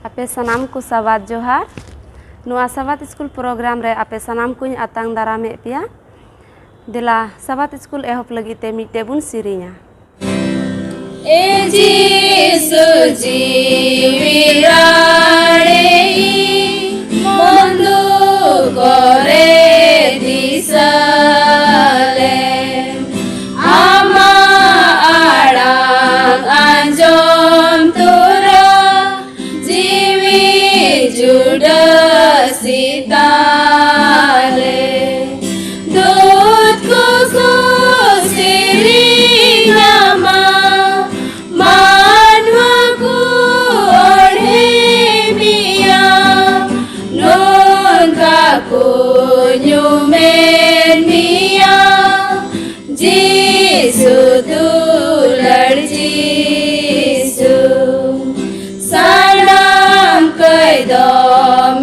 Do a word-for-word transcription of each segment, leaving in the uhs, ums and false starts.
ᱟᱯᱮ ᱥᱟᱱᱟᱢ ᱠᱚ ᱥᱟᱵᱟᱫ ᱡᱚᱦᱟᱨ᱾ ᱱᱚᱣᱟ ᱥᱟᱵᱟᱫ ᱥᱠᱩᱞ ᱯᱨᱳᱜᱨᱟᱢ ᱨᱮ ᱟᱯᱮ ᱥᱟᱱᱟᱢ ᱠᱚᱧ ᱟᱛᱟᱝ ᱫᱟᱨᱟᱢᱮᱫ ᱯᱮᱭᱟ᱾ ᱫᱮᱞᱟ, ᱥᱟᱵᱟᱫ ᱥᱠᱩᱞ ᱮᱦᱚᱵ ᱞᱟᱹᱜᱤᱫ ᱛᱮ ᱢᱤᱫᱴᱮᱡ ᱵᱚᱱ ᱥᱮᱨᱮᱧᱟ᱾ ᱮ ᱡᱤᱥᱩ ᱡᱤᱣᱤ ᱨᱟᱲᱮ, ᱢᱚᱱᱫᱩ ᱠᱚᱨᱮ ᱫᱤᱥᱟᱹ ᱞᱮᱢ᱾ ᱟᱢᱟᱜ ᱟᱲᱟᱝ ᱟᱸᱡᱚᱢ ᱛᱚᱨᱟ ᱡᱤᱣᱤ ᱡᱩᱰᱟᱹ ᱥᱤᱛᱟᱞᱮ᱾ ᱫᱩᱫ ᱠᱚ ᱠᱚ ᱥᱮᱨᱮᱧ ᱟᱢᱟ, ᱢᱟᱱᱣᱟ ᱠᱚ ᱚᱲᱦᱮ ᱢᱮᱭᱟ, ᱱᱚᱝᱠᱟ ᱠᱚ ᱧᱩᱢᱮᱫ ᱢᱮᱭᱟ, ᱡᱤᱥᱩ ᱫᱩᱞᱟᱹᱲ ᱡᱤᱥᱩ᱾ ᱥᱟᱱᱟᱢ ᱠᱟᱹᱭ ᱫᱚ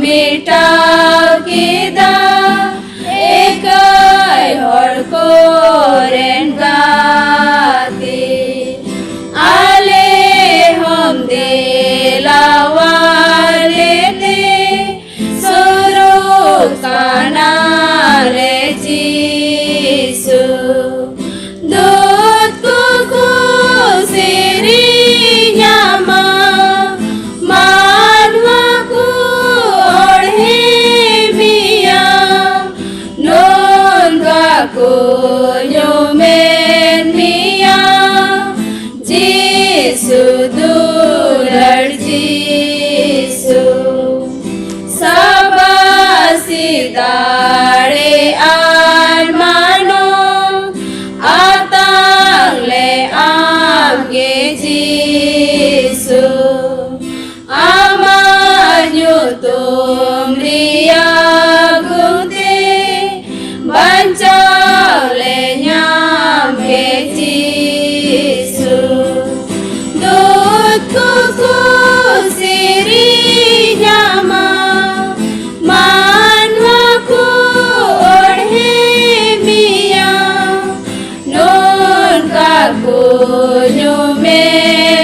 ᱢᱮᱴᱟᱣ ᱠᱮᱫᱟ, ᱮᱠᱟᱭ ᱦᱚᱲ ᱠᱚᱨᱮᱱ ᱜᱟᱛᱮ᱾ ᱟᱞᱮ ᱦᱚᱸᱢ ᱫᱮᱞᱟᱣᱟᱞᱮ ᱛᱮ, ᱥᱩᱨᱩᱜ ᱠᱟᱱᱟ ᱞᱮ ᱡᱤᱥᱩ᱾ ᱫᱩᱫ ᱠᱚ ᱠᱚ ᱥᱮᱨᱮᱧ ᱟᱢᱟ, ᱢᱟᱱᱣᱟ ᱠᱚ ᱚᱲᱦᱮ ᱢᱮᱭᱟ, ᱱᱚᱝᱠᱟ ᱠᱚ ᱧᱩᱢᱮᱫ ᱢᱮᱭᱟ, ᱡᱤᱥᱩ ᱫᱩᱞᱟᱹᱲ ᱡᱤᱥᱩ᱾ ᱥᱟᱵᱟᱥᱤ ᱫᱟᱲᱮ ᱟᱨ ᱢᱟᱱᱚᱛ ᱟᱛᱟᱝ ᱞᱮ ᱟᱢᱜᱮ ᱡᱤᱥᱩ᱾ ᱟᱢᱟᱜ ᱧᱩᱛᱩᱢ ᱨᱮᱭᱟᱜ ᱜᱩᱱᱛᱮ ᱵᱟᱧᱪᱟᱣ ᱞᱮ ᱧᱟᱢ ᱠᱮᱫ ᱡᱤᱥᱩ᱾ ᱫᱩᱫ ᱠᱚ ᱠᱚ ᱥᱮᱨᱮᱧ ᱟᱢᱟ, ᱢᱟᱱᱣᱟ ᱠᱚ ᱚᱲᱦᱮ ᱢᱮᱭᱟ, ᱱᱚᱝᱠᱟ ᱠᱚ ᱧᱩᱢᱮᱫ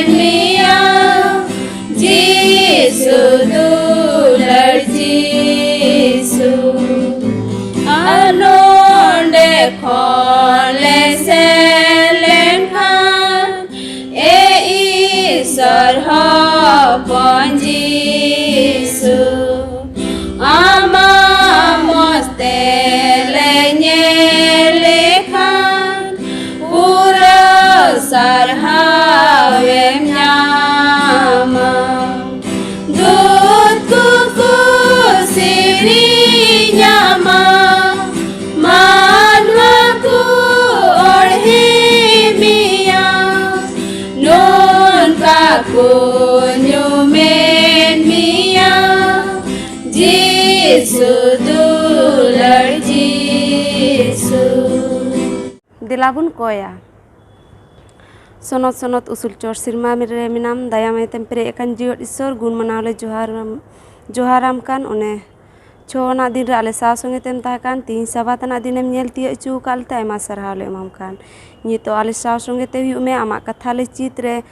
ᱧᱩᱢᱮᱫ ᱢᱮᱭᱟ ᱡᱤᱥᱩ ᱫᱩᱞᱟᱹᱲ ᱡᱤᱥᱩ᱾ ᱫᱮᱞᱟ ᱵᱚᱱ ᱠᱚᱭᱟ᱾ ᱥᱚᱱᱚᱛ ᱥᱚᱱᱚᱛ ᱩᱥᱩᱞ ᱪᱚᱴ ᱥᱮᱨᱢᱟ ᱨᱮ ᱢᱮᱱᱟᱢ, ᱫᱟᱭᱟ ᱢᱟᱭᱟᱛᱮᱢ ᱯᱮᱨᱮᱡ ᱟᱠᱟᱱ ᱡᱤᱭᱚᱱ ᱤᱥᱥᱚᱨ, ᱜᱩᱱ ᱢᱟᱱᱟᱣ ᱞᱮ ᱡᱚᱦᱟᱨ, ᱡᱚᱦᱟᱨᱟᱢ ᱠᱟᱱ᱾ ᱚᱱᱮ ᱪᱷᱚ ᱟᱱᱟᱜ ᱫᱤᱱ ᱨᱮ ᱟᱞᱮ ᱥᱟᱶ ᱥᱚᱸᱜᱮ ᱛᱮᱢ ᱛᱟᱦᱮᱸ ᱠᱟᱱ, ᱛᱮᱦᱮᱧ ᱥᱟᱵᱟᱛ ᱟᱱᱟᱜ ᱫᱤᱱᱮᱢ ᱧᱮᱞ ᱛᱤᱭᱳᱜ ᱦᱚᱪᱚ ᱟᱠᱟᱫ ᱞᱮᱛᱮ ᱟᱭᱢᱟ ᱥᱟᱨᱦᱟᱣ ᱞᱮ ᱮᱢᱟᱢ ᱠᱟᱱ᱾ ᱱᱤᱛᱚᱜ ᱟᱞᱮ ᱥᱟᱶ ᱥᱚᱸᱜᱮ ᱛᱮ ᱦᱩᱭᱩᱜ ᱢᱮ, ᱟᱢᱟᱜ ᱠᱟᱛᱷᱟ ᱞᱮ ᱪᱮᱫ ᱨᱮ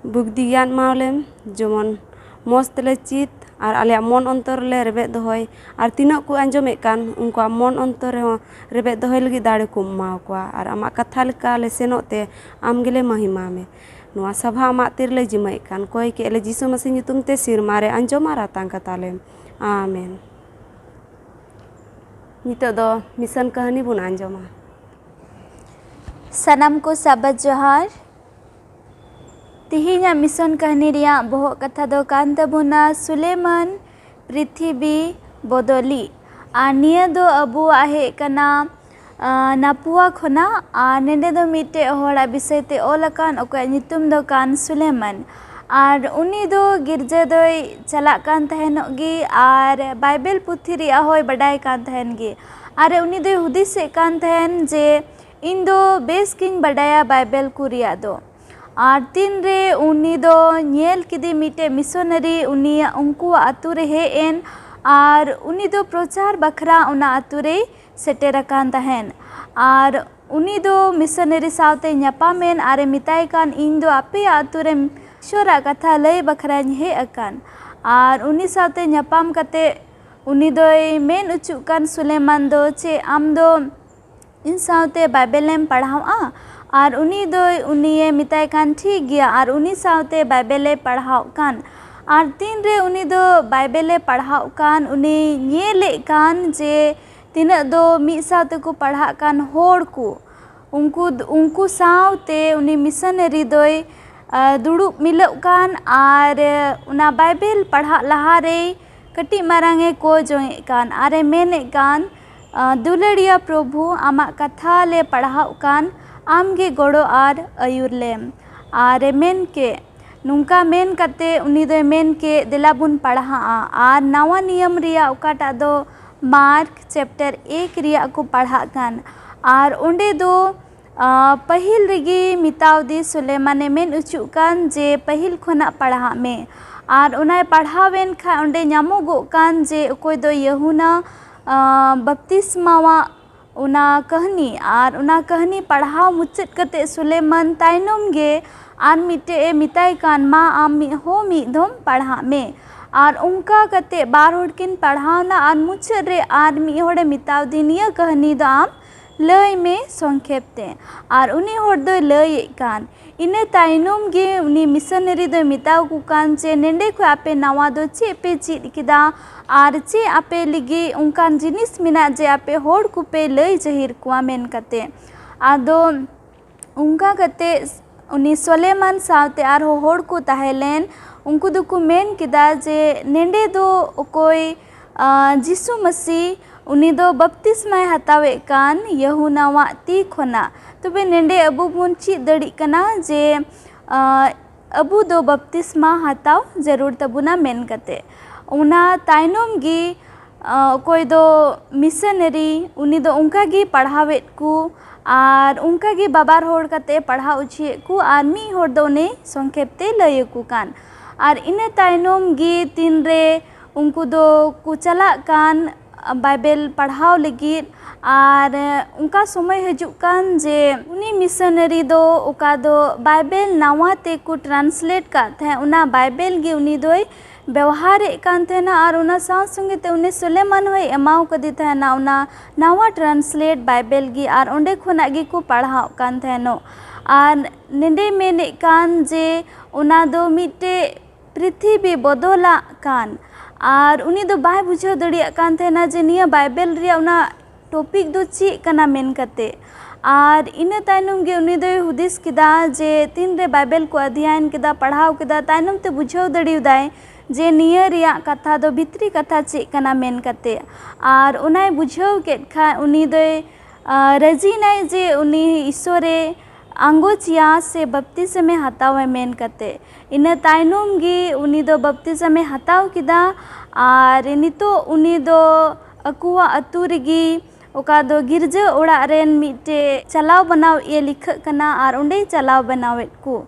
ᱵᱩᱫᱽᱫᱷᱤ ᱜᱮᱭᱟᱱ ᱮᱢᱟᱣ ᱞᱮᱢ, ᱡᱮᱢᱚᱱ ᱢᱚᱡᱽ ᱛᱮᱞᱮ ᱪᱮᱫ ᱟᱨ ᱟᱞᱮᱭᱟᱜ ᱢᱚᱱ ᱚᱱᱛᱚᱨ ᱨᱮᱞᱮ ᱨᱮᱵᱮᱫ ᱫᱚᱦᱚᱭ, ᱟᱨ ᱛᱤᱱᱟᱹᱜ ᱠᱚ ᱟᱸᱡᱚᱢᱮᱫ ᱠᱟᱱ ᱩᱱᱠᱩᱣᱟᱜ ᱢᱚᱱ ᱚᱱᱛᱚᱨ ᱨᱮᱦᱚᱸ ᱨᱮᱵᱮᱫ ᱫᱚᱦᱚᱭ ᱞᱟᱹᱜᱤᱫ ᱫᱟᱲᱮ ᱠᱚᱢ ᱮᱢᱟᱣ ᱠᱚᱣᱟ, ᱟᱨ ᱟᱢᱟᱜ ᱠᱟᱛᱷᱟ ᱞᱮᱠᱟ ᱞᱮ ᱥᱮᱱᱚᱜ ᱛᱮ ᱟᱢ ᱜᱮᱞᱮ ᱢᱚᱦᱤᱢᱟ ᱢᱮ᱾ ᱱᱚᱣᱟ ᱥᱟᱵᱷᱟ ᱟᱢᱟᱜ ᱛᱤ ᱨᱮᱞᱮ ᱡᱤᱢᱟᱹᱭᱮᱫ ᱠᱟᱱ, ᱠᱚᱭ ᱠᱮᱫ ᱞᱮ ᱡᱤᱥᱩ ᱢᱟᱹᱥᱤ ᱧᱩᱛᱩᱢ ᱛᱮ ᱥᱮᱨᱢᱟ ᱨᱮ ᱟᱸᱡᱚᱢ ᱟᱨ ᱟᱛᱟᱝ ᱠᱟᱛᱟ ᱞᱮᱢ᱾ ᱟᱢᱮᱱ᱾ ᱱᱤᱛᱚᱜ ᱫᱚ ᱢᱤᱥᱚᱱ ᱠᱟᱹᱦᱱᱤ ᱵᱚᱱ ᱟᱸᱡᱚᱢᱟ᱾ ᱥᱟᱱᱟᱢ ᱠᱚ ᱥᱟᱵᱟᱛ ᱡᱚᱦᱟᱨ᱾ ᱛᱤᱦᱤᱧᱟᱜ ᱢᱤᱥᱚᱱ ᱠᱟᱹᱦᱱᱤ ᱨᱮᱭᱟᱜ ᱵᱚᱦᱚᱜ ᱠᱟᱛᱷᱟ ᱫᱚ ᱠᱟᱱ ᱛᱟᱵᱚᱱᱟ ᱥᱩᱞᱮᱢᱟᱱ ᱯᱨᱤᱛᱷᱤᱵᱤ ᱵᱚᱫᱚᱞᱤᱡ᱾ ᱟᱨ ᱱᱤᱭᱟᱹ ᱫᱚ ᱟᱵᱚᱣᱟᱜ ᱦᱮᱡ ᱠᱟᱱᱟ, ᱟᱸ, ᱱᱟᱯᱩᱣᱟ ᱠᱷᱚᱱᱟᱜ᱾ ᱟᱨ ᱱᱚᱸᱰᱮ ᱫᱚ ᱢᱤᱫᱴᱮᱡ ᱦᱚᱲᱟᱜ ᱵᱤᱥᱚᱭ ᱛᱮ ᱚᱞ ᱟᱠᱟᱱ, ᱚᱠᱚᱭᱟᱜ ᱧᱩᱛᱩᱢ ᱫᱚ ᱠᱟᱱ ᱥᱩᱞᱮᱢᱟᱱ᱾ ᱟᱨ ᱩᱱᱤ ᱫᱚ ᱜᱤᱨᱡᱟᱹ ᱫᱚᱭ ᱪᱟᱞᱟᱜ ᱠᱟᱱ ᱛᱟᱦᱮᱱᱚᱜ ᱜᱮ ᱟᱨ ᱵᱟᱭᱵᱮᱞ ᱯᱩᱛᱷᱤ ᱨᱮᱭᱟᱜ ᱦᱚᱸᱭ ᱵᱟᱰᱟᱭ ᱠᱟᱱ ᱛᱟᱦᱮᱱ ᱜᱮ᱾ ᱟᱨ ᱩᱱᱤ ᱫᱚᱭ ᱦᱩᱫᱤᱥᱮᱫ ᱠᱟᱱ ᱛᱟᱦᱮᱱ ᱡᱮ, "ᱤᱧ ᱫᱚ ᱵᱮᱥ ᱜᱤᱧ ᱵᱟᱰᱟᱭᱟ ᱵᱟᱭᱵᱮᱞ ᱠᱚ ᱨᱮᱭᱟᱜ ᱫᱚ᱾" ᱟᱨ ᱛᱤᱱᱨᱮ ᱩᱱᱤ ᱫᱚ ᱧᱮᱞ ᱠᱮᱫᱮ ᱢᱤᱫᱴᱮᱡ ᱢᱤᱥᱚᱱᱟᱨᱤ ᱩᱱᱤᱭᱟᱜ, ᱩᱱᱠᱩᱣᱟᱜ ᱟᱛᱳ ᱨᱮ ᱦᱮᱡ ᱮᱱ, ᱟᱨ ᱩᱱᱤ ᱫᱚ ᱯᱨᱚᱪᱟᱨ ᱵᱟᱠᱷᱨᱟ ᱚᱱᱟ ᱟᱛᱳ ᱨᱮᱭ ᱥᱮᱴᱮᱨ ᱟᱠᱟᱱ ᱛᱟᱦᱮᱱ᱾ ᱟᱨ ᱩᱱᱤ ᱫᱚ ᱢᱤᱥᱚᱱᱟᱨᱤ ᱥᱟᱶᱛᱮ ᱧᱟᱯᱟᱢ ᱮᱱ ᱟᱨᱮ ᱢᱮᱛᱟᱭ ᱠᱟᱱ, "ᱤᱧ ᱫᱚ ᱟᱯᱮᱭᱟᱜ ᱟᱛᱳ ᱨᱮ ᱤᱥᱚᱨᱟᱜ ᱠᱟᱛᱷᱟ ᱞᱟᱹᱭ ᱵᱟᱠᱷᱨᱟᱧ ᱦᱮᱡ ᱟᱠᱟᱱ᱾" ᱟᱨ ᱩᱱᱤ ᱥᱟᱶᱛᱮ ᱧᱟᱯᱟᱢ ᱠᱟᱛᱮ ᱩᱱᱤ ᱫᱚᱭ ᱢᱮᱱ ᱚᱪᱚᱜ ᱠᱟᱱ, ᱥᱩᱞᱮᱢᱟᱱ ᱫᱚ, "ᱪᱮᱫ ᱟᱢ ᱫᱚ ᱤᱧ ᱥᱟᱶᱛᱮ ᱵᱟᱭᱵᱮᱞᱮᱢ ᱯᱟᱲᱦᱟᱣᱜᱼᱟ?" ᱟᱨ ᱩᱱᱤ ᱫᱚᱭ, ᱩᱱᱤᱭᱮ ᱢᱮᱛᱟᱭ ᱠᱟᱱ, "ᱴᱷᱤᱠ ᱜᱮᱭᱟ᱾" ᱟᱨ ᱩᱱᱤ ᱥᱟᱶᱛᱮ ᱵᱟᱭᱵᱮᱞᱮ ᱯᱟᱲᱦᱟᱣᱜ ᱠᱟᱱ᱾ ᱟᱨ ᱛᱤᱱᱨᱮ ᱩᱱᱤ ᱫᱚ ᱵᱟᱭᱵᱮᱞᱮ ᱯᱟᱲᱦᱟᱣᱜ ᱠᱟᱱ, ᱩᱱᱤ ᱧᱮᱞᱮᱫ ᱠᱟᱱ ᱡᱮ ᱛᱤᱱᱟᱹᱜ ᱫᱚ ᱢᱤᱫ ᱥᱟᱶ ᱛᱮᱠᱚ ᱯᱟᱲᱦᱟᱜ ᱠᱟᱱ ᱦᱚᱲ ᱠᱚ, ᱩᱱᱠᱩ, ᱩᱱᱠᱩ ᱥᱟᱶᱛᱮ ᱩᱱᱤ ᱢᱤᱥᱚᱱᱟᱨᱤ ᱫᱚᱭ, ᱟ, ᱫᱩᱲᱩᱵ ᱢᱤᱞᱟᱹᱜ ᱠᱟᱱ ᱟᱨ ᱚᱱᱟ ᱵᱟᱭᱵᱮᱞ ᱯᱟᱲᱦᱟᱜ ᱞᱟᱦᱟ ᱨᱮᱭ ᱠᱟᱹᱴᱤᱡ ᱢᱟᱨᱟᱝ ᱮ ᱠᱚ ᱡᱚᱝᱮᱜ ᱠᱟᱱ ᱟᱨ ᱮ ᱢᱮᱱᱮᱫ ᱠᱟᱱ, ᱟ, "ᱫᱩᱞᱟᱹᱲᱤᱭᱟ ᱯᱨᱚᱵᱷᱩ, ᱟᱢᱟᱜ ᱠᱟᱛᱷᱟ ᱞᱮ ᱯᱟᱲᱦᱟᱣᱜ ᱠᱟᱱ, ᱟᱢ ᱜᱮ ᱜᱚᱲᱚ ᱟᱨ ᱟᱹᱭᱩᱨ ᱞᱮᱢ᱾" ᱟᱨ ᱮ ᱢᱮᱱ ᱠᱮᱫ, ᱱᱚᱝᱠᱟ ᱢᱮᱱ ᱠᱟᱛᱮ ᱩᱱᱤ ᱫᱚᱭ ᱢᱮᱱ ᱠᱮᱫ, "ᱫᱮᱞᱟ ᱵᱚᱱ ᱯᱟᱲᱦᱟᱜᱼᱟ ᱟᱨ ᱱᱟᱣᱟ ᱱᱤᱭᱚᱢ ᱨᱮᱭᱟᱜ ᱚᱠᱟᱴᱟᱜ ᱫᱚ ᱢᱟᱨᱠ ᱪᱮᱯᱴᱟᱨ ᱮᱠ ᱨᱮᱭᱟᱜ ᱠᱚ ᱯᱟᱲᱦᱟᱜ ᱠᱟᱱ, ᱟᱨ ᱚᱸᱰᱮ ᱫᱚ ᱟᱸ, ᱯᱟᱹᱦᱤᱞ ᱨᱮᱜᱮ ᱢᱮᱛᱟᱣᱫᱮ ᱥᱩᱞᱮᱢᱟᱱᱮ ᱢᱮᱱ ᱚᱪᱚᱜ ᱠᱟᱱ ᱡᱮ ᱯᱟᱹᱦᱤᱞ ᱠᱷᱚᱱᱟᱜ ᱯᱟᱲᱦᱟᱜ ᱢᱮ᱾ ᱟᱨ ᱚᱱᱟᱭ ᱯᱟᱲᱦᱟᱣᱮᱱ ᱠᱷᱟᱱ ᱚᱸᱰᱮ ᱧᱟᱢᱚᱜᱚᱜ ᱠᱟᱱ ᱡᱮ ᱚᱠᱚᱭ ᱫᱚ ᱭᱟᱹᱦᱩᱱᱟ, ᱟᱸ, ᱵᱟᱯᱛᱤᱥᱢᱟᱣᱟᱜ ᱚᱱᱟ ᱠᱟᱹᱦᱱᱤ, ᱟᱨ ᱚᱱᱟ ᱠᱟᱹᱦᱱᱤ ᱯᱟᱲᱦᱟᱣ ᱢᱩᱪᱟᱹᱫ ᱠᱟᱛᱮ ᱥᱩᱞᱮᱢᱟᱱ ᱛᱟᱭᱱᱚᱢ ᱜᱮ ᱟᱨ ᱢᱤᱫᱴᱮᱡ ᱮ ᱢᱮᱛᱟᱭ ᱠᱟᱱ, "ᱢᱟ ᱟᱢ ᱢᱤᱫ ᱦᱚᱸ ᱢᱤᱫ ᱫᱷᱚᱢ ᱯᱟᱲᱦᱟᱜ ᱢᱮ᱾" ᱟᱨ ᱚᱱᱠᱟ ᱠᱟᱛᱮ ᱵᱟᱨ ᱦᱚᱲ ᱠᱤᱱ ᱯᱟᱲᱦᱟᱣᱱᱟ ᱟᱨ ᱢᱩᱪᱟᱹᱫ ᱨᱮ ᱟᱨ ᱢᱤᱫ ᱦᱚᱲᱮ ᱢᱮᱛᱟᱣᱫᱮ, "ᱱᱤᱭᱟᱹ ᱠᱟᱹᱦᱱᱤ ᱫᱚ ᱟᱢ ᱞᱟᱹᱭ ᱢᱮ ᱥᱚᱝᱠᱷᱮᱯ ᱛᱮ᱾" ᱟᱨ ᱩᱱᱤ ᱦᱚᱲ ᱫᱚᱭ ᱞᱟᱹᱭᱮᱫ ᱠᱟᱱ᱾ ᱤᱱᱟᱹ ᱛᱟᱭᱱᱚᱢ ᱜᱮ ᱩᱱᱤ ᱢᱤᱥᱚᱱᱟᱨᱤ ᱫᱚᱭ ᱢᱮᱛᱟᱣ ᱠᱚ ᱠᱟᱱ ᱡᱮ, "ᱱᱮᱸᱰᱮ ᱠᱷᱚᱱ ᱟᱯᱮ ᱱᱟᱣᱟ ᱫᱚ ᱪᱮᱫ ᱯᱮ ᱪᱮᱫ ᱠᱮᱫᱟ ᱟᱨ ᱪᱮᱫ ᱟᱯᱮ ᱞᱟᱹᱜᱤᱫ ᱚᱱᱠᱟᱱ ᱡᱤᱱᱤᱥ ᱢᱮᱱᱟᱜ ᱡᱮ ᱟᱯᱮ ᱦᱚᱲ ᱠᱚᱯᱮ ᱞᱟᱹᱭ ᱡᱟᱹᱦᱤᱨ ᱠᱚᱣᱟ?" ᱢᱮᱱ ᱠᱟᱛᱮ᱾ ᱟᱫᱚ ᱚᱱᱠᱟ ᱠᱟᱛᱮ ᱩᱱᱤ ᱥᱚᱞᱮᱢᱟᱱ ᱥᱟᱶᱛᱮ ᱟᱨᱦᱚᱸ ᱦᱚᱲ ᱠᱚ ᱛᱟᱦᱮᱸ ᱞᱮᱱ, ᱩᱱᱠᱩ ᱫᱚᱠᱚ ᱢᱮᱱ ᱠᱮᱫᱟ ᱡᱮ, "ᱱᱮᱸᱰᱮ ᱫᱚ ᱚᱠᱚᱭ, ᱟᱸ, ᱡᱤᱥᱩ ᱢᱟᱹᱥᱤ, ᱩᱱᱤ ᱫᱚ ᱵᱟᱯᱛᱤᱥᱢᱟᱭ ᱦᱟᱛᱟᱣᱮᱫ ᱠᱟᱱ ᱭᱟᱹᱦᱩᱱᱟᱣᱟᱜ ᱛᱤ ᱠᱷᱚᱱᱟᱜ᱾ ᱛᱚᱵᱮ ᱱᱮᱸᱰᱮ ᱟᱵᱚ ᱵᱚᱱ ᱪᱮᱫ ᱫᱟᱲᱮᱜ ᱠᱟᱱᱟ ᱡᱮ, ᱟᱸ, ᱟᱵᱚ ᱫᱚ ᱵᱟᱯᱛᱤᱥᱢᱟ ᱦᱟᱛᱟᱣ ᱡᱟᱹᱨᱩᱲ ᱛᱟᱵᱚᱱᱟ" ᱢᱮᱱ ᱠᱟᱛᱮ᱾ ᱚᱱᱟ ᱛᱟᱭᱱᱚᱢ ᱜᱮ ᱟᱸ, ᱚᱠᱚᱭ ᱫᱚ ᱢᱤᱥᱚᱱᱟᱨᱤ, ᱩᱱᱤ ᱫᱚ ᱚᱱᱠᱟ ᱜᱮ ᱯᱟᱲᱦᱟᱣᱮᱫ ᱠᱚ ᱟᱨ ᱚᱱᱠᱟ ᱜᱮ ᱵᱟᱵᱟᱨ ᱦᱚᱲ ᱠᱟᱛᱮ ᱯᱟᱲᱦᱟᱣ ᱚᱪᱚᱭᱮᱫ ᱠᱚ, ᱟᱨ ᱢᱤᱫ ᱦᱚᱲ ᱫᱚ ᱩᱱᱤ ᱥᱚᱝᱠᱷᱮᱯ ᱛᱮ ᱞᱟᱹᱭ ᱟᱠᱚ ᱠᱟᱱ᱾ ᱟᱨ ᱤᱱᱟᱹ ᱛᱟᱭᱱᱚᱢ ᱜᱮ ᱛᱤᱱ ᱨᱮ ᱩᱱᱠᱩ ᱫᱚ ᱠᱚ ᱪᱟᱞᱟᱜ ᱠᱟᱱ ᱵᱟᱭᱵᱮᱞ ᱯᱟᱲᱦᱟᱣ ᱞᱟᱹᱜᱤᱫ, ᱟᱨ ᱚᱱᱠᱟ ᱥᱚᱢᱚᱭ ᱦᱤᱡᱩᱜ ᱠᱟᱱ ᱡᱮ ᱩᱱᱤ ᱢᱤᱥᱚᱱᱟᱨᱤ ᱫᱚ ᱚᱠᱟ ᱫᱚ ᱵᱟᱭᱵᱮᱞ ᱱᱟᱣᱟ ᱛᱮᱠᱚ ᱴᱨᱟᱱᱥᱞᱮᱴ ᱠᱟᱜ ᱛᱟᱦᱮᱸᱫ, ᱚᱱᱟ ᱵᱟᱭᱵᱮᱞ ᱜᱮ ᱩᱱᱤ ᱫᱚᱭ ᱵᱮᱣᱦᱟᱨᱮᱫ ᱠᱟᱱ ᱛᱟᱦᱮᱱᱟ᱾ ᱟᱨ ᱚᱱᱟ ᱥᱟᱶ ᱥᱚᱸᱜᱮ ᱛᱮ ᱩᱱᱤ ᱥᱩᱞᱮᱢᱟᱱ ᱦᱚᱸᱭ ᱮᱢᱟᱣ ᱠᱟᱫᱮ ᱛᱟᱦᱮᱱᱟ ᱚᱱᱟ ᱱᱟᱣᱟ ᱴᱨᱟᱱᱥᱞᱮᱴ ᱵᱟᱭᱵᱮᱞ ᱜᱮ, ᱟᱨ ᱚᱸᱰᱮ ᱠᱷᱚᱱᱟᱜ ᱜᱮᱠᱚ ᱯᱟᱲᱦᱟᱣ ᱠᱟᱱ ᱛᱟᱦᱮᱱᱚᱜ᱾ ᱟᱨ ᱱᱮᱸᱰᱮ ᱢᱮᱱᱮᱫ ᱠᱟᱱ ᱡᱮ ᱚᱱᱟ ᱫᱚ ᱢᱤᱫᱴᱮᱡ ᱯᱨᱤᱛᱷᱤᱵᱤ ᱵᱚᱫᱚᱞᱟᱜ ᱠᱟᱱ, ᱟᱨ ᱩᱱᱤ ᱫᱚ ᱵᱟᱭ ᱵᱩᱡᱷᱟᱹᱣ ᱫᱟᱲᱮᱭᱟᱜ ᱠᱟᱱ ᱛᱟᱦᱮᱱᱟ ᱡᱮ ᱱᱤᱭᱟᱹ ᱵᱟᱭᱵᱮᱞ ᱨᱮᱭᱟᱜ ᱚᱱᱟ ᱴᱚᱯᱤᱠ ᱫᱚ ᱪᱮᱫ ᱠᱟᱱᱟ ᱢᱮᱱ ᱠᱟᱛᱮ᱾ ᱟᱨ ᱤᱱᱟᱹ ᱛᱟᱭᱱᱚᱢ ᱜᱮ ᱩᱱᱤ ᱫᱚᱭ ᱦᱩᱫᱤᱥ ᱠᱮᱫᱟ ᱡᱮ ᱛᱤᱱ ᱨᱮ ᱵᱟᱭᱵᱮᱞ ᱠᱚ ᱚᱫᱷᱭᱟᱭᱚᱱ ᱠᱮᱫᱟ, ᱯᱟᱲᱦᱟᱣ ᱠᱮᱫᱟ, ᱛᱟᱭᱱᱚᱢ ᱛᱮ ᱵᱩᱡᱷᱟᱹᱣ ᱫᱟᱲᱮᱭᱟᱫᱟᱭ ᱡᱮ ᱱᱤᱭᱟᱹ ᱨᱮᱭᱟᱜ ᱠᱟᱛᱷᱟ ᱫᱚ ᱵᱷᱤᱛᱨᱤ ᱠᱟᱛᱷᱟ ᱪᱮᱫ ᱠᱟᱱᱟ ᱢᱮᱱ ᱠᱟᱛᱮ᱾ ᱟᱨ ᱚᱱᱟᱭ ᱵᱩᱡᱷᱟᱹᱣ ᱠᱮᱫ ᱠᱷᱟᱱ ᱩᱱᱤ ᱫᱚᱭ, ᱟᱸ, ᱨᱟᱹᱡᱤᱭᱮᱱᱟᱭ ᱡᱮ ᱩᱱᱤ ᱤᱥᱥᱚᱨᱮ, ᱟᱸᱜᱚᱪᱮᱭᱟ ᱥᱮ ᱵᱟᱯᱛᱤᱥᱢᱮ ᱦᱟᱛᱟᱣᱟ ᱢᱮᱱ ᱠᱟᱛᱮ᱾ ᱤᱱᱟᱹ ᱛᱟᱭᱱᱚᱢ ᱜᱮ ᱩᱱᱤ ᱫᱚ ᱵᱟᱯᱛᱤᱥᱢᱮ ᱦᱟᱛᱟᱣ ᱠᱮᱫᱟ᱾ ᱟᱨ ᱱᱤᱛᱚᱜ ᱩᱱᱤ ᱫᱚ ᱟᱠᱚᱣᱟᱜ ᱟᱹᱛᱩ ᱨᱮᱜᱮ, ᱚᱠᱟ ᱫᱚ ᱜᱤᱨᱡᱟᱹ ᱚᱲᱟᱜ ᱨᱮᱱ ᱢᱤᱫᱴᱮᱡ ᱪᱟᱞᱟᱣ ᱵᱟᱱᱟᱣ ᱮ ᱞᱮᱠᱷᱟᱹᱜ ᱠᱟᱱᱟ ᱟᱨ ᱚᱸᱰᱮᱭ ᱪᱟᱞᱟᱣ ᱵᱟᱱᱟᱣᱮᱫ ᱠᱚ᱾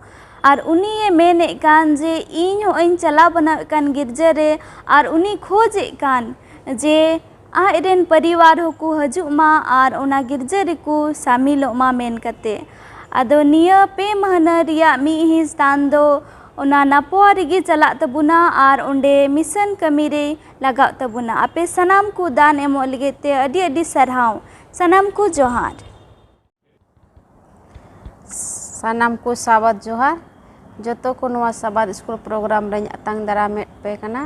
ᱟᱨ ᱩᱱᱤᱭᱮ ᱢᱮᱱᱮᱫ ᱠᱟᱱ ᱡᱮ ᱤᱧ ᱦᱚᱸᱜ ᱤᱧ ᱪᱟᱞᱟᱣ ᱵᱟᱱᱟᱣᱮᱫ ᱠᱟᱱ ᱜᱤᱨᱡᱟᱹ ᱨᱮ, ᱟᱨ ᱩᱱᱤ ᱠᱷᱚᱡᱮᱫ ᱠᱟᱱ ᱡᱮ ᱟᱡ ᱨᱮᱱ ᱯᱚᱨᱤᱵᱟᱨ ᱦᱚᱸᱠᱚ ᱦᱤᱡᱩᱜ ᱢᱟ ᱟᱨ ᱚᱱᱟ ᱜᱤᱨᱡᱟᱹ ᱨᱮᱠᱚ ᱥᱟᱢᱤᱞᱚᱜ ᱢᱟ ᱢᱮᱱ ᱠᱟᱛᱮ᱾ ᱟᱫᱚ ᱱᱤᱭᱟᱹ ᱯᱮ ᱢᱟᱹᱦᱱᱟᱹ ᱨᱮᱭᱟᱜ ᱢᱤᱫ ᱦᱤᱸᱥ ᱫᱟᱱ ᱫᱚ ᱚᱱᱟ ᱱᱟᱯᱳᱣᱟ ᱨᱮᱜᱮ ᱪᱟᱞᱟᱜ ᱛᱟᱵᱚᱱᱟ ᱟᱨ ᱚᱸᱰᱮ ᱢᱤᱥᱚᱱ ᱠᱟᱹᱢᱤ ᱨᱮ ᱞᱟᱜᱟᱜ ᱛᱟᱵᱚᱱᱟ᱾ ᱟᱯᱮ ᱥᱟᱱᱟᱢ ᱠᱚ ᱫᱟᱱ ᱮᱢᱚᱜ ᱞᱟᱹᱜᱤᱫ ᱛᱮ ᱟᱹᱰᱤ ᱟᱹᱰᱤ ᱥᱟᱨᱦᱟᱣ᱾ ᱥᱟᱱᱟᱢ ᱠᱚ ᱡᱚᱦᱟᱨ᱾ ᱥᱟᱱᱟᱢ ᱠᱚ ᱥᱟᱵᱟᱫ ᱡᱚᱦᱟᱨ᱾ ᱡᱚᱛᱚ ᱠᱚ ᱱᱚᱣᱟ ᱥᱟᱵᱟᱫ ᱥᱠᱩᱞ ᱯᱨᱳᱜᱨᱟᱢ ᱨᱮᱧ ᱟᱛᱟᱝ ᱫᱟᱨᱟᱢᱮᱫ ᱯᱮ ᱠᱟᱱᱟ᱾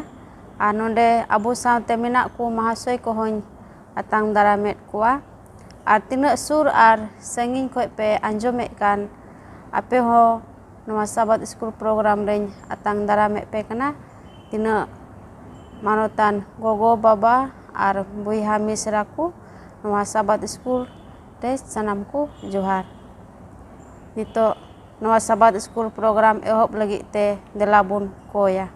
ᱟᱨ ᱱᱚᱰᱮ ᱟᱵᱚ ᱥᱟᱶᱛᱮ ᱢᱮᱱᱟᱜ ᱠᱚ ᱢᱟᱦᱟᱥᱚᱭ ᱠᱚᱦᱚᱸᱧ ᱟᱛᱟᱝ ᱫᱟᱨᱟᱢᱮᱫ ᱠᱚᱣᱟ᱾ ᱟᱨ ᱛᱤᱱᱟᱹᱜ ᱥᱩᱨ ᱟᱨ ᱥᱟᱺᱜᱤᱧ ᱠᱷᱚᱱ ᱯᱮ ᱟᱸᱡᱚᱢᱮᱫ ᱠᱟᱱ, ᱟᱯᱮ ᱦᱚᱸ ᱱᱚᱣᱟ ᱥᱟᱵᱟᱫ ᱥᱠᱩᱞ ᱯᱨᱳᱜᱨᱟᱢ ᱨᱮᱧ ᱟᱛᱟᱝ ᱫᱟᱨᱟᱢᱮᱫ ᱯᱮ ᱠᱟᱱᱟ᱾ ᱛᱤᱱᱟᱹᱜ ᱢᱟᱱᱚᱛᱟᱱ ᱜᱚᱜᱚ ᱵᱟᱵᱟ ᱟᱨ ᱵᱚᱭᱦᱟ ᱢᱤᱥᱨᱟ ᱠᱚ, ᱱᱚᱣᱟ ᱥᱟᱵᱟᱫ ᱥᱠᱩᱞ ᱨᱮ ᱥᱟᱱᱟᱢ ᱠᱚ ᱡᱚᱦᱟᱨ᱾ ᱱᱤᱛᱚᱜ ᱱᱚᱣᱟ ᱥᱟᱵᱟᱫ ᱥᱠᱩᱞ ᱯᱨᱳᱜᱨᱟᱢ ᱮᱦᱚᱵ ᱞᱟᱹᱜᱤᱫ ᱛᱮ ᱫᱮᱞᱟ ᱵᱚᱱ ᱠᱚᱭᱟ᱾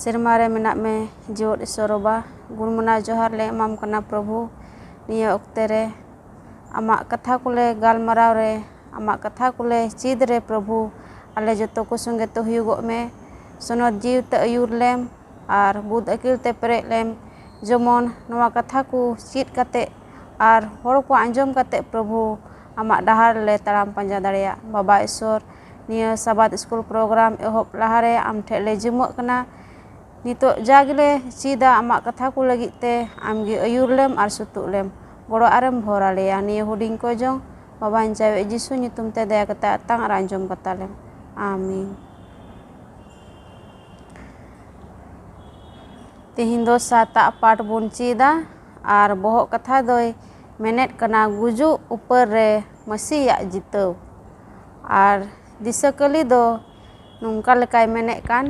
ᱥᱮᱨᱢᱟ ᱨᱮ ᱢᱮᱱᱟᱜ ᱢᱮ ᱡᱤᱣᱮᱫ ᱤᱥᱚᱨ ᱵᱟᱵᱟ, ᱜᱩᱱᱢᱟᱱᱟᱣ ᱡᱚᱦᱟᱨ ᱞᱮ ᱮᱢᱟᱢ ᱠᱟᱱᱟ ᱯᱨᱚᱵᱷᱩ᱾ ᱱᱤᱭᱟᱹ ᱚᱠᱛᱮ ᱨᱮ ᱟᱢᱟᱜ ᱠᱟᱛᱷᱟ ᱠᱚᱞᱮ ᱜᱟᱞᱢᱟᱨᱟᱣ ᱨᱮ, ᱟᱢᱟᱜ ᱠᱟᱛᱷᱟ ᱠᱚᱞᱮ ᱪᱮᱫ ᱨᱮ ᱯᱨᱚᱵᱷᱩ, ᱟᱞᱮ ᱡᱚᱛᱚ ᱠᱚ ᱥᱚᱸᱜᱮ ᱛᱮ ᱦᱩᱭᱩᱜᱚᱜ ᱢᱮ᱾ ᱥᱚᱱᱚᱛ ᱡᱤᱣᱤ ᱛᱮ ᱟᱹᱭᱩᱨ ᱞᱮᱢ ᱟᱨ ᱵᱩᱫ ᱟᱹᱠᱤᱞ ᱛᱮ ᱯᱮᱨᱮᱡ ᱞᱮᱢ, ᱡᱮᱢᱚᱱ ᱱᱚᱣᱟ ᱠᱟᱛᱷᱟ ᱠᱚ ᱪᱮᱫ ᱠᱟᱛᱮ ᱟᱨ ᱦᱚᱲ ᱠᱚ ᱟᱸᱡᱚᱢ ᱠᱟᱛᱮ ᱯᱨᱚᱵᱷᱩ ᱟᱢᱟᱜ ᱰᱟᱦᱟᱨ ᱞᱮ ᱛᱟᱲᱟᱢ ᱯᱟᱸᱡᱟ ᱫᱟᱲᱮᱭᱟᱜ᱾ ᱵᱟᱵᱟ ᱤᱥᱚᱨ, ᱱᱤᱭᱟᱹ ᱥᱟᱵᱟᱫ ᱥᱠᱩᱞ ᱯᱨᱳᱜᱨᱟᱢ ᱮᱦᱚᱵ ᱞᱟᱦᱟᱨᱮ ᱟᱢ ᱴᱷᱮᱱ ᱞᱮ ᱡᱤᱢᱟᱹᱜ ᱠᱟᱱᱟ᱾ ᱱᱤᱛᱚᱜ ᱡᱟ ᱜᱮᱞᱮ ᱪᱮᱫᱟ ᱟᱢᱟᱜ ᱠᱟᱛᱷᱟ ᱠᱚ ᱞᱟᱹᱜᱤᱫ ᱛᱮ ᱟᱢᱜᱮ ᱟᱹᱭᱩᱨ ᱞᱮᱢ ᱟᱨ ᱥᱩᱛᱩᱜ ᱞᱮᱢ, ᱜᱚᱲᱚ ᱟᱨᱮᱢ ᱵᱷᱚᱨ ᱟᱞᱮᱭᱟ᱾ ᱱᱤᱭᱟᱹ ᱦᱩᱰᱤᱧ ᱠᱚ ᱡᱚᱝ ᱵᱟᱵᱟᱧ ᱪᱟᱭᱚᱜ ᱡᱤᱥᱩ ᱧᱩᱛᱩᱢ ᱛᱮ ᱫᱟᱭᱟ ᱠᱟᱛᱮ ᱟᱛᱟᱝ ᱟᱨ ᱟᱸᱡᱚᱢ ᱠᱟᱛᱟ ᱞᱮᱢ᱾ ᱟᱢᱤᱱ᱾ ᱛᱮᱦᱮᱧ ᱫᱚ ᱥᱟᱛᱟᱜ ᱯᱟᱴ ᱵᱚᱱ ᱪᱮᱫᱟ ᱟᱨ ᱵᱚᱦᱚᱜ ᱠᱟᱛᱷᱟ ᱫᱚᱭ ᱢᱮᱱᱮᱫ ᱠᱟᱱᱟ ᱜᱩᱡᱩᱜ ᱩᱯᱟᱹᱨ ᱨᱮ ᱢᱟᱹᱥᱤᱭᱟᱜ ᱡᱤᱛᱟᱹᱣ᱾ ᱟᱨ ᱫᱤᱥᱟᱹ ᱠᱟᱹᱞᱤ ᱫᱚ ᱱᱚᱝᱠᱟ ᱞᱮᱠᱟᱭ ᱢᱮᱱᱮᱫ ᱠᱟᱱ,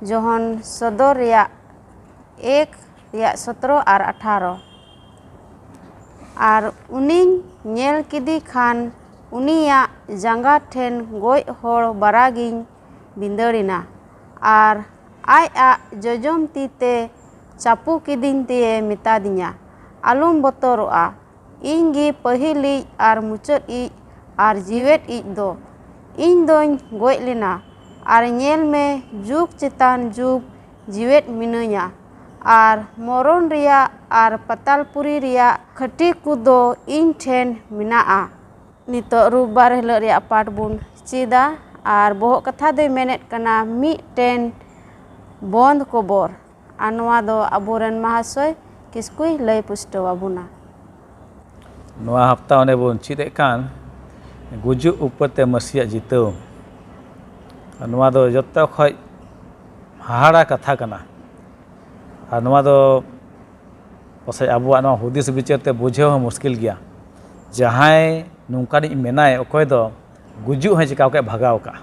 ᱡᱚᱦᱚᱱ ᱥᱚᱫᱚᱨ ᱨᱮᱭᱟᱜ ᱮᱠ ᱨᱮᱭᱟᱜ ᱥᱚᱛᱨᱚ ᱟᱨ ᱟᱴᱷᱟᱨᱚ᱾ ᱟᱨ ᱩᱱᱤᱧ ᱧᱮᱞ ᱠᱮᱫᱮ ᱠᱷᱟᱱ ᱩᱱᱤᱭᱟᱜ ᱡᱟᱸᱜᱟ ᱴᱷᱮᱱ ᱜᱚᱡ ᱦᱚᱲ ᱵᱟᱨᱟᱜᱤᱧ ᱵᱷᱤᱸᱫᱟᱹᱲᱮᱱᱟ ᱟᱨ ᱟᱡᱟᱜ ᱡᱚᱡᱚᱢ ᱛᱤ ᱛᱮ ᱪᱟᱯᱚ ᱠᱤᱫᱤᱧ ᱛᱮᱭᱮ ᱢᱮᱛᱟᱫᱤᱧᱟ, "ᱟᱞᱚᱢ ᱵᱚᱛᱚᱨᱚᱜᱼᱟ, ᱤᱧ ᱜᱮ ᱯᱟᱹᱦᱤᱞᱤᱡ ᱟᱨ ᱢᱩᱪᱟᱹᱫ ᱤᱡ ᱟᱨ ᱡᱤᱣᱮᱫ ᱤᱡ ᱫᱚ᱾ ᱤᱧ ᱫᱚᱧ ᱜᱚᱡ ᱞᱮᱱᱟ ᱟᱨ ᱧᱮᱞ ᱢᱮ, ᱡᱩᱜᱽ ᱪᱮᱛᱟᱱ ᱡᱩᱜᱽ ᱡᱤᱣᱮᱫ ᱢᱤᱱᱟᱹᱧᱟ ᱟᱨ ᱢᱚᱨᱚᱱ ᱨᱮᱭᱟᱜ ᱟᱨ ᱯᱟᱛᱟᱞᱯᱩᱨᱤ ᱨᱮᱭᱟᱜ ᱠᱷᱟᱹᱴᱤ ᱠᱚᱫᱚ ᱤᱧ ᱴᱷᱮᱱ ᱢᱮᱱᱟᱜᱼᱟ᱾" ᱱᱤᱛᱚᱜ ᱨᱳᱵᱵᱟᱨ ᱦᱤᱞᱳᱜ ᱨᱮᱭᱟᱜ ᱯᱟᱴ ᱵᱚᱱ ᱪᱮᱫᱟ ᱟᱨ ᱵᱚᱦᱚᱜ ᱠᱟᱛᱷᱟ ᱫᱚᱭ ᱢᱮᱱᱮᱫ ᱠᱟᱱᱟ ᱢᱤᱫᱴᱮᱱ ᱵᱚᱸᱫᱽ ᱠᱚᱵᱚᱨ᱾ ᱟᱨ ᱱᱚᱣᱟ ᱫᱚ ᱟᱵᱚᱨᱮᱱ ᱢᱟᱦᱟᱥᱚᱭ ᱠᱤᱥᱠᱩᱭ ᱞᱟᱹᱭ ᱯᱩᱥᱴᱟᱹᱣ ᱟᱵᱚᱱᱟ᱾ ᱱᱚᱣᱟ ᱦᱟᱯᱛᱟ ᱚᱸᱰᱮ ᱵᱚᱱ ᱪᱮᱫ ᱮᱫ ᱠᱟᱱ ᱜᱩᱡᱩᱜ ᱩᱯᱚᱨ ᱛᱮ ᱢᱟᱹᱥᱤᱭᱟᱜ ᱡᱤᱛᱟᱹᱣ᱾ ᱟᱨ ᱱᱚᱣᱟ ᱫᱚ ᱡᱚᱛᱚ ᱠᱷᱚᱡ ᱦᱟᱦᱟᱲᱟ ᱠᱟᱛᱷᱟ ᱠᱟᱱᱟ᱾ ᱟᱨ ᱱᱚᱣᱟ ᱫᱚ ᱯᱟᱥᱮᱡ ᱟᱵᱚᱣᱟᱜ ᱱᱚᱣᱟ ᱦᱩᱫᱤᱥ ᱵᱤᱪᱟᱹᱨ ᱛᱮ ᱵᱩᱡᱷᱟᱹᱣ ᱦᱚᱸ ᱢᱩᱥᱠᱤᱞ ᱜᱮᱭᱟ᱾ ᱡᱟᱦᱟᱸᱭ ᱱᱚᱝᱠᱟᱱᱤᱡ ᱢᱮᱱᱟᱭ, ᱚᱠᱚᱭ ᱫᱚ ᱜᱩᱡᱩᱜ ᱦᱚᱸᱭ ᱪᱤᱠᱟᱹ ᱠᱮᱫ, ᱵᱷᱟᱜᱟᱣ ᱠᱟᱜᱼᱟ,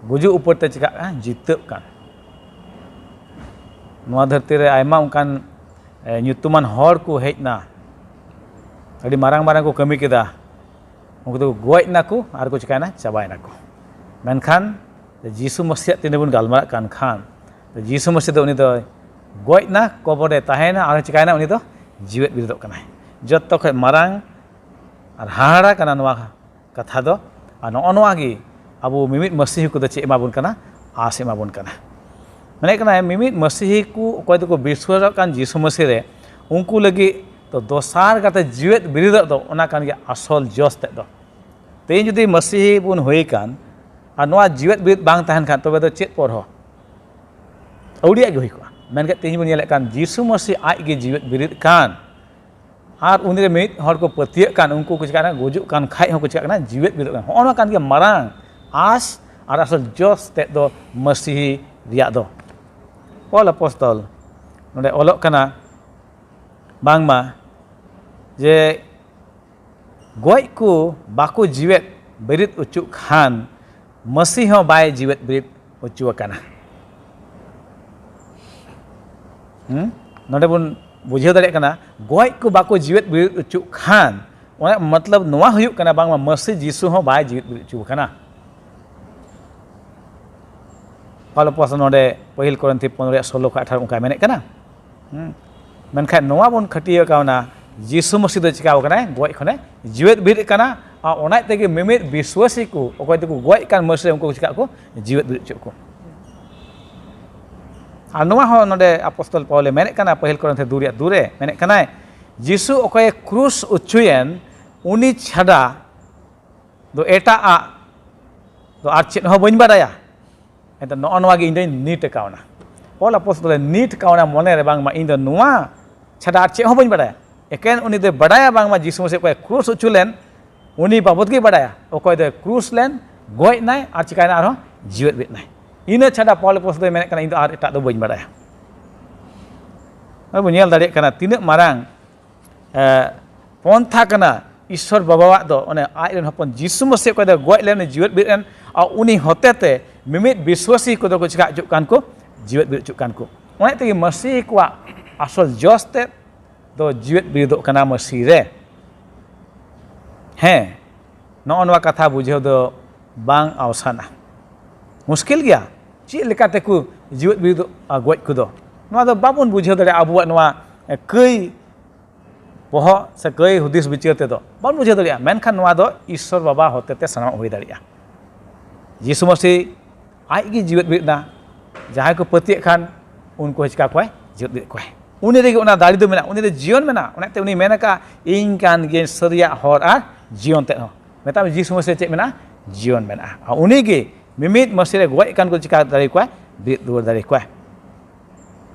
ᱜᱩᱡᱩᱜ ᱩᱯᱚᱨ ᱛᱮ ᱪᱤᱠᱟᱹᱜ ᱠᱟᱱᱟ, ᱡᱤᱛᱟᱹᱜ ᱠᱟᱱ᱾ ᱱᱚᱣᱟ ᱫᱷᱟᱹᱨᱛᱤ ᱨᱮ ᱟᱭᱢᱟ ᱚᱱᱠᱟᱱ ᱧᱩᱛᱩᱢᱟᱱ ᱦᱚᱲ ᱠᱚ ᱦᱮᱡ ᱮᱱᱟ, ᱟᱹᱰᱤ ᱢᱟᱨᱟᱝ ᱢᱟᱨᱟᱝ ᱠᱚ ᱠᱟᱹᱢᱤ ᱠᱮᱫᱟ, ᱩᱱᱠᱩ ᱫᱚ ᱜᱚᱡ ᱮᱱᱟᱠᱚ ᱟᱨ ᱠᱚ ᱪᱤᱠᱟᱹᱭᱮᱱᱟ, ᱪᱟᱵᱟᱭᱮᱱᱟᱠᱚ᱾ ᱢᱮᱱᱠᱷᱟᱱ ᱡᱤᱥᱩ ᱢᱟᱹᱥᱤᱭᱟᱜ ᱛᱤᱱᱟᱹᱜ ᱵᱚᱱ ᱜᱟᱞᱢᱟᱨᱟᱜ ᱠᱟᱱ ᱠᱷᱟᱱ, ᱡᱤᱥᱩ ᱢᱟᱹᱥᱤ ᱫᱚ ᱩᱱᱤ ᱫᱚᱭ ᱜᱚᱡ ᱮᱱᱟ, ᱠᱚᱵᱚᱨ ᱨᱮ ᱛᱟᱦᱮᱸᱭᱮᱱᱟ, ᱟᱨᱦᱚᱸ ᱪᱤᱠᱟᱹᱭᱮᱱᱟ, ᱩᱱᱤ ᱫᱚ ᱡᱤᱣᱮᱫ ᱵᱮᱨᱮᱫᱚᱜ ᱠᱟᱱᱟᱭ᱾ ᱡᱚᱛᱚ ᱠᱷᱚᱱ ᱢᱟᱨᱟᱝ ᱟᱨ ᱦᱟᱦᱟᱲᱟ ᱠᱟᱱᱟ ᱱᱚᱣᱟ ᱠᱟᱛᱷᱟ ᱫᱚ᱾ ᱟᱨ ᱱᱚᱜᱼᱚ ᱱᱚᱣᱟ ᱜᱮ ᱟᱵᱚ ᱢᱤᱢᱤᱫ ᱢᱟᱹᱥᱤᱦᱤ ᱠᱚᱫᱚ ᱪᱮᱫ ᱮᱢᱟ ᱵᱚᱱ ᱠᱟᱱᱟ? ᱟᱸᱥ ᱮᱢᱟ ᱵᱚᱱ ᱠᱟᱱᱟ᱾ ᱢᱮᱱᱮᱫ ᱠᱟᱱᱟᱭ, ᱢᱤᱢᱤᱫ ᱢᱟᱹᱥᱤᱦᱤ ᱠᱚ ᱚᱠᱚᱭ ᱫᱚᱠᱚ ᱵᱤᱥᱣᱟᱥᱚᱜ ᱠᱟᱱ ᱡᱤᱥᱩ ᱢᱟᱹᱥᱤ ᱨᱮ, ᱩᱱᱠᱩ ᱞᱟᱹᱜᱤᱫ ᱫᱚ ᱫᱚᱥᱟᱨ ᱠᱟᱛᱮ ᱡᱤᱣᱮᱫ ᱵᱮᱨᱮᱫᱚᱜ ᱫᱚ, ᱚᱱᱟ ᱠᱟᱱ ᱜᱮᱭᱟ ᱟᱥᱚᱞ ᱡᱚᱥ ᱛᱮᱫ ᱫᱚ᱾ ᱛᱮᱦᱮᱧ ᱡᱩᱫᱤ ᱢᱟᱹᱥᱤᱦᱤ ᱵᱚᱱ ᱦᱩᱭ ᱠᱟᱱ ᱟᱨ ᱱᱚᱣᱟ ᱡᱤᱣᱮᱫ ᱵᱮᱨᱮᱫ ᱵᱟᱝ ᱛᱟᱦᱮᱱ ᱠᱷᱟᱱ, ᱛᱚᱵᱮ ᱫᱚ ᱪᱮᱫ ᱯᱚᱨ ᱦᱚᱸ ᱟᱹᱣᱲᱤᱭᱟᱜ ᱜᱮ ᱦᱩᱭ ᱠᱚᱜᱼᱟ᱾ ᱢᱮᱱᱠᱷᱟᱱ ᱛᱮᱦᱮᱧ ᱵᱚᱱ ᱧᱮᱞᱮᱫ ᱠᱟᱱ, ᱡᱤᱥᱩ ᱢᱟᱹᱥᱤ ᱟᱡ ᱜᱮ ᱡᱤᱣᱮᱫ ᱵᱮᱨᱮᱫ ᱠᱟᱱ, ᱟᱨ ᱩᱱᱤ ᱨᱮ ᱢᱤᱫ ᱦᱚᱲ ᱠᱚ ᱯᱟᱹᱛᱭᱟᱹᱜ ᱠᱟᱱ, ᱩᱱᱠᱩ ᱠᱚ ᱪᱤᱠᱟᱹᱜ ᱠᱟᱱᱟ, ᱜᱩᱡᱩᱜ ᱠᱟᱱ ᱠᱷᱟᱡ ᱦᱚᱸᱠᱚ ᱪᱤᱠᱟᱹᱜ ᱠᱟᱱᱟ, ᱡᱤᱣᱮᱫ ᱵᱮᱨᱮᱫᱚᱜ ᱠᱟᱱᱟ᱾ ᱦᱚᱸᱜᱼᱚ ᱱᱚᱣᱟ ᱠᱟᱱ ᱜᱮᱭᱟ ᱢᱟᱨᱟᱝ ᱟᱸᱥ ᱟᱨ ᱟᱥᱚᱞ ᱡᱚᱥ ᱛᱮᱫ ᱫᱚ ᱢᱟᱹᱥᱤᱦᱤ ᱨᱮᱭᱟᱜ ᱫᱚ᱾ ᱯᱚᱞ ᱟᱯᱚᱥᱛᱚᱞ ᱱᱚᱰᱮ ᱚᱞᱚᱜ ᱠᱟᱱᱟ, ᱵᱟᱝᱢᱟ ᱡᱮ ᱜᱚᱡ ᱠᱚ ᱵᱟᱠᱚ ᱡᱤᱣᱮᱫ ᱵᱮᱨᱮᱫ ᱚᱪᱚᱜ ᱠᱷᱟᱱ, ᱢᱟᱹᱥᱤ ᱦᱚᱸ ᱵᱟᱭ ᱡᱤᱣᱮᱫ ᱵᱮᱨᱮᱫ ᱚᱪᱚ ᱟᱠᱟᱱᱟ᱾ ᱦᱩᱸ? ᱱᱚᱰᱮ ᱵᱚᱱ ᱵᱩᱡᱷᱟᱹᱣ ᱫᱟᱲᱮᱭᱟᱜ ᱠᱟᱱᱟ, ᱜᱚᱡ ᱠᱚ ᱵᱟᱠᱚ ᱡᱤᱣᱮᱫ ᱵᱮᱨᱮᱫ ᱚᱪᱚᱜ ᱠᱷᱟᱱ, ᱚᱱᱟ ᱢᱚᱛᱞᱚᱵ ᱱᱚᱣᱟ ᱦᱩᱭᱩᱜ ᱠᱟᱱᱟ, ᱵᱟᱝᱢᱟ ᱢᱟᱹᱥᱤ ᱡᱤᱥᱩ ᱦᱚᱸ ᱵᱟᱭ ᱡᱤᱣᱮᱫ ᱵᱮᱨᱮᱫ ᱦᱚᱪᱚ ᱟᱠᱟᱱᱟ᱾ ᱯᱟᱣᱞᱚ ᱯᱚᱥ ᱱᱚᱰᱮ ᱯᱟᱹᱦᱤᱞ ᱠᱚᱨᱤᱱᱛᱷᱤ ᱯᱚᱱᱨᱚ ᱨᱮᱭᱟᱜ ᱥᱳᱞᱳ ᱠᱷᱚᱱ ᱟᱴᱷᱟᱨᱚ ᱚᱱᱠᱟᱭ ᱢᱮᱱᱮᱫ ᱠᱟᱱᱟ᱾ ᱦᱩᱸ᱾ ᱢᱮᱱᱠᱷᱟᱱ ᱱᱚᱣᱟ ᱵᱚᱱ ᱠᱷᱟᱹᱴᱤᱭᱟᱹ ᱠᱟᱣᱱᱟ, ᱡᱤᱥᱩ ᱢᱟᱹᱥᱤ ᱫᱚ ᱪᱤᱠᱟᱣ ᱠᱟᱱᱟᱭ? ᱜᱚᱡ ᱠᱷᱚᱱᱮ ᱡᱤᱣᱮᱫ ᱵᱮᱨᱮᱫ ᱠᱟᱱᱟ᱾ ᱟᱨ ᱚᱱᱟ ᱛᱮᱜᱮ ᱢᱤᱢᱤᱫ ᱵᱤᱥᱣᱟᱹᱥᱤ ᱠᱚ, ᱚᱠᱚᱭ ᱫᱚᱠᱚ ᱜᱚᱡ ᱠᱟᱱ ᱢᱟᱹᱥᱤ ᱨᱮ, ᱩᱱᱠᱩ ᱠᱚ ᱪᱤᱠᱟᱜ ᱠᱚ? ᱡᱤᱣᱮᱫ ᱵᱮᱨᱮᱫ ᱦᱚᱪᱚᱜ ᱠᱚ᱾ ᱟᱨ ᱱᱚᱣᱟ ᱦᱚᱸ ᱱᱚᱰᱮ ᱟᱯᱚᱥᱛᱚᱞ ᱯᱟᱣᱞᱮ ᱢᱮᱱᱮᱫ ᱠᱟᱱᱟ, ᱯᱟᱹᱦᱤᱞ ᱠᱚᱨᱤᱱᱛᱷᱤ ᱫᱩ ᱨᱮᱭᱟᱜ ᱫᱩ ᱨᱮ ᱢᱮᱱᱮᱫ ᱠᱟᱱᱟᱭ, ᱡᱤᱥᱩ ᱚᱠᱚᱭᱮ ᱠᱨᱩᱥ ᱚᱪᱚᱭᱮᱱ, ᱩᱱᱤ ᱪᱷᱟᱰᱟ ᱫᱚ ᱮᱴᱟᱜ ᱟᱜ ᱫᱚ ᱟᱨ ᱪᱮᱫ ᱦᱚᱸ ᱵᱟᱹᱧ ᱵᱟᱰᱟᱭᱟ᱾ ᱮᱱᱛᱮ ᱱᱚᱜᱼᱚ ᱱᱚᱣᱟ ᱜᱮ ᱤᱧ ᱫᱚᱧ ᱱᱤᱴ ᱠᱟᱣᱱᱟ᱾ ᱯᱚᱞ ᱟᱯᱚᱥᱛᱚᱞᱮ ᱱᱤᱴ ᱠᱟᱣᱱᱟ ᱢᱚᱱᱮ ᱨᱮ, ᱵᱟᱝᱢᱟ ᱤᱧ ᱫᱚ ᱱᱚᱣᱟ ᱪᱷᱟᱰᱟ ᱟᱨ ᱪᱮᱫ ᱦᱚᱸ ᱵᱟᱹᱧ ᱵᱟᱰᱟᱭᱟ᱾ ᱮᱠᱮᱱ ᱩᱱᱤ ᱫᱚᱭ ᱵᱟᱰᱟᱭᱟ ᱵᱟᱝᱢᱟ ᱡᱤᱥᱩ ᱢᱟᱹᱥᱤ ᱚᱠᱚᱭ ᱠᱨᱩᱥ ᱦᱚᱪᱚ ᱞᱮᱱ, ᱩᱱᱤ ᱵᱟᱵᱚᱫ ᱜᱮᱭ ᱵᱟᱰᱟᱭᱟ᱾ ᱚᱠᱚᱭ ᱫᱚᱭ ᱠᱨᱩᱥ ᱞᱮᱱ, ᱜᱚᱡ ᱱᱟᱭ, ᱟᱨ ᱪᱤᱠᱟᱭᱱᱟ ᱟᱨᱦᱚᱸ ᱡᱤᱣᱮᱫ ᱵᱮᱨᱮᱫ ᱱᱟᱭ᱾ ᱤᱱᱟᱹ ᱪᱷᱟᱰᱟ ᱯᱚᱞ ᱟᱯᱚᱥᱛᱚᱞ ᱫᱚᱭ ᱢᱮᱱᱮᱫ ᱠᱟᱱᱟ, ᱤᱧ ᱫᱚ ᱟᱨ ᱮᱴᱟᱜ ᱫᱚ ᱵᱟᱹᱧ ᱵᱟᱰᱟᱭᱟ᱾ ᱟᱵᱚ ᱧᱮᱞ ᱫᱟᱲᱮᱭᱟᱜ ᱠᱟᱱᱟ ᱛᱤᱱᱟᱹᱜ ᱢᱟᱨᱟᱝ ᱮ, ᱯᱚᱱᱛᱷᱟ ᱠᱟᱱᱟ ᱤᱥᱥᱚᱨ ᱵᱟᱵᱟᱣᱟᱜ ᱫᱚ᱾ ᱚᱱᱮ ᱟᱡ ᱨᱮᱱ ᱦᱚᱯᱚᱱ ᱡᱤᱥᱩ ᱢᱟᱹᱥᱤ ᱚᱠᱚᱭ ᱫᱚ ᱜᱚᱡ ᱞᱮᱱ, ᱡᱤᱣᱮᱫ ᱵᱮᱨᱮᱫ ᱮᱱ, ᱟᱨ ᱩᱱᱤ ᱦᱚᱛᱮ ᱛᱮ ᱢᱤᱢᱤᱫ ᱵᱤᱥᱣᱟᱹᱥᱤ ᱠᱚᱫᱚ ᱠᱚ ᱪᱤᱠᱟ ᱦᱚᱪᱚᱜ ᱠᱟᱱ ᱠᱚ? ᱡᱤᱣᱮᱫ ᱵᱮᱨᱮᱫ ᱦᱚᱪᱚᱜ ᱠᱟᱱ ᱠᱚ᱾ ᱚᱱᱟ ᱛᱮᱜᱮ ᱢᱟᱹᱥᱤ ᱠᱚᱣᱟᱜ ᱟᱥᱚᱞ ᱡᱚᱥ ᱛᱮᱫ ᱫᱚ ᱡᱤᱣᱮᱫ ᱵᱮᱨᱮᱫᱚᱜ ᱠᱟᱱᱟ ᱢᱟᱹᱥᱤ ᱨᱮ᱾ ᱦᱮᱸ, ᱱᱚᱜᱼᱚ ᱱᱚᱣᱟ ᱠᱟᱛᱷᱟ ᱵᱩᱡᱷᱟᱹᱣ ᱫᱚ ᱵᱟᱝ ᱟᱣᱥᱟᱱᱟ, ᱢᱩᱥᱠᱤᱞ ᱜᱮᱭᱟ᱾ ᱪᱮᱫ ᱞᱮᱠᱟ ᱛᱮᱠᱚ ᱡᱤᱣᱮᱫ ᱵᱮᱨᱮᱫᱚᱜᱼᱟ ᱜᱚᱡ ᱠᱚᱫᱚ? ᱱᱚᱣᱟ ᱫᱚ ᱵᱟᱵᱚᱱ ᱵᱩᱡᱷᱟᱹᱣ ᱫᱟᱲᱮᱭᱟᱜᱼᱟ ᱟᱵᱚᱣᱟᱜ ᱱᱚᱣᱟ ᱠᱟᱹᱭ ᱵᱚᱦᱚᱜ ᱥᱮ ᱠᱟᱹᱭ ᱦᱩᱫᱤᱥ ᱵᱤᱪᱟᱹᱨ ᱛᱮᱫᱚ ᱵᱟᱵᱚᱱ ᱵᱩᱡᱷᱟᱹᱣ ᱫᱟᱲᱮᱭᱟᱜᱼᱟ᱾ ᱢᱮᱱᱠᱷᱟᱱ ᱱᱚᱣᱟ ᱫᱚ ᱤᱥᱥᱚᱨ ᱵᱟᱵᱟ ᱦᱚᱛᱮ ᱛᱮ ᱥᱟᱱᱟᱢᱟᱜ ᱦᱩᱭ ᱫᱟᱲᱮᱭᱟᱜᱼᱟ᱾ ᱡᱤᱥᱩ ᱢᱟᱹᱥᱤ ᱟᱡ ᱜᱮ ᱡᱤᱣᱮᱫ ᱵᱮᱨᱮᱫ ᱮᱱᱟ᱾ ᱡᱟᱦᱟᱸᱭ ᱠᱚ ᱯᱟᱹᱛᱭᱟᱹᱜ ᱠᱷᱟᱱ ᱩᱱᱠᱩ ᱦᱚᱸ ᱪᱤᱠᱟ ᱠᱚᱣᱟᱭ? ᱡᱤᱣᱮᱫ ᱵᱮᱨᱮᱫ ᱠᱚᱣᱟᱭ᱾ ᱩᱱᱤ ᱨᱮᱜᱮ ᱚᱱᱟ ᱫᱟᱲᱮ ᱫᱚ ᱢᱮᱱᱟᱜᱼᱟ, ᱩᱱᱤ ᱨᱮ ᱡᱤᱭᱚᱱ ᱢᱮᱱᱟᱜᱼᱟ᱾ ᱚᱱᱟᱛᱮ ᱩᱱᱤ ᱢᱮᱱ ᱟᱠᱟᱫᱼᱟ, "ᱤᱧ ᱠᱟᱱ ᱜᱤᱭᱟᱹᱧ ᱥᱟᱹᱨᱤᱭᱟᱜ ᱦᱚᱨ ᱟᱨ ᱡᱤᱭᱚᱱ ᱛᱮᱫ ᱦᱚᱸ᱾" ᱢᱮᱛᱟᱜ ᱢᱮ, ᱡᱤᱥᱩ ᱢᱟᱹᱥᱤ ᱪᱮᱫ ᱢᱮᱱᱟᱜᱼᱟ? ᱡᱤᱭᱚᱱ ᱢᱮᱱᱟᱜᱼᱟ᱾ ᱟᱨ ᱩᱱᱤ ᱜᱮ ᱢᱤᱢᱤᱫ ᱢᱟᱹᱥᱤ ᱨᱮ ᱜᱚᱡ ᱟᱠᱟᱱ ᱠᱚ ᱪᱤᱠᱟ ᱫᱟᱲᱮ ᱠᱚᱣᱟᱭ? ᱵᱮᱨᱮᱫ ᱨᱩᱣᱟᱹᱲ ᱫᱟᱲᱮ ᱠᱚᱣᱟᱭ᱾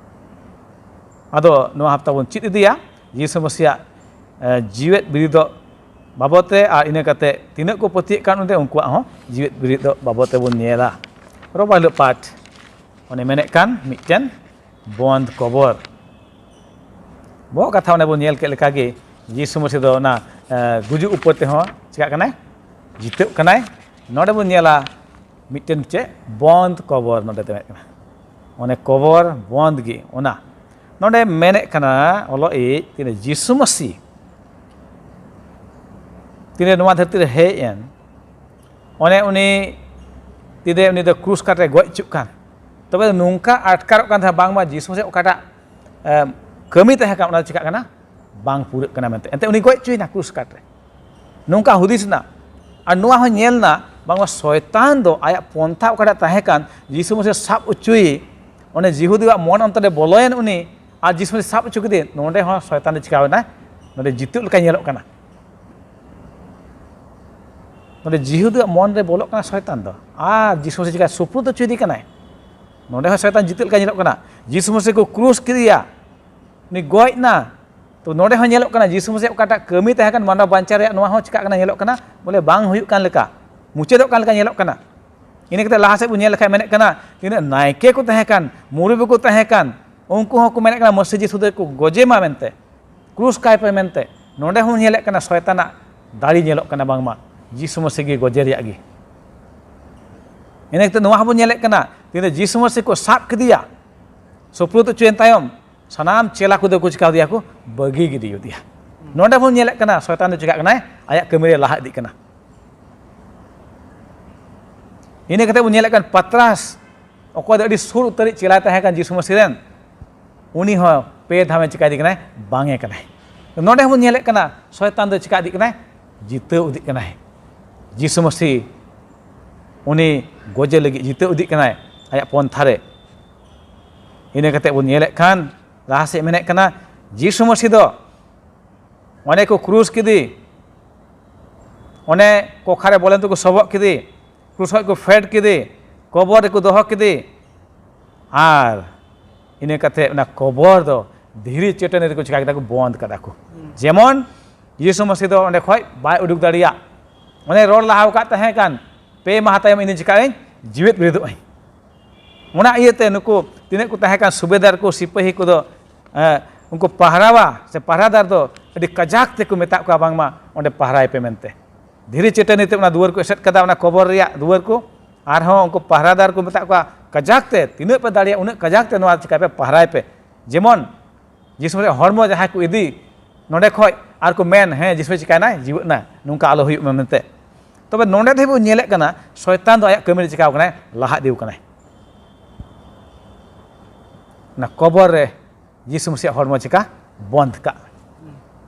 ᱟᱫᱚ ᱱᱚᱣᱟ ᱦᱟᱯᱛᱟ ᱵᱚᱱ ᱪᱮᱫ ᱤᱫᱤᱭᱟ ᱡᱤᱥᱩ ᱢᱟᱹᱥᱤᱭᱟᱜ, ᱮ, ᱡᱤᱣᱮᱫ ᱵᱮᱨᱮᱫᱚᱜ ᱵᱟᱵᱚᱫ ᱛᱮ, ᱟᱨ ᱤᱱᱟᱹ ᱠᱟᱛᱮ ᱛᱤᱱᱟᱹᱜ ᱠᱚ ᱯᱟᱹᱛᱭᱟᱹᱜ ᱠᱟᱱ ᱚᱸᱰᱮ ᱩᱱᱠᱩᱣᱟᱜ ᱦᱚᱸ ᱡᱤᱣᱮᱫ ᱵᱮᱨᱮᱫᱚᱜ ᱵᱟᱵᱚᱫ ᱛᱮᱵᱚᱱ ᱧᱮᱞᱟ᱾ ᱨᱚᱵᱟ ᱦᱤᱞᱳᱜ ᱯᱟᱴ, ᱚᱱᱮ ᱢᱮᱱᱮᱫ ᱠᱟᱱ ᱢᱤᱫᱴᱮᱱ ᱵᱚᱱᱫ ᱠᱚᱵᱚᱨ᱾ ᱵᱚᱦᱚᱜ ᱠᱟᱛᱷᱟ ᱚᱸᱰᱮ ᱵᱚᱱ ᱧᱮᱞ ᱠᱮᱫ ᱞᱮᱠᱟᱜᱮ, ᱡᱤᱥᱩ ᱢᱟᱹᱥᱤ ᱫᱚ ᱚᱱᱟ, ᱮ, ᱜᱩᱡᱩᱜ ᱩᱯᱚᱨ ᱛᱮᱦᱚᱸ ᱪᱤᱠᱟᱜ ᱠᱟᱱᱟᱭ? ᱡᱤᱛᱟᱹᱜ ᱠᱟᱱᱟᱭ᱾ ᱱᱚᱰᱮ ᱵᱚᱱ ᱧᱮᱞᱟ ᱢᱤᱫᱴᱮᱱ ᱪᱮᱫ? ᱵᱚᱱᱫ ᱠᱚᱵᱚᱨ ᱱᱚᱰᱮ ᱫᱚ ᱢᱮᱱᱮᱫ ᱠᱟᱱᱟ᱾ ᱚᱱᱮ ᱠᱚᱵᱚᱨ ᱵᱚᱱᱫ ᱜᱮ ᱚᱱᱟ᱾ ᱱᱚᱰᱮ ᱢᱮᱱᱮᱫ ᱠᱟᱱᱟ ᱚᱞᱚᱜ ᱤᱡ, ᱛᱤᱱᱟᱹᱜ ᱡᱤᱥᱩ ᱢᱟᱹᱥᱤ ᱛᱤᱨᱮ ᱱᱚᱣᱟ ᱫᱷᱟᱹᱨᱛᱤ ᱨᱮ ᱦᱮᱡ ᱮᱱ, ᱚᱱᱮ ᱩᱱᱤ ᱛᱤᱨᱮ ᱩᱱᱤ ᱫᱚ ᱠᱨᱩᱥ ᱠᱟᱴ ᱨᱮ ᱜᱚᱡ ᱦᱚᱪᱚᱜ ᱠᱟᱱ, ᱛᱚᱵᱮ ᱱᱚᱝᱠᱟ ᱟᱴᱠᱟᱨᱚᱜ ᱠᱟᱱ ᱛᱟᱦᱮᱸᱫ ᱵᱟᱝᱢᱟ ᱡᱤᱥᱩ ᱢᱟᱥᱤ ᱚᱠᱟᱴᱟᱜ ᱮ, ᱠᱟᱹᱢᱤ ᱛᱟᱦᱮᱸ ᱠᱟᱱᱟ, ᱚᱱᱟ ᱫᱚ ᱪᱤᱠᱟᱹᱜ ᱠᱟᱱᱟ? ᱵᱟᱝ ᱯᱩᱨᱟᱹᱜ ᱠᱟᱱᱟ ᱢᱮᱱᱛᱮ᱾ ᱮᱱᱛᱮ ᱩᱱᱤ ᱜᱚᱡ ᱦᱚᱪᱚᱭᱮᱱᱟ ᱠᱨᱩᱥ ᱠᱟᱴ ᱨᱮ᱾ ᱱᱚᱝᱠᱟ ᱦᱩᱫᱤᱥ ᱮᱱᱟ᱾ ᱟᱨ ᱱᱚᱣᱟ ᱦᱚᱸ ᱧᱮᱞ ᱮᱱᱟ ᱵᱟᱝᱢᱟ ᱥᱚᱭᱛᱟᱱ ᱫᱚ ᱟᱭᱟᱜ ᱯᱚᱱᱛᱷᱟ ᱚᱠᱟᱴᱟᱜ ᱛᱟᱦᱮᱸ ᱠᱟᱱ, ᱡᱤᱥᱩ ᱢᱟᱥᱤ ᱥᱟᱵ ᱦᱚᱪᱚᱭᱮ, ᱚᱱᱮ ᱡᱤᱦᱩᱫᱤᱭᱟᱜ ᱢᱚᱱ ᱚᱱᱛᱚᱨ ᱨᱮ ᱵᱚᱞᱚᱭᱮᱱ ᱩᱱᱤ, ᱟᱨ ᱡᱤᱥᱩ ᱢᱟᱥᱤ ᱥᱟᱵ ᱦᱚᱪᱚ ᱠᱮᱫᱮ, ᱱᱚᱸᱰᱮ ᱦᱚᱸ ᱥᱚᱭᱛᱟᱱ ᱫᱚ ᱪᱤᱠᱟᱣ ᱮᱱᱟᱭ? ᱱᱚᱸᱰᱮ ᱡᱤᱛᱟᱹᱜ ᱞᱮᱠᱟ ᱧᱮᱞᱚᱜ ᱠᱟᱱᱟ᱾ ᱱᱚᱸᱰᱮ ᱡᱤᱦᱩᱫᱤᱭᱟᱜ ᱢᱚᱱ ᱨᱮ ᱵᱚᱞᱚᱜ ᱠᱟᱱᱟ ᱥᱚᱭᱛᱟᱱ ᱫᱚ, ᱟᱨ ᱡᱤᱥᱩ ᱢᱟᱥᱤ ᱪᱤᱠᱟ ᱥᱩᱯᱨᱩᱫ ᱦᱚᱪᱚᱭᱮᱫᱮ ᱠᱟᱱᱟᱭ᱾ ᱱᱚᱸᱰᱮ ᱦᱚᱸ ᱥᱚᱭᱛᱟᱱ ᱡᱤᱛᱟᱹᱜ ᱞᱮᱠᱟ ᱧᱮᱞᱚᱜ ᱠᱟᱱᱟ᱾ ᱡᱤᱥᱩ ᱢᱟᱥᱤ ᱠᱚ ᱠᱨᱩᱥ ᱠᱮᱫᱮᱭᱟ, ᱩᱱᱤ ᱜᱚᱡ ᱮᱱᱟ᱾ ᱛᱚ ᱱᱚᱸᱰᱮ ᱦᱚᱸ ᱧᱮᱞᱚᱜ ᱠᱟᱱᱟ ᱡᱤᱥᱩ ᱢᱟᱥᱤ ᱚᱠᱟᱴᱟᱜ ᱠᱟᱹᱢᱤ ᱛᱟᱦᱮᱸ ᱠᱟᱱ ᱢᱟᱱᱣᱟ ᱵᱟᱧᱪᱟᱣ ᱨᱮᱭᱟᱜ, ᱱᱚᱣᱟ ᱦᱚᱸ ᱪᱤᱠᱟᱜ ᱠᱟᱱᱟ? ᱧᱮᱞᱚᱜ ᱠᱟᱱᱟ ᱵᱚᱞᱮ ᱵᱟᱝ ᱦᱩᱭᱩᱜ ᱠᱟᱱ ᱞᱮᱠᱟ, ᱢᱩᱪᱟᱹᱫᱚᱜ ᱠᱟᱱ ᱞᱮᱠᱟ ᱧᱮᱞᱚᱜ ᱠᱟᱱᱟ᱾ ᱤᱱᱟᱹ ᱠᱟᱛᱮ ᱞᱟᱦᱟ ᱥᱮᱫ ᱵᱚᱱ ᱧᱮᱞ ᱞᱮᱠᱷᱟᱱ ᱢᱮᱱᱮᱫ ᱠᱟᱱᱟ, ᱛᱤᱱᱟᱹᱜ ᱱᱟᱭᱠᱮ ᱠᱚ ᱛᱟᱦᱮᱸ ᱠᱟᱱ, ᱢᱩᱨᱩᱵ ᱠᱚ ᱛᱟᱦᱮᱸ ᱠᱟᱱ, ᱩᱱᱠᱩ ᱦᱚᱸᱠᱚ ᱢᱮᱱᱮᱫ ᱠᱟᱱᱟ ᱢᱟᱹᱥᱤ ᱡᱤᱥᱩ ᱫᱚ ᱠᱚ ᱜᱚᱡᱮ ᱢᱟ ᱢᱮᱱᱛᱮ, ᱠᱨᱩᱥ ᱠᱟᱭ ᱯᱮ ᱢᱮᱱᱛᱮ᱾ ᱱᱚᱸᱰᱮ ᱦᱚᱸ ᱧᱮᱞᱮᱫ ᱠᱟᱱᱟ ᱥᱚᱭᱛᱟᱱᱟᱜ ᱫᱟᱲᱮ ᱧᱮᱞᱚᱜ ᱠᱟᱱᱟ ᱵᱟᱝᱢᱟ ᱡᱤᱥᱩ ᱢᱟᱹᱥᱤ ᱜᱮ ᱜᱚᱡᱮ ᱨᱮᱭᱟᱜ ᱜᱮ᱾ ᱤᱱᱟᱹ ᱠᱟᱛᱮ ᱱᱚᱣᱟ ᱦᱚᱸᱵᱚᱱ ᱧᱮᱞᱮᱫ ᱠᱟᱱᱟ, ᱛᱤᱱᱟᱹᱜ ᱡᱤᱥᱩ ᱢᱟᱹᱥᱤ ᱠᱚ ᱥᱟᱵ ᱠᱮᱫᱮᱭᱟ, ᱥᱩᱯᱨᱩᱫ ᱦᱚᱪᱚᱭᱮᱱ ᱛᱟᱭᱚᱢ ᱥᱟᱱᱟᱢ ᱪᱮᱞᱟ ᱠᱚᱫᱚ ᱠᱚ ᱪᱤᱠᱟᱹ ᱠᱮᱫᱮᱭᱟ? ᱠᱚ ᱵᱟᱹᱜᱤ ᱜᱤᱰᱤ ᱠᱮᱫᱮᱭᱟ᱾ ᱱᱚᱸᱰᱮ ᱵᱚᱱ ᱧᱮᱞᱮᱫ ᱠᱟᱱᱟ ᱥᱚᱭᱛᱟᱱ ᱫᱚ ᱪᱤᱠᱟᱜ ᱠᱟᱱᱟᱭ? ᱟᱭᱟᱜ ᱠᱟᱹᱢᱤ ᱨᱮ ᱞᱟᱦᱟ ᱤᱫᱤᱜ ᱠᱟᱱᱟ᱾ ᱤᱱᱟᱹ ᱠᱟᱛᱮ ᱵᱚᱱ ᱧᱮᱞᱮᱫ ᱠᱟᱱ ᱯᱟᱛᱨᱟᱥ, ᱚᱠᱚᱭ ᱫᱚ ᱟᱹᱰᱤ ᱥᱩᱨ ᱩᱛᱟᱹᱨᱤᱡ ᱪᱮᱞᱟᱭ ᱛᱟᱦᱮᱸ ᱠᱟᱱ ᱡᱤᱥᱩ ᱢᱟᱹᱥᱤ ᱨᱮᱱ, ᱩᱱᱤ ᱦᱚᱸ ᱯᱮ ᱫᱷᱟᱣᱮ ᱪᱤᱠᱟ ᱤᱫᱤ ᱠᱟᱱᱟᱭ? ᱵᱟᱝᱮ ᱠᱟᱱᱟᱭ᱾ ᱱᱚᱸᱰᱮ ᱦᱚᱸᱵᱚᱱ ᱧᱮᱞᱮᱫ ᱠᱟᱱᱟ ᱥᱚᱭᱛᱟᱱ ᱫᱚ ᱪᱤᱠᱟ ᱤᱫᱤᱜ ᱠᱟᱱᱟᱭ? ᱡᱤᱛᱟᱹᱣ ᱤᱫᱤᱜ ᱠᱟᱱᱟᱭ᱾ ᱡᱤᱥᱩ ᱢᱟᱹᱥᱤ ᱩᱱᱤ ᱜᱚᱡᱮ ᱞᱟᱹᱜᱤᱫ ᱡᱤᱛᱟᱹᱣ ᱤᱫᱤᱜ ᱠᱟᱱᱟᱭ ᱟᱭᱟᱜ ᱯᱚᱱᱛᱷᱟ ᱨᱮ᱾ ᱤᱱᱟᱹ ᱠᱟᱛᱮ ᱵᱚᱱ ᱧᱮᱞᱮᱫ ᱠᱷᱟᱱ ᱞᱟᱦᱟ ᱥᱮᱫ ᱢᱮᱱᱮᱫ ᱠᱟᱱᱟ, ᱡᱤᱥᱩ ᱢᱟᱹᱥᱤ ᱫᱚ ᱚᱱᱮ ᱠᱚ ᱠᱨᱩᱥ ᱠᱮᱫᱮ, ᱚᱱᱮ ᱠᱚᱠᱷᱟ ᱨᱮ ᱵᱚᱞᱮᱱ ᱛᱮᱠᱚ ᱥᱚᱵᱚᱜ ᱠᱮᱫᱮ, ᱠᱨᱩᱥ ᱠᱷᱚᱡ ᱠᱚ ᱯᱷᱮᱰ ᱠᱮᱫᱮ, ᱠᱚᱵᱚᱨ ᱨᱮᱠᱚ ᱫᱚᱦᱚ ᱠᱮᱫᱮ, ᱟᱨ ᱤᱱᱟᱹ ᱠᱟᱛᱮ ᱚᱱᱟ ᱠᱚᱵᱚᱨ ᱫᱚ ᱫᱷᱤᱨᱤ ᱪᱟᱹᱴᱟᱹᱱᱤ ᱨᱮᱠᱚ ᱪᱤᱠᱟ ᱠᱮᱫᱟ ᱠᱚ? ᱵᱚᱸᱫᱽ ᱠᱟᱫᱟ ᱠᱚ᱾ ᱡᱮᱢᱚᱱ ᱡᱤᱥᱩ ᱢᱟᱹᱥᱤ ᱫᱚ ᱚᱸᱰᱮ ᱠᱷᱚᱡ ᱵᱟᱭ ᱩᱰᱩᱠ ᱫᱟᱲᱮᱭᱟᱜ᱾ ᱚᱱᱮ ᱨᱚᱲ ᱞᱟᱦᱟ ᱟᱠᱟᱫ ᱛᱟᱦᱮᱸ ᱠᱟᱱ, "ᱯᱮ ᱢᱟᱦᱟ ᱛᱟᱭᱚᱢ ᱤᱧ ᱪᱤᱠᱟᱹᱜ ᱟᱹᱧ? ᱡᱤᱣᱮᱫ ᱵᱮᱨᱮᱫᱚᱜ ᱟᱹᱧ᱾" ᱚᱱᱟ ᱤᱭᱟᱹᱛᱮ ᱱᱩᱠᱩ ᱛᱤᱱᱟᱹᱜ ᱠᱚ ᱛᱟᱦᱮᱸ ᱠᱟᱱ ᱥᱩᱵᱮᱫᱟᱨ ᱠᱚ, ᱥᱤᱯᱟᱹᱦᱤ ᱠᱚᱫᱚ, ᱮ, ᱩᱱᱠᱩ ᱯᱟᱦᱨᱟᱣᱟ ᱥᱮ ᱯᱟᱦᱨᱟᱫᱟᱨ ᱫᱚ ᱟᱹᱰᱤ ᱠᱟᱡᱟᱠ ᱛᱮᱠᱚ ᱢᱮᱛᱟᱜ ᱠᱚᱣᱟ ᱵᱟᱝᱢᱟ ᱚᱸᱰᱮ ᱯᱟᱦᱨᱟᱭ ᱯᱮ ᱢᱮᱱᱛᱮ᱾ ᱫᱷᱤᱨᱤ ᱪᱟᱹᱴᱟᱹᱱᱤ ᱛᱮ ᱚᱱᱟ ᱫᱩᱣᱟᱹᱨ ᱠᱚ ᱮᱥᱮᱫ ᱠᱟᱫᱟ, ᱚᱱᱟ ᱠᱚᱵᱚᱨ ᱨᱮᱭᱟᱜ ᱫᱩᱣᱟᱹᱨ ᱠᱚ᱾ ᱟᱨᱦᱚᱸ ᱩᱱᱠᱩ ᱯᱟᱦᱨᱟᱫᱟᱨ ᱠᱚ ᱢᱮᱛᱟᱜ ᱠᱚᱣᱟ, ᱠᱟᱡᱟᱠ ᱛᱮ, ᱛᱤᱱᱟᱹᱜ ᱯᱮ ᱫᱟᱲᱮᱭᱟᱜᱼᱟ ᱩᱱᱟᱹᱜ ᱠᱟᱡᱟᱠ ᱛᱮ ᱱᱚᱣᱟ ᱪᱤᱠᱟᱹᱭ ᱯᱮ? ᱯᱟᱦᱨᱟᱭ ᱯᱮ᱾ ᱡᱮᱢᱚᱱ ᱡᱤᱥᱩ ᱢᱟᱹᱥᱤ ᱦᱚᱲᱢᱚ ᱡᱟᱦᱟᱸᱭ ᱠᱚ ᱤᱫᱤ, ᱱᱚᱰᱮ ᱠᱷᱚᱡ ᱟᱨ ᱠᱚ ᱢᱮᱱ, ᱦᱮᱸ, ᱡᱤᱥᱩ ᱪᱤᱠᱟᱭᱱᱟᱭ, ᱡᱤᱣᱮᱫ ᱱᱟᱭ, ᱱᱚᱝᱠᱟ ᱟᱞᱚ ᱦᱩᱭᱩᱜ ᱢᱟ ᱢᱮᱱᱛᱮ᱾ ᱛᱚᱵᱮ ᱱᱚᱰᱮ ᱫᱷᱟᱹᱵᱤᱡ ᱵᱚᱱ ᱧᱮᱞᱮᱫ ᱠᱟᱱᱟ, ᱥᱚᱭᱛᱟᱱ ᱫᱚ ᱟᱭᱟᱜ ᱠᱟᱹᱢᱤ ᱨᱮ ᱪᱤᱠᱟᱣ ᱠᱟᱱᱟᱭ, ᱞᱟᱦᱟ ᱤᱫᱤᱣ ᱠᱟᱱᱟᱭ᱾ ᱚᱱᱟ ᱠᱚᱵᱚᱨ ᱨᱮ ᱡᱤᱥᱩ ᱢᱟᱹᱥᱤᱭᱟᱜ ᱦᱚᱲᱢᱚ ᱪᱤᱠᱟ ᱵᱚᱱᱫ ᱠᱟᱜ᱾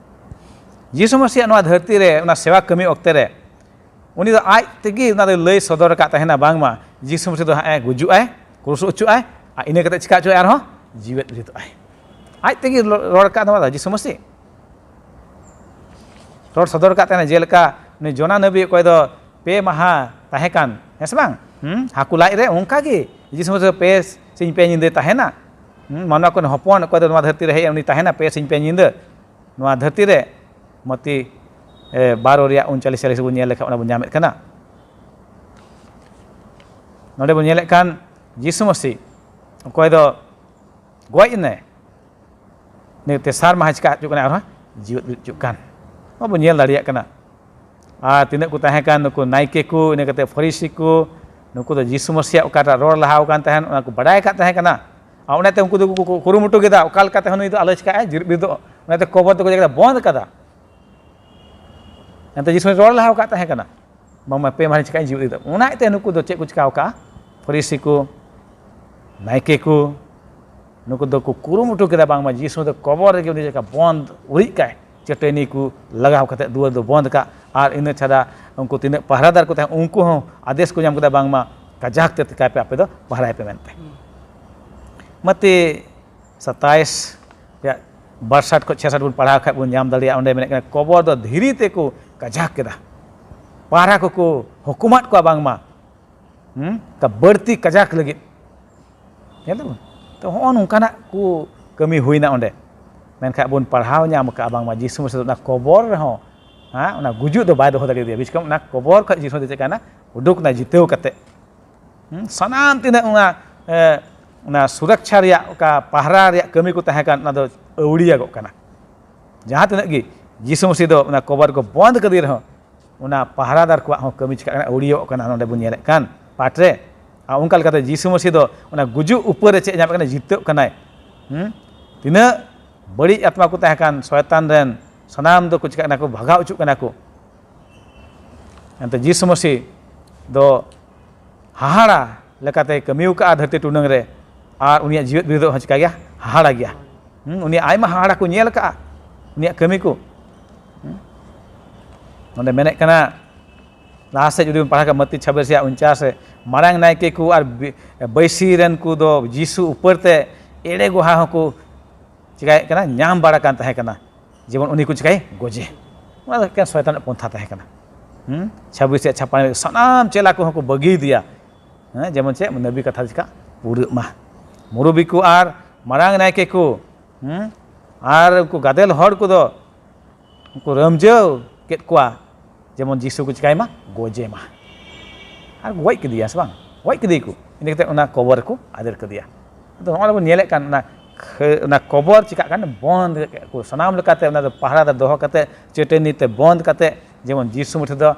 ᱡᱤᱥᱩ ᱢᱟᱹᱥᱤᱭᱟᱜ ᱱᱚᱣᱟ ᱫᱷᱟᱹᱨᱛᱤ ᱨᱮ ᱚᱱᱟ ᱥᱮᱵᱟ ᱠᱟᱹᱢᱤ ᱚᱠᱛᱮ ᱨᱮ ᱩᱱᱤ ᱫᱚ ᱟᱡ ᱛᱮᱜᱮ ᱚᱱᱟ ᱫᱚᱭ ᱞᱟᱹᱭ ᱥᱚᱫᱚᱨ ᱟᱠᱟᱫ ᱛᱟᱦᱮᱱᱟ, ᱵᱟᱝᱢᱟ ᱡᱤᱥᱩ ᱢᱟᱹᱥᱤ ᱫᱚ ᱦᱟᱸᱜ ᱮ ᱜᱩᱡᱩᱜ ᱟᱭ, ᱠᱨᱩᱥ ᱦᱚᱪᱚᱜ ᱟᱭ, ᱟᱨ ᱤᱱᱟᱹ ᱠᱟᱛᱮ ᱪᱤᱠᱟ ᱦᱚᱪᱚᱜ ᱟᱭ, ᱟᱨᱦᱚᱸ ᱡᱤᱣᱮᱫ ᱦᱚᱪᱚᱜ ᱟᱭ᱾ ᱟᱡ ᱛᱮᱜᱮ ᱨᱚᱲ ᱟᱠᱟᱫ ᱛᱟᱦᱮᱱᱟ ᱡᱤᱥᱩ ᱢᱟᱹᱥᱤ᱾ ᱨᱚᱲ ᱥᱚᱫᱚᱨ ᱟᱠᱟᱫ ᱛᱟᱦᱮᱱᱟ, ᱡᱮᱞᱮᱠᱟ ᱩᱱᱤ ᱡᱚᱱᱟ ᱱᱟᱵᱤ, ᱚᱠᱚᱭ ᱫᱚ ᱯᱮ ᱢᱟᱦᱟ ᱛᱟᱦᱮᱸ ᱠᱟᱱ, ᱦᱮᱸ ᱥᱮ ᱵᱟᱝ? ᱦᱩᱸ, ᱦᱟᱹᱠᱩ ᱞᱟᱡ ᱨᱮ, ᱚᱱᱠᱟ ᱜᱮ ᱡᱤᱥᱩ ᱢᱟᱹᱥᱤ ᱫᱚ ᱯᱮ ᱥᱤᱧ ᱯᱮ ᱧᱤᱫᱟᱹ ᱛᱟᱦᱮᱱᱟ᱾ ᱦᱩᱸ, ᱢᱟᱱᱣᱟ ᱠᱚᱨᱮᱱ ᱦᱚᱯᱚᱱ, ᱚᱠᱚᱭ ᱫᱚ ᱱᱚᱣᱟ ᱫᱷᱟᱹᱨᱛᱤ ᱨᱮ ᱦᱮᱡ ᱮᱱ, ᱩᱱᱤ ᱛᱟᱦᱮᱱᱟ ᱯᱮ ᱥᱤᱧ ᱯᱮ ᱧᱤᱫᱟᱹ᱾ ᱱᱚᱣᱟ ᱫᱷᱟᱹᱨᱛᱤ ᱨᱮ ᱢᱚᱛᱤ, ᱮ, ᱵᱟᱨᱚ ᱨᱮᱭᱟᱜ ᱩᱱᱪᱟᱞᱤᱥ ᱪᱟᱞᱤᱥ ᱵᱚᱱ ᱧᱮᱞ ᱞᱮᱠᱷᱟᱱ ᱚᱱᱟ ᱵᱚᱱ ᱧᱟᱢᱮᱫ ᱠᱟᱱᱟ᱾ ᱱᱚᱰᱮ ᱵᱚᱱ ᱧᱮᱞᱮᱫ ᱠᱟᱱ ᱡᱤᱥᱩ ᱢᱟᱹᱥᱤ, ᱚᱠᱚᱭ ᱫᱚ ᱜᱚᱡ ᱮᱱᱟᱭ, ᱩᱱᱤ ᱛᱮᱥᱟᱨ ᱢᱟᱦᱟ ᱪᱤᱠᱟ ᱦᱚᱪᱚᱜ ᱠᱟᱱᱟ, ᱟᱨᱦᱚᱸ ᱡᱤᱣᱮᱫ ᱦᱚᱪᱚᱜ ᱠᱟᱱ, ᱱᱚᱣᱟ ᱵᱚᱱ ᱧᱮᱞ ᱫᱟᱲᱮᱭᱟᱜ ᱠᱟᱱᱟ᱾ ᱟᱨ ᱛᱤᱱᱟᱹᱜ ᱠᱚ ᱛᱟᱦᱮᱸ ᱠᱟᱱ, ᱱᱩᱠᱩ ᱱᱟᱭᱠᱮ ᱠᱚ, ᱤᱱᱟᱹ ᱠᱟᱛᱮ ᱯᱷᱚᱨᱤᱥᱤ ᱠᱚ, ᱱᱩᱠᱩ ᱫᱚ ᱡᱤᱥᱩ ᱢᱟᱹᱥᱤᱭᱟᱜ ᱚᱠᱟᱴᱟᱜ ᱨᱚᱲ ᱞᱟᱦᱟ ᱟᱠᱟᱱ ᱛᱟᱦᱮᱸᱱ, ᱚᱱᱟ ᱠᱚ ᱵᱟᱰᱟᱭ ᱟᱠᱟᱫ ᱛᱟᱦᱮᱸ ᱠᱟᱱᱟ᱾ ᱟᱨ ᱚᱱᱟᱛᱮ ᱩᱱᱠᱩ ᱫᱚ ᱠᱚ ᱠᱩᱨᱩᱢᱩᱴᱩ ᱠᱮᱫᱟ, ᱚᱠᱟ ᱞᱮᱠᱟᱛᱮ ᱦᱚᱸ ᱱᱩᱭ ᱫᱚ ᱟᱞᱚᱭ ᱪᱤᱠᱟᱹᱜᱼᱟ, ᱡᱤᱣᱮᱫ ᱵᱤᱨᱫᱚᱜ᱾ ᱚᱱᱟᱛᱮ ᱠᱚᱵᱚᱨ ᱫᱚᱠᱚ ᱪᱤᱠᱟᱹ ᱠᱮᱫᱟ, ᱵᱚᱱᱫ ᱠᱟᱫᱟ᱾ ᱮᱱᱛᱮ ᱡᱤᱥᱩ ᱨᱚᱲ ᱞᱟᱦᱟ ᱟᱠᱟᱫ ᱛᱟᱦᱮᱸ ᱠᱟᱱᱟ, ᱵᱟᱝᱢᱟ ᱯᱮ ᱢᱟᱦᱟ ᱪᱤᱠᱟᱹᱧ ᱡᱤᱣᱮᱫ ᱮᱫᱟ᱾ ᱚᱱᱟ ᱤᱭᱟᱹᱛᱮ ᱱᱩᱠᱩ ᱫᱚ ᱪᱮᱫ ᱠᱚ ᱪᱤᱠᱟᱹ ᱟᱠᱟᱫᱼᱟ? ᱯᱷᱚᱨᱤᱥᱤ ᱠᱚ, ᱱᱟᱭᱠᱮ ᱠᱚ, ᱱᱩᱠᱩ ᱫᱚᱠᱚ ᱠᱩᱨᱩᱢᱩᱴᱩ ᱠᱮᱫᱟ, ᱵᱟᱝᱢᱟ ᱡᱤᱥᱩ ᱫᱚ ᱠᱚᱵᱚᱨ ᱨᱮᱜᱮ ᱩᱱᱤ ᱪᱮᱫ ᱞᱮᱠᱟ ᱵᱚᱱᱫ ᱩᱨᱤᱡ ᱠᱟᱭ, ᱪᱟᱹᱴᱟᱹᱱᱤ ᱠᱚ ᱞᱟᱜᱟᱣ ᱠᱟᱛᱮ ᱫᱩᱣᱟᱹᱨ ᱫᱚ ᱵᱚᱱᱫ ᱠᱟᱜ᱾ ᱟᱨ ᱤᱱᱟᱹ ᱪᱷᱟᱰᱟ ᱩᱱᱠᱩ ᱛᱤᱱᱟᱹᱜ ᱯᱟᱦᱨᱟᱫᱟᱨ ᱠᱚ ᱛᱟᱦᱮᱸ, ᱩᱱᱠᱩ ᱦᱚᱸ ᱟᱫᱮᱥ ᱠᱚ ᱧᱟᱢ ᱠᱮᱫᱟ, ᱵᱟᱝᱢᱟ ᱠᱟᱡᱟᱠ ᱛᱮ ᱛᱮᱠᱟᱭ ᱯᱮ, ᱟᱯᱮ ᱫᱚ ᱯᱟᱦᱨᱟᱭ ᱯᱮ ᱢᱮᱱᱛᱮ᱾ ᱢᱟᱛᱮ ᱥᱟᱛᱟᱭᱤᱥ ᱨᱮᱭᱟᱜ ᱵᱟᱨ ᱥᱟᱴ ᱠᱷᱚᱱ ᱪᱷᱮ ᱥᱟᱴ ᱵᱚᱱ ᱯᱟᱲᱦᱟᱣ ᱠᱷᱟᱡ ᱵᱚᱱ ᱧᱟᱢ ᱫᱟᱲᱮᱭᱟᱜᱼᱟ, ᱚᱸᱰᱮ ᱢᱮᱱᱮᱫ ᱠᱟᱱᱟ, ᱠᱚᱵᱚᱨ ᱫᱚ ᱫᱷᱤᱨᱤ ᱛᱮᱠᱚ ᱠᱟᱡᱟᱠ ᱠᱮᱫᱟ, ᱯᱟᱦᱨᱟ ᱠᱚᱠᱚ ᱦᱩᱠᱩᱢᱟᱫ ᱠᱚᱣᱟ ᱵᱟᱝᱢᱟ, ᱦᱩᱸ, ᱚᱱᱠᱟ ᱵᱟᱹᱲᱛᱤ ᱠᱟᱡᱟᱠ ᱞᱟᱹᱜᱤᱫ᱾ ᱧᱮᱞ ᱫᱟᱵᱚᱱ? ᱛᱚ, ᱦᱚᱸᱜᱼᱚ ᱱᱚᱝᱠᱟᱱᱟᱜ ᱠᱚ ᱠᱟᱹᱢᱤ ᱦᱩᱭᱱᱟ ᱚᱸᱰᱮ᱾ ᱢᱮᱱᱠᱷᱟᱡ ᱵᱚᱱ ᱯᱟᱲᱦᱟᱣ ᱧᱟᱢ ᱠᱟᱜᱼᱟ ᱵᱟᱝᱢᱟ ᱡᱤᱥᱩ ᱢᱟᱹᱥᱤ ᱫᱚ ᱚᱱᱟ ᱠᱚᱵᱚᱨ ᱨᱮᱦᱚᱸ, ᱦᱮᱸ, ᱚᱱᱟ ᱜᱩᱡᱩᱜ ᱫᱚ ᱵᱟᱭ ᱫᱚᱦᱚ ᱫᱟᱲᱮᱭᱟᱫᱮᱭᱟ᱾ ᱵᱤᱥᱠᱚᱢ ᱚᱱᱟ ᱠᱚᱵᱚᱨ ᱠᱷᱚᱱ ᱡᱤᱥᱩ ᱫᱚ ᱪᱮᱫ ᱠᱟᱱᱟ? ᱩᱰᱩᱠ ᱱᱟᱭ ᱡᱤᱛᱟᱹᱣ ᱠᱟᱛᱮ᱾ ᱦᱩᱸ, ᱥᱟᱱᱟᱢ ᱛᱤᱱᱟᱹᱜ ᱚᱱᱟ, ᱮ, ᱚᱱᱟ ᱥᱩᱨᱚᱠᱪᱷᱟ ᱨᱮᱭᱟᱜ, ᱚᱠᱟ ᱯᱟᱦᱨᱟ ᱨᱮᱭᱟᱜ ᱠᱟᱹᱢᱤ ᱠᱚ ᱛᱟᱦᱮᱸ ᱠᱟᱱ, ᱚᱱᱟ ᱫᱚ ᱟᱹᱣᱲᱤᱭᱟᱹᱜᱚᱜ ᱠᱟᱱᱟ᱾ ᱡᱟᱦᱟᱸ ᱛᱤᱱᱟᱹᱜ ᱜᱮ ᱡᱤᱥᱩ ᱢᱟᱹᱥᱤ ᱫᱚ ᱚᱱᱟ ᱠᱚᱵᱚᱨ ᱠᱚ ᱵᱚᱱᱫ ᱠᱟᱫᱮ ᱨᱮᱦᱚᱸ, ᱚᱱᱟ ᱯᱟᱦᱨᱟᱫᱟᱨ ᱠᱚᱣᱟᱜ ᱦᱚᱸ ᱠᱟᱹᱢᱤ ᱪᱤᱠᱟᱹᱜ ᱠᱟᱱᱟ, ᱟᱹᱣᱲᱤᱭᱟᱹᱜ ᱠᱟᱱᱟ᱾ ᱱᱚᱰᱮ ᱵᱚᱱ ᱧᱮᱞᱮᱫ ᱠᱟᱱ ᱯᱟᱴ ᱨᱮ᱾ ᱟᱨ ᱚᱱᱠᱟ ᱞᱮᱠᱟᱛᱮ ᱡᱤᱥᱩ ᱢᱟᱹᱥᱤ ᱫᱚ ᱚᱱᱟ ᱜᱩᱡᱩᱜ ᱩᱯᱟᱹᱨ ᱨᱮ ᱪᱮᱫ ᱧᱟᱢᱮᱫ ᱠᱟᱱᱟ? ᱡᱤᱛᱟᱹᱜ ᱠᱟᱱᱟᱭ᱾ ᱦᱩᱸ? ᱛᱤᱱᱟᱹᱜ ᱵᱟᱹᱲᱤᱡ ᱟᱛᱢᱟ ᱠᱚ ᱛᱟᱦᱮᱸ ᱠᱟᱱ ᱥᱚᱭᱛᱟᱱ ᱨᱮᱱ ᱥᱟᱱᱟᱢ ᱫᱚᱠᱚ ᱪᱤᱠᱟᱹᱜ ᱠᱟᱱᱟ ᱠᱚ, ᱵᱷᱟᱜᱟᱣ ᱦᱚᱪᱚᱜ ᱠᱟᱱᱟ ᱠᱚ᱾ ᱮᱱᱛᱮ ᱡᱤᱥᱩ ᱢᱟᱹᱥᱤ ᱫᱚ ᱦᱟᱦᱟᱲᱟ ᱞᱮᱠᱟᱛᱮᱭ ᱠᱟᱹᱢᱤ ᱟᱠᱟᱫᱼᱟ ᱫᱷᱟᱹᱨᱛᱤ ᱴᱩᱰᱟᱹᱝ ᱨᱮ, ᱟᱨ ᱩᱱᱤᱭᱟᱜ ᱡᱤᱣᱮᱫ ᱵᱤᱨᱫᱟᱹ ᱦᱚᱸ ᱪᱤᱠᱟ ᱜᱮᱭᱟ? ᱦᱟᱦᱟᱲᱟ ᱜᱮᱭᱟ᱾ ᱦᱩᱸ, ᱩᱱᱤᱭᱟᱜ ᱟᱭᱢᱟ ᱦᱟᱦᱟᱲᱟ ᱠᱚ ᱧᱮᱞ ᱟᱠᱟᱫᱼᱟ, ᱩᱱᱤᱭᱟᱜ ᱠᱟᱹᱢᱤ ᱠᱚ᱾ ᱦᱩᱸ? ᱱᱚᱰᱮ ᱢᱮᱱᱮᱫ ᱠᱟᱱᱟ, ᱞᱟᱦᱟ ᱥᱮᱫ ᱡᱩᱫᱤ ᱵᱚᱱ ᱯᱟᱲᱦᱟᱣ ᱠᱷᱟᱱ, ᱢᱟᱹᱛᱤ ᱪᱷᱟᱵᱵᱤᱥ ᱨᱮᱭᱟᱜ ᱩᱱᱪᱟᱥ ᱨᱮ, ᱢᱟᱨᱟᱝ ᱱᱟᱭᱠᱮ ᱠᱚ ᱟᱨ ᱵᱤ-, ᱵᱟᱹᱭᱥᱤ ᱨᱮᱱ ᱠᱚ ᱫᱚ ᱡᱤᱥᱩ ᱩᱯᱟᱹᱨ ᱛᱮ ᱮᱲᱮ ᱜᱚᱦᱟ ᱦᱚᱸᱠᱚ ᱪᱤᱠᱟᱹᱭᱮᱫ ᱠᱟᱱᱟ, ᱧᱟᱢ ᱵᱟᱲᱟ ᱠᱟᱱ ᱛᱟᱦᱮᱸ ᱠᱟᱱᱟ, ᱡᱮᱢᱚᱱ ᱩᱱᱤ ᱠᱚ ᱪᱤᱠᱟᱹᱭ ᱜᱚᱡᱮ᱾ ᱚᱱᱟ ᱫᱚ ᱮᱠᱮᱱ ᱥᱚᱭᱛᱟᱱᱟᱜ ᱯᱚᱱᱛᱷᱟ ᱛᱟᱦᱮᱸ ᱠᱟᱱᱟ᱾ ᱦᱩᱸ? ᱪᱷᱟᱵᱵᱤᱥ ᱨᱮᱭᱟᱜ ᱪᱷᱟᱯᱟᱱ ᱨᱮ ᱥᱟᱱᱟᱢ ᱪᱮᱞᱟ ᱠᱚᱦᱚᱸ ᱠᱚ ᱵᱟᱹᱜᱤᱭᱟᱫᱮᱭᱟ᱾ ᱦᱮᱸ, ᱡᱮᱢᱚᱱ ᱪᱮᱫ ᱱᱟᱹᱵᱤ ᱠᱟᱛᱷᱟ ᱪᱤᱠᱟ ᱯᱩᱨᱟᱹᱜ ᱢᱟ᱾ ᱢᱩᱨᱩᱵᱤ ᱠᱚ ᱟᱨ ᱢᱟᱨᱟᱝ ᱱᱟᱭᱠᱮ ᱠᱚ, ᱦᱩᱸ, ᱟᱨ ᱩᱱᱠᱩ ᱜᱟᱫᱮᱞ ᱦᱚᱲ ᱠᱚᱫᱚ ᱩᱱᱠᱩ ᱨᱟᱹᱢᱡᱟᱹᱣ ᱠᱮᱫ ᱠᱚᱣᱟ, ᱡᱮᱢᱚᱱ ᱡᱤᱥᱩ ᱠᱚ ᱪᱤᱠᱟᱹᱭ ᱢᱟ, ᱜᱚᱡᱮ ᱢᱟ᱾ ᱟᱨ ᱜᱚᱡ ᱠᱮᱫᱮᱭᱟ ᱥᱮ ᱵᱟᱝ? ᱜᱚᱡ ᱠᱮᱫᱮᱭᱟ ᱠᱚ᱾ ᱤᱱᱟᱹ ᱠᱟᱛᱮ ᱚᱱᱟ ᱠᱚᱵᱚᱨ ᱨᱮᱠᱚ ᱟᱫᱮᱨ ᱠᱮᱫᱮᱭᱟ᱾ ᱟᱫᱚ ᱱᱚᱜᱼᱚᱭ ᱵᱚᱱ ᱧᱮᱞᱮᱫ ᱠᱟᱱ, ᱚᱱᱟ ᱠᱷᱟᱹ-, ᱚᱱᱟ ᱠᱚᱵᱚᱨ ᱪᱤᱠᱟᱹᱜ ᱠᱟᱱ, ᱵᱚᱱᱫ ᱠᱮᱫ ᱠᱚ ᱥᱟᱱᱟᱢ ᱞᱮᱠᱟᱛᱮ, ᱚᱱᱟ ᱫᱚ ᱯᱟᱦᱨᱟ ᱨᱮ ᱫᱚᱦᱚ ᱠᱟᱛᱮ, ᱪᱟᱹᱴᱟᱹᱱᱤ ᱛᱮ ᱵᱚᱱᱫ ᱠᱟᱛᱮ, ᱡᱮᱢᱚᱱ ᱡᱤᱥᱩ ᱢᱩᱴᱷᱤ ᱫᱚ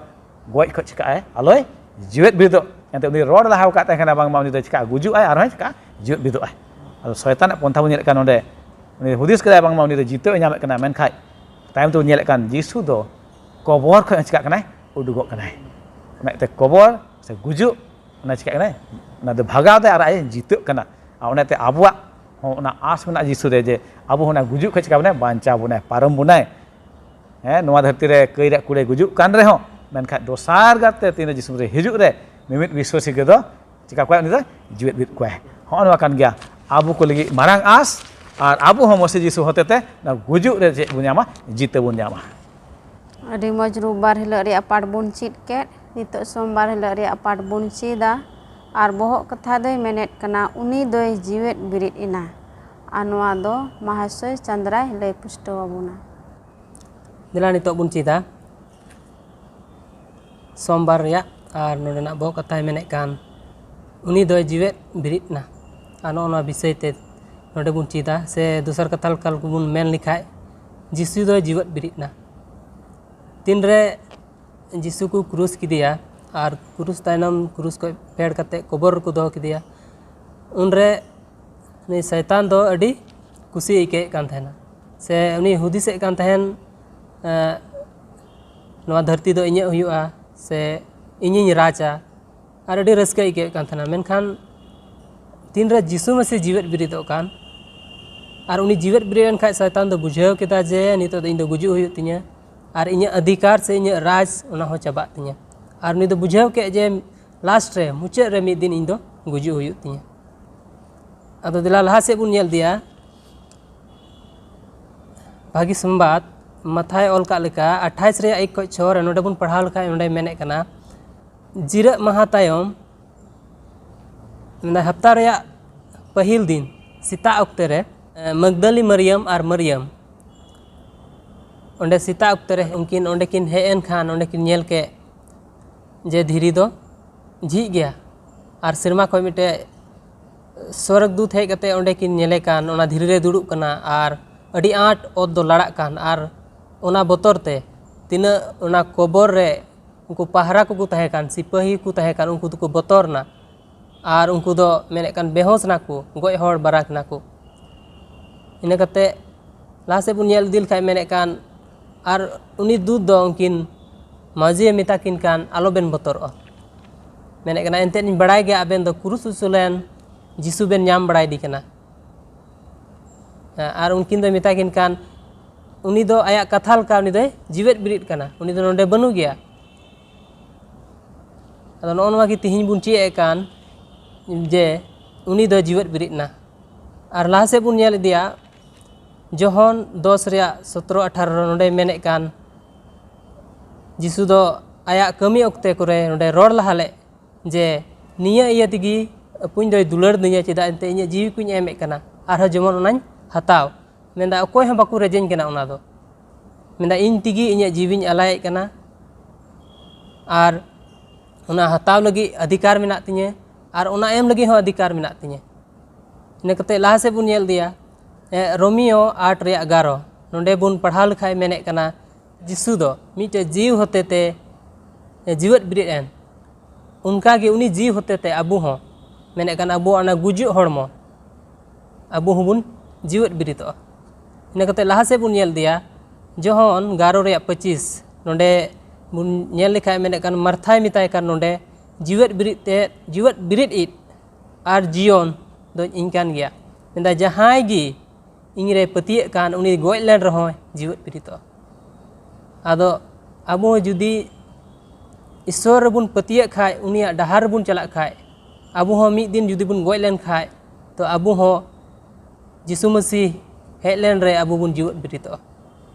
ᱜᱚᱡ ᱠᱷᱚᱡ ᱪᱤᱠᱟᱹᱜ ᱟᱭ, ᱟᱞᱚᱭ ᱡᱤᱣᱮᱫ ᱵᱤᱨᱤᱫᱚᱜ᱾ ᱮᱱᱛᱮ ᱩᱱᱤ ᱨᱚᱲ ᱞᱟᱦᱟ ᱟᱠᱟᱫ ᱛᱟᱦᱮᱸ ᱠᱟᱱᱟ, ᱵᱟᱝᱢᱟ ᱩᱱᱤ ᱫᱚ ᱪᱤᱠᱟᱹᱜᱼᱟ, ᱜᱩᱡᱩᱜ ᱟᱭ, ᱟᱨᱦᱚᱸᱭ ᱪᱤᱠᱟᱹᱜᱼᱟ, ᱡᱤᱣᱮᱫ ᱵᱤᱨᱤᱫᱚᱜ ᱟᱭ᱾ ᱟᱫᱚ ᱥᱚᱭᱛᱟᱱᱟᱜ ᱯᱚᱱᱛᱷᱟ ᱵᱚᱱ ᱧᱮᱞᱮᱫ ᱠᱟᱱ ᱱᱚᱰᱮ, ᱩᱱᱤ ᱦᱩᱫᱤᱥ ᱠᱮᱫᱟᱭ ᱵᱟᱝᱢᱟ ᱩᱱᱤ ᱫᱚ ᱡᱤᱛᱟᱹᱣ ᱮ ᱧᱟᱢᱮᱫ ᱠᱟᱱᱟ, ᱢᱮᱱᱠᱷᱟᱡ ᱛᱟᱭᱚᱢ ᱛᱮᱵᱚᱱ ᱧᱮᱞᱮᱫ ᱠᱟᱱ ᱡᱤᱥᱩ ᱫᱚ ᱠᱚᱵᱚᱨ ᱠᱷᱚᱱ ᱦᱚᱸ ᱪᱤᱠᱟᱹᱜ ᱠᱟᱱᱟᱭ, ᱩᱰᱩᱠᱚᱜ ᱠᱟᱱᱟᱭ᱾ ᱚᱱᱟᱛᱮ ᱠᱚᱵᱚᱨ ᱥᱮ ᱜᱩᱡᱩᱜ, ᱚᱱᱟ ᱪᱤᱠᱟᱹᱜ ᱠᱟᱱᱟᱭ, ᱚᱱᱟ ᱫᱚ ᱵᱷᱟᱜᱟᱣ ᱫᱟᱭ ᱟᱨ ᱟᱡ ᱮ ᱡᱤᱛᱟᱹᱜ ᱠᱟᱱᱟ᱾ ᱟᱨ ᱚᱱᱟᱛᱮ ᱟᱵᱚᱣᱟᱜ ᱦᱚᱸ ᱚᱱᱟ ᱟᱸᱥ ᱢᱮᱱᱟᱜᱼᱟ ᱡᱤᱥᱩ ᱨᱮ, ᱡᱮ ᱟᱵᱚ ᱦᱚᱸ ᱚᱱᱟ ᱜᱩᱡᱩᱜ ᱠᱷᱚᱱ ᱪᱤᱠᱟ ᱵᱚᱱᱟᱭ, ᱵᱟᱧᱪᱟᱣ ᱵᱚᱱᱟᱭ, ᱯᱟᱨᱚᱢ ᱵᱚᱱᱟᱭ᱾ ᱦᱮᱸ, ᱱᱚᱣᱟ ᱫᱷᱟᱹᱨᱛᱤ ᱨᱮ ᱠᱟᱹᱭ ᱨᱮᱭᱟᱜ ᱠᱩᱲᱟᱹᱭ ᱜᱩᱡᱩᱜ ᱠᱟᱱ ᱨᱮᱦᱚᱸ, ᱢᱮᱱᱠᱷᱟᱱ ᱫᱚᱥᱟᱨ ᱜᱟᱨᱛᱮ ᱛᱤᱱᱨᱮ ᱡᱤᱥᱩ ᱨᱮ ᱦᱤᱡᱩᱜ ᱨᱮ, ᱢᱤᱢᱤᱫ ᱵᱤᱥᱣᱟᱹᱥᱤ ᱜᱮ ᱫᱚ ᱪᱤᱠᱟ ᱠᱚᱣᱟᱭ? ᱩᱱᱤ ᱫᱚ ᱡᱤᱣᱮᱫ ᱵᱤᱨᱤᱫ ᱠᱚᱣᱟᱭ᱾ ᱦᱚᱸᱜᱼᱚ ᱱᱚᱣᱟ ᱠᱟᱱ ᱜᱮᱭᱟ ᱟᱵᱚ ᱠᱚ ᱞᱟᱹᱜᱤᱫ ᱢᱟᱨᱟᱝ ᱟᱸᱥ, ᱟᱨ ᱟᱵᱚ ᱦᱚᱸ ᱢᱚᱥᱤ ᱡᱤᱥᱩ ᱦᱚᱛᱮᱛᱮ ᱚᱱᱟ ᱜᱩᱡᱩᱜ ᱨᱮ ᱪᱮᱫ ᱵᱚᱱ ᱧᱟᱢᱟ? ᱡᱤᱛᱟᱹ ᱵᱚᱱ ᱧᱟᱢᱟ᱾ ᱟᱹᱰᱤ ᱢᱚᱡᱽ, ᱨᱳᱵᱵᱟᱨ ᱦᱤᱞᱳᱜ ᱨᱮᱭᱟᱜ ᱯᱟᱴ ᱵᱚᱱ ᱪᱮᱫ ᱠᱮᱫ, ᱱᱤᱛᱚᱜ ᱥᱳᱢᱵᱟᱨ ᱦᱤᱞᱳᱜ ᱨᱮᱭᱟᱜ ᱯᱟᱴ ᱵᱚᱱ ᱪᱮᱫᱟ᱾ ᱟᱨ ᱵᱚᱦᱚᱜ ᱠᱟᱛᱷᱟ ᱫᱚᱭ ᱢᱮᱱᱮᱫ ᱠᱟᱱᱟ, ᱩᱱᱤ ᱫᱚᱭ ᱡᱤᱣᱮᱫ ᱵᱤᱨᱤᱫ ᱮᱱᱟ᱾ ᱟᱨ ᱱᱚᱣᱟ ᱫᱚ ᱢᱟᱦᱟᱥᱚᱭ ᱪᱟᱸᱫᱽᱨᱟᱭ ᱞᱟᱹᱭ ᱯᱩᱥᱴᱟᱹᱣ ᱟᱵᱚᱱᱟ᱾ ᱫᱮᱞᱟ ᱱᱤᱛᱚᱜ ᱵᱚᱱ ᱪᱮᱫᱟ ᱥᱳᱢᱵᱟᱨ ᱨᱮᱭᱟᱜ, ᱟᱨ ᱱᱚᱰᱮᱱᱟᱜ ᱵᱚᱦᱚᱜ ᱠᱟᱛᱷᱟᱭ ᱢᱮᱱᱮᱫ ᱠᱟᱱ, ᱩᱱᱤ ᱫᱚᱭ ᱡᱤᱣᱮᱫ ᱵᱤᱨᱤᱫ ᱮᱱᱟ᱾ ᱟᱨ ᱱᱚᱜᱼᱚ ᱱᱚᱣᱟ ᱵᱤᱥᱚᱭ ᱛᱮ ᱱᱚᱰᱮ ᱵᱚᱱ ᱪᱮᱫᱟ, ᱥᱮ ᱫᱚᱥᱟᱨ ᱠᱟᱛᱷᱟ ᱞᱮᱠᱟ ᱵᱚᱱ ᱢᱮᱱ ᱞᱮᱠᱷᱟᱡ, ᱡᱤᱥᱩ ᱫᱚᱭ ᱡᱤᱣᱮᱫ ᱵᱤᱨᱤᱫ ᱮᱱᱟ᱾ ᱛᱤᱱᱨᱮ ᱡᱤᱥᱩ ᱠᱚ ᱠᱨᱩᱥ ᱠᱮᱫᱮᱭᱟ ᱟᱨ ᱠᱨᱩᱥ ᱛᱟᱭᱱᱚᱢ ᱠᱨᱩᱥ ᱠᱷᱚᱱ ᱯᱷᱮᱰ ᱠᱟᱛᱮ ᱠᱚᱵᱚᱨ ᱨᱮᱠᱚ ᱫᱚᱦᱚ ᱠᱮᱫᱮᱭᱟ, ᱩᱱᱨᱮ ᱩᱱᱤ ᱥᱚᱭᱛᱟᱱ ᱫᱚ ᱟᱹᱰᱤ ᱠᱩᱥᱤ ᱟᱹᱭᱠᱟᱹᱣᱮᱫ ᱠᱟᱱ ᱛᱟᱦᱮᱱᱟ᱾ ᱥᱮ ᱩᱱᱤ ᱦᱩᱫᱤᱥᱮᱫ ᱠᱟᱱ ᱛᱟᱦᱮᱱ, ᱮᱸ, ᱱᱚᱣᱟ ᱫᱷᱟᱹᱨᱛᱤ ᱫᱚ ᱤᱧᱟᱹᱜ ᱦᱩᱭᱩᱜᱼᱟ, ᱥᱮ ᱤᱧᱤᱧ ᱨᱟᱡᱟ, ᱟᱨ ᱟᱹᱰᱤ ᱨᱟᱹᱥᱠᱟᱹ ᱟᱹᱭᱠᱟᱹᱣᱮᱫ ᱠᱟᱱ ᱛᱟᱦᱮᱱᱟ᱾ ᱢᱮᱱᱠᱷᱟᱱ ᱛᱤᱱᱨᱮ ᱡᱤᱥᱩ ᱢᱟᱹᱥᱤ ᱡᱤᱣᱮᱫ ᱵᱤᱨᱤᱫᱚᱜ ᱠᱟᱱ, ᱟᱨ ᱩᱱᱤ ᱡᱤᱣᱮᱫ ᱵᱤᱨᱤᱫ ᱮᱱ ᱠᱷᱟᱱ, ᱥᱚᱭᱛᱟᱱ ᱫᱚ ᱵᱩᱡᱷᱟᱹᱣ ᱠᱮᱫᱟ ᱡᱮ ᱱᱤᱛᱚᱜ ᱫᱚ ᱤᱧ ᱫᱚ ᱜᱩᱡᱩᱜ ᱦᱩᱭᱩᱜ ᱛᱤᱧᱟᱹ, ᱟᱨ ᱤᱧᱟᱹᱜ ᱚᱫᱷᱤᱠᱟᱨ ᱥᱮ ᱤᱧᱟᱹᱜ ᱨᱟᱡᱽ, ᱚᱱᱟ ᱦᱚᱸ ᱪᱟᱵᱟᱜ ᱛᱤᱧᱟᱹ᱾ ᱟᱨ ᱩᱱᱤ ᱫᱚ ᱵᱩᱡᱷᱟᱹᱣ ᱠᱮᱫ ᱡᱮ ᱞᱟᱥᱴ ᱨᱮ, ᱢᱩᱪᱟᱹᱫ ᱨᱮ ᱢᱤᱫ ᱫᱤᱱ ᱤᱧ ᱫᱚ ᱜᱩᱡᱩᱜ ᱦᱩᱭᱩᱜ ᱛᱤᱧᱟᱹ᱾ ᱟᱫᱚ ᱫᱮᱞᱟ ᱞᱟᱦᱟ ᱥᱮᱫ ᱵᱚᱱ ᱧᱮᱞ ᱤᱫᱤᱭᱟ᱾ ᱵᱷᱟᱹᱜᱤ ᱥᱚᱢᱵᱟᱫ, ᱢᱟᱛᱷᱟᱭ ᱚᱞ ᱠᱟᱜ ᱞᱮᱠᱟ, ᱟᱴᱷᱟᱭᱤᱥ ᱨᱮᱭᱟᱜ ᱮᱠ ᱠᱷᱚᱱ ᱪᱷᱚ ᱨᱮ ᱱᱚᱰᱮ ᱵᱚᱱ ᱯᱟᱲᱦᱟᱣ ᱞᱮᱠᱷᱟᱱ, ᱱᱚᱰᱮ ᱢᱮᱱᱮᱫ ᱠᱟᱱᱟ, ᱡᱤᱨᱟᱹᱜ ᱢᱟᱦᱟ ᱛᱟᱭᱚᱢ, ᱢᱮᱱᱫᱟᱭ, ᱦᱟᱯᱛᱟ ᱨᱮᱭᱟᱜ ᱯᱟᱹᱦᱤᱞ ᱫᱤᱱ ᱥᱮᱛᱟᱜ ᱚᱠᱛᱮ ᱨᱮ, ᱮ, ᱢᱟᱜᱽᱫᱟᱞᱤ ᱢᱟᱨᱤᱭᱟᱢ ᱟᱨ ᱢᱟᱨᱤᱭᱟᱢ ᱚᱸᱰᱮ ᱥᱮᱛᱟᱜ ᱚᱠᱛᱮ ᱨᱮ ᱩᱱᱠᱤᱱ ᱚᱸᱰᱮ ᱠᱤᱱ ᱦᱮᱡ ᱮᱱ ᱠᱷᱟᱱ, ᱚᱸᱰᱮ ᱠᱤᱱ ᱧᱮᱞ ᱠᱮᱫ ᱡᱮ ᱫᱷᱤᱨᱤ ᱫᱚ ᱡᱷᱤᱡ ᱜᱮᱭᱟ, ᱟᱨ ᱥᱮᱨᱢᱟ ᱠᱷᱚᱱ ᱢᱤᱫᱴᱮᱡ ᱥᱚᱨᱚᱜᱽ ᱫᱩᱛ ᱦᱮᱡ ᱠᱟᱛᱮ ᱚᱸᱰᱮ ᱠᱤᱱ ᱧᱮᱞᱮ ᱠᱟᱱ, ᱚᱱᱟ ᱫᱷᱤᱨᱤ ᱨᱮ ᱫᱩᱲᱩᱵ ᱠᱟᱱᱟ, ᱟᱨ ᱟᱹᱰᱤ ᱟᱸᱴ ᱚᱛ ᱫᱚ ᱞᱟᱲᱟᱜ ᱠᱟᱱ, ᱟᱨ ᱚᱱᱟ ᱵᱚᱛᱚᱨ ᱛᱮ ᱛᱤᱱᱟᱹᱜ ᱚᱱᱟ ᱠᱚᱵᱚᱨ ᱨᱮ ᱩᱱᱠᱩ ᱯᱟᱦᱨᱟ ᱠᱚᱠᱚ ᱛᱟᱦᱮᱸ ᱠᱟᱱ, ᱥᱤᱯᱟᱹᱦᱤ ᱠᱚ ᱛᱟᱦᱮᱸ ᱠᱟᱱ, ᱩᱱᱠᱩ ᱫᱚᱠᱚ ᱵᱚᱛᱚᱨ ᱮᱱᱟ᱾ ᱟᱨ ᱩᱱᱠᱩ ᱫᱚ ᱢᱮᱱᱮᱫ ᱠᱟᱱ ᱵᱮᱦᱳᱥ ᱱᱟᱠᱚ, ᱜᱚᱡ ᱦᱚᱲ ᱵᱟᱨᱟᱠ ᱱᱟᱠᱚ᱾ ᱤᱱᱟᱹ ᱠᱟᱛᱮ ᱞᱟᱦᱟ ᱥᱮᱫ ᱵᱚᱱ ᱧᱮᱞ ᱤᱫᱤ ᱞᱮᱠᱷᱟᱡ, ᱢᱮᱱᱮᱫ ᱠᱟᱱ, ᱟᱨ ᱩᱱᱤ ᱫᱩᱛ ᱫᱚ ᱩᱱᱠᱤᱱ ᱢᱟᱹᱡᱷᱤᱭᱮ ᱢᱮᱛᱟ ᱠᱤᱱ ᱠᱟᱱ, "ᱟᱞᱚᱵᱮᱱ ᱵᱚᱛᱚᱨᱚᱜᱼᱟ", ᱢᱮᱱᱮᱫ ᱠᱟᱱᱟ, "ᱮᱱᱛᱮᱫ ᱤᱧ ᱵᱟᱲᱟᱭ ᱜᱮᱭᱟ ᱟᱵᱮᱱ ᱫᱚ ᱠᱨᱩᱥ ᱩᱥᱩᱞᱮᱱ ᱡᱤᱥᱩ ᱵᱮᱱ ᱧᱟᱢ ᱵᱟᱲᱟᱭᱮᱫᱮ ᱠᱟᱱᱟ᱾" ᱦᱮᱸ, ᱟᱨ ᱩᱱᱠᱤᱱ ᱫᱚᱭ ᱢᱮᱛᱟ ᱠᱤᱱ ᱠᱟᱱ, ᱩᱱᱤ ᱫᱚ ᱟᱭᱟᱜ ᱠᱟᱛᱷᱟ ᱞᱮᱠᱟ ᱩᱱᱤ ᱫᱚᱭ ᱡᱤᱣᱮᱫ ᱵᱮᱨᱮᱫ ᱠᱟᱱᱟ, ᱩᱱᱤ ᱫᱚ ᱱᱚᱰᱮ ᱵᱟᱹᱱᱩᱜ ᱜᱮᱭᱟ᱾ ᱟᱫᱚ ᱱᱚᱜᱼᱚ ᱱᱚᱣᱟ ᱜᱮ ᱛᱤᱦᱤᱧ ᱵᱚᱱ ᱪᱮᱫ ᱮᱫ ᱠᱟᱱ, ᱡᱮ ᱩᱱᱤ ᱫᱚ ᱡᱤᱣᱮᱫ ᱵᱮᱨᱮᱫ ᱮᱱᱟ᱾ ᱟᱨ ᱞᱟᱦᱟ ᱥᱮᱫ ᱵᱚᱱ ᱧᱮᱞ ᱤᱫᱤᱭᱟ, ᱡᱚᱦᱚᱱ ᱫᱚᱥ ᱨᱮᱭᱟᱜ ᱥᱚᱛᱨᱚ ᱟᱴᱷᱟᱨᱚ ᱨᱮ ᱱᱚᱰᱮ ᱢᱮᱱᱮᱫ ᱠᱟᱱ, ᱡᱤᱥᱩ ᱫᱚ ᱟᱭᱟᱜ ᱠᱟᱹᱢᱤ ᱚᱠᱛᱮ ᱠᱚᱨᱮ ᱱᱚᱰᱮ ᱨᱚᱲ ᱞᱟᱦᱟ ᱞᱮᱫ ᱡᱮ, "ᱱᱤᱭᱟᱹ ᱤᱭᱟᱹ ᱛᱮᱜᱮ ᱟᱹᱯᱩᱧ ᱫᱚᱭ ᱫᱩᱞᱟᱹᱲ ᱫᱤᱧᱟ, ᱪᱮᱫᱟᱜ ᱮᱱᱛᱮ ᱤᱧᱟᱹᱜ ᱡᱤᱣᱤ ᱠᱚᱧ ᱮᱢᱮᱫ ᱠᱟᱱᱟ, ᱟᱨᱦᱚᱸ ᱡᱮᱢᱚᱱ ᱚᱱᱟᱧ ᱦᱟᱛᱟᱣ᱾" ᱢᱮᱱᱫᱟ, ᱚᱠᱚᱭ ᱦᱚᱸ ᱵᱟᱠᱚ ᱨᱮᱡᱮᱧ ᱠᱟᱱᱟ ᱚᱱᱟ ᱫᱚ᱾ ᱢᱮᱱᱫᱟ, ᱤᱧ ᱛᱮᱜᱮ ᱤᱧᱟᱹᱜ ᱡᱤᱣᱤᱧ ᱟᱞᱟᱭᱮᱫ ᱠᱟᱱᱟ, ᱟᱨ ᱚᱱᱟ ᱦᱟᱛᱟᱣ ᱞᱟᱹᱜᱤᱫ ᱚᱫᱷᱤᱠᱟᱨ ᱢᱮᱱᱟᱜ ᱛᱤᱧᱟᱹ, ᱟᱨ ᱚᱱᱟ ᱮᱢ ᱞᱟᱹᱜᱤᱫ ᱦᱚᱸ ᱚᱫᱷᱤᱠᱟᱨ ᱢᱮᱱᱟᱜ ᱛᱤᱧᱟᱹ᱾ ᱤᱱᱟᱹ ᱠᱟᱛᱮ ᱞᱟᱦᱟ ᱥᱮᱫ ᱵᱚᱱ ᱧᱮᱞ ᱤᱫᱤᱭᱟ, ᱮ, ᱨᱳᱢᱤᱭᱳ ᱟᱴ ᱨᱮᱭᱟᱜ ᱮᱜᱟᱨᱚ, ᱱᱚᱰᱮ ᱵᱚᱱ ᱯᱟᱲᱦᱟᱣ ᱞᱮᱠᱷᱟᱡ ᱢᱮᱱᱮᱫ ᱠᱟᱱᱟ, ᱡᱤᱥᱩ ᱫᱚ ᱢᱤᱫᱴᱮᱡ ᱡᱤᱣᱤ ᱦᱚᱛᱮᱛᱮ ᱡᱤᱣᱮᱫ ᱵᱮᱨᱮᱫ ᱮᱱ, ᱚᱱᱠᱟᱜᱮ ᱩᱱᱤ ᱡᱤᱣᱤ ᱦᱚᱛᱮᱛᱮ ᱟᱵᱚ ᱦᱚᱸ, ᱢᱮᱱᱮᱫ ᱠᱟᱱ ᱟᱵᱚᱣᱟᱜ ᱚᱱᱟ ᱜᱩᱡᱩᱜ ᱦᱚᱲᱢᱚ, ᱟᱵᱚ ᱦᱚᱸᱵᱚᱱ ᱡᱤᱣᱮᱫ ᱵᱮᱨᱮᱫᱚᱜᱼᱟ᱾ ᱤᱱᱟᱹ ᱠᱟᱛᱮ ᱞᱟᱦᱟ ᱥᱮᱫ ᱵᱚᱱ ᱧᱮᱞ ᱤᱫᱤᱭᱟ, ᱡᱚᱦᱚᱱ ᱜᱟᱨᱚ ᱨᱮᱭᱟᱜ ᱯᱚᱸᱪᱤᱥ, ᱱᱚᱰᱮ ᱵᱚᱱ ᱧᱮᱞ ᱞᱮᱠᱷᱟᱡ ᱢᱮᱱᱮᱫ ᱠᱟᱱ, ᱢᱟᱨᱛᱷᱟᱭ ᱢᱮᱛᱟᱭ ᱠᱟᱱ ᱱᱚᱰᱮ, "ᱡᱤᱣᱮᱫ ᱵᱤᱨᱤᱫ ᱛᱮ, ᱡᱤᱣᱮᱫ ᱵᱤᱨᱤᱫ ᱤᱡ ᱟᱨ ᱡᱤᱭᱚᱱ ᱫᱚᱧ ᱤᱧ ᱠᱟᱱ ᱜᱮᱭᱟ᱾" ᱢᱮᱱᱫᱟ, ᱡᱟᱦᱟᱸᱭ ᱜᱮ ᱤᱧ ᱨᱮ ᱯᱟᱹᱛᱭᱟᱹᱜ ᱠᱟᱱ, ᱩᱱᱤ ᱜᱚᱡ ᱞᱮᱱ ᱨᱮᱦᱚᱸᱭ ᱡᱤᱣᱮᱫ ᱵᱤᱨᱤᱫᱚᱜᱼᱟ᱾ ᱟᱫᱚ ᱟᱵᱚ ᱦᱚᱸ ᱡᱩᱫᱤ ᱤᱥᱥᱚᱨ ᱨᱮᱵᱚᱱ ᱯᱟᱹᱛᱭᱟᱹᱜ ᱠᱷᱟᱡ, ᱩᱱᱤᱭᱟᱜ ᱰᱟᱦᱟᱨ ᱨᱮᱵᱚᱱ ᱪᱟᱞᱟᱜ ᱠᱷᱟᱡ, ᱟᱵᱚ ᱦᱚᱸ ᱢᱤᱫ ᱫᱤᱱ ᱡᱩᱫᱤ ᱵᱚᱱ ᱜᱚᱡ ᱞᱮᱱ ᱠᱷᱟᱡ, ᱛᱚ ᱟᱵᱚ ᱦᱚᱸ ᱡᱤᱥᱩ ᱢᱟᱹᱥᱤ ᱦᱮᱡ ᱞᱮᱱ ᱨᱮ ᱟᱵᱚ ᱵᱚᱱ ᱡᱤᱣᱮᱫ ᱵᱤᱨᱤᱫᱚᱜᱼᱟ᱾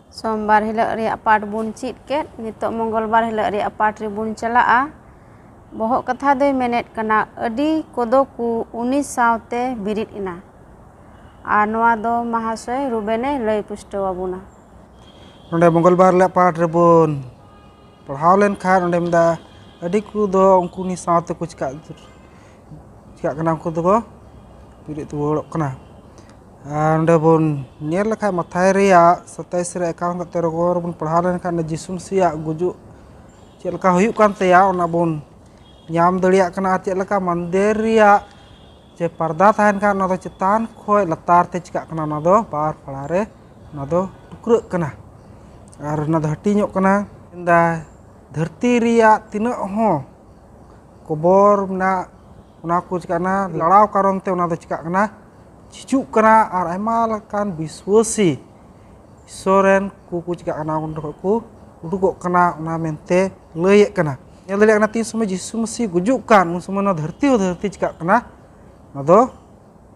ᱥᱳᱢᱵᱟᱨ ᱦᱤᱞᱳᱜ ᱨᱮᱭᱟᱜ ᱯᱟᱴ ᱵᱚᱱ ᱪᱮᱫ ᱠᱮᱫ, ᱱᱤᱛᱚᱜ ᱢᱚᱝᱜᱚᱞᱵᱟᱨ ᱦᱤᱞᱳᱜ ᱨᱮᱭᱟᱜ ᱯᱟᱴ ᱨᱮᱵᱚᱱ ᱪᱟᱞᱟᱜᱼᱟ᱾ ᱵᱚᱦᱚᱜ ᱠᱟᱛᱷᱟ ᱫᱚᱭ ᱢᱮᱱᱮᱫ ᱠᱟᱱᱟ, ᱟᱹᱰᱤ ᱠᱚᱫᱚ ᱠᱚ ᱩᱱᱤ ᱥᱟᱶᱛᱮ ᱵᱤᱨᱤᱫ ᱮᱱᱟ᱾ ᱟᱨ ᱱᱚᱣᱟ ᱫᱚ ᱢᱟᱦᱟᱥᱚᱭ ᱨᱩᱵᱮᱱᱮ ᱞᱟᱹᱭ ᱯᱩᱥᱴᱟᱹᱣ ᱟᱵᱚᱱᱟ᱾ ᱱᱚᱰᱮ ᱢᱚᱝᱜᱚᱞᱵᱟᱨ ᱦᱤᱞᱳᱜ ᱯᱟᱴ ᱨᱮᱵᱚᱱ ᱯᱟᱲᱦᱟᱣ ᱞᱮᱱᱠᱷᱟᱱ, ᱚᱸᱰᱮ ᱢᱮᱱᱫᱟ, ᱟᱹᱰᱤ ᱠᱚᱫᱚ ᱩᱱᱠᱩ ᱩᱱᱤ ᱥᱟᱶᱛᱮ ᱠᱚ ᱪᱤᱠᱟᱹᱜ, ᱪᱤᱠᱟᱹᱜ ᱠᱟᱱᱟ, ᱩᱱᱠᱩ ᱫᱚᱠᱚ ᱵᱤᱨᱤᱫ ᱨᱩᱣᱟᱹᱲᱚᱜ ᱠᱟᱱᱟ᱾ ᱟᱨ ᱚᱸᱰᱮ ᱵᱚᱱ ᱧᱮᱞ ᱞᱮᱠᱷᱟᱡ, ᱢᱟᱛᱷᱟᱭ ᱨᱮᱭᱟᱜ ᱥᱟᱛᱟᱭᱤᱥ ᱨᱮ ᱮᱠᱟᱣᱟᱱ ᱠᱟᱛᱮ ᱨᱮᱵᱚᱱ ᱯᱟᱲᱦᱟᱣ ᱞᱮᱱᱠᱷᱟᱱ, ᱡᱤᱥᱩ ᱢᱟᱹᱥᱤᱭᱟᱜ ᱜᱩᱡᱩᱜ ᱪᱮᱫ ᱞᱮᱠᱟ ᱦᱩᱭᱩᱜ ᱠᱟᱱ ᱛᱟᱭᱟ, ᱚᱱᱟ ᱵᱚᱱ ᱧᱟᱢ ᱫᱟᱲᱮᱭᱟᱜ ᱠᱟᱱᱟ᱾ ᱟᱨ ᱪᱮᱫ ᱞᱮᱠᱟ ᱢᱚᱱᱫᱤᱨ ᱨᱮᱭᱟᱜ ᱡᱮ ᱯᱟᱨᱫᱟ ᱛᱟᱦᱮᱱ ᱠᱷᱟᱱ, ᱚᱱᱟ ᱫᱚ ᱪᱮᱛᱟᱱ ᱠᱷᱚᱱ ᱞᱟᱛᱟᱨ ᱛᱮ ᱪᱤᱠᱟᱹᱜ ᱠᱟᱱᱟ, ᱚᱱᱟ ᱫᱚ ᱵᱟᱨ ᱯᱷᱟᱲᱟ ᱨᱮ ᱚᱱᱟ ᱫᱚ ᱴᱩᱠᱨᱟᱹᱜ ᱠᱟᱱᱟ᱾ ᱟᱨ ᱚᱱᱟ ᱫᱚ ᱦᱟᱹᱴᱤᱧᱚᱜ ᱠᱟᱱᱟ᱾ ᱢᱮᱱᱫᱟ, ᱫᱷᱟᱹᱨᱛᱤ ᱨᱮᱭᱟᱜ ᱛᱤᱱᱟᱹᱜ ᱦᱚᱸ ᱠᱚᱵᱚᱨ ᱢᱮᱱᱟᱜ, ᱚᱱᱟ ᱠᱚ ᱪᱤᱠᱟᱹᱜ ᱠᱟᱱᱟ, ᱞᱟᱲᱟᱣ ᱠᱟᱨᱚᱱ ᱛᱮ ᱚᱱᱟ ᱫᱚ ᱪᱤᱠᱟᱹᱜ ᱠᱟᱱᱟ, ᱪᱷᱤᱪᱩᱜ ᱠᱟᱱᱟ᱾ ᱟᱨ ᱟᱭᱢᱟ ᱞᱮᱠᱟᱱ ᱵᱤᱥᱣᱟᱹᱥᱤ ᱤᱥᱥᱚᱨ ᱨᱮᱱ ᱠᱚ, ᱠᱚ ᱪᱤᱠᱟᱹᱜ ᱠᱟᱱᱟ, ᱚᱸᱰᱮ ᱠᱷᱚᱱ ᱠᱚ ᱩᱰᱩᱠᱚᱜ ᱠᱟᱱᱟ, ᱚᱱᱟ ᱢᱮᱱᱛᱮ ᱞᱟᱹᱭᱮᱫ ᱠᱟᱱᱟ᱾ ᱧᱮᱞ ᱫᱟᱲᱮᱭᱟᱜ ᱠᱟᱱᱟ, ᱛᱤᱱ ᱥᱚᱢᱚᱭ ᱡᱤᱥᱩ ᱢᱟᱹᱥᱤ ᱜᱩᱡᱩᱜ ᱠᱟᱱ, ᱩᱱ ᱥᱚᱢᱚᱭ ᱱᱚᱣᱟ ᱫᱷᱟᱹᱨᱛᱤ ᱦᱚᱸ ᱫᱷᱟᱹᱨᱛᱤ ᱪᱤᱠᱟᱹᱜ ᱠᱟᱱᱟ, ᱚᱱᱟ ᱫᱚ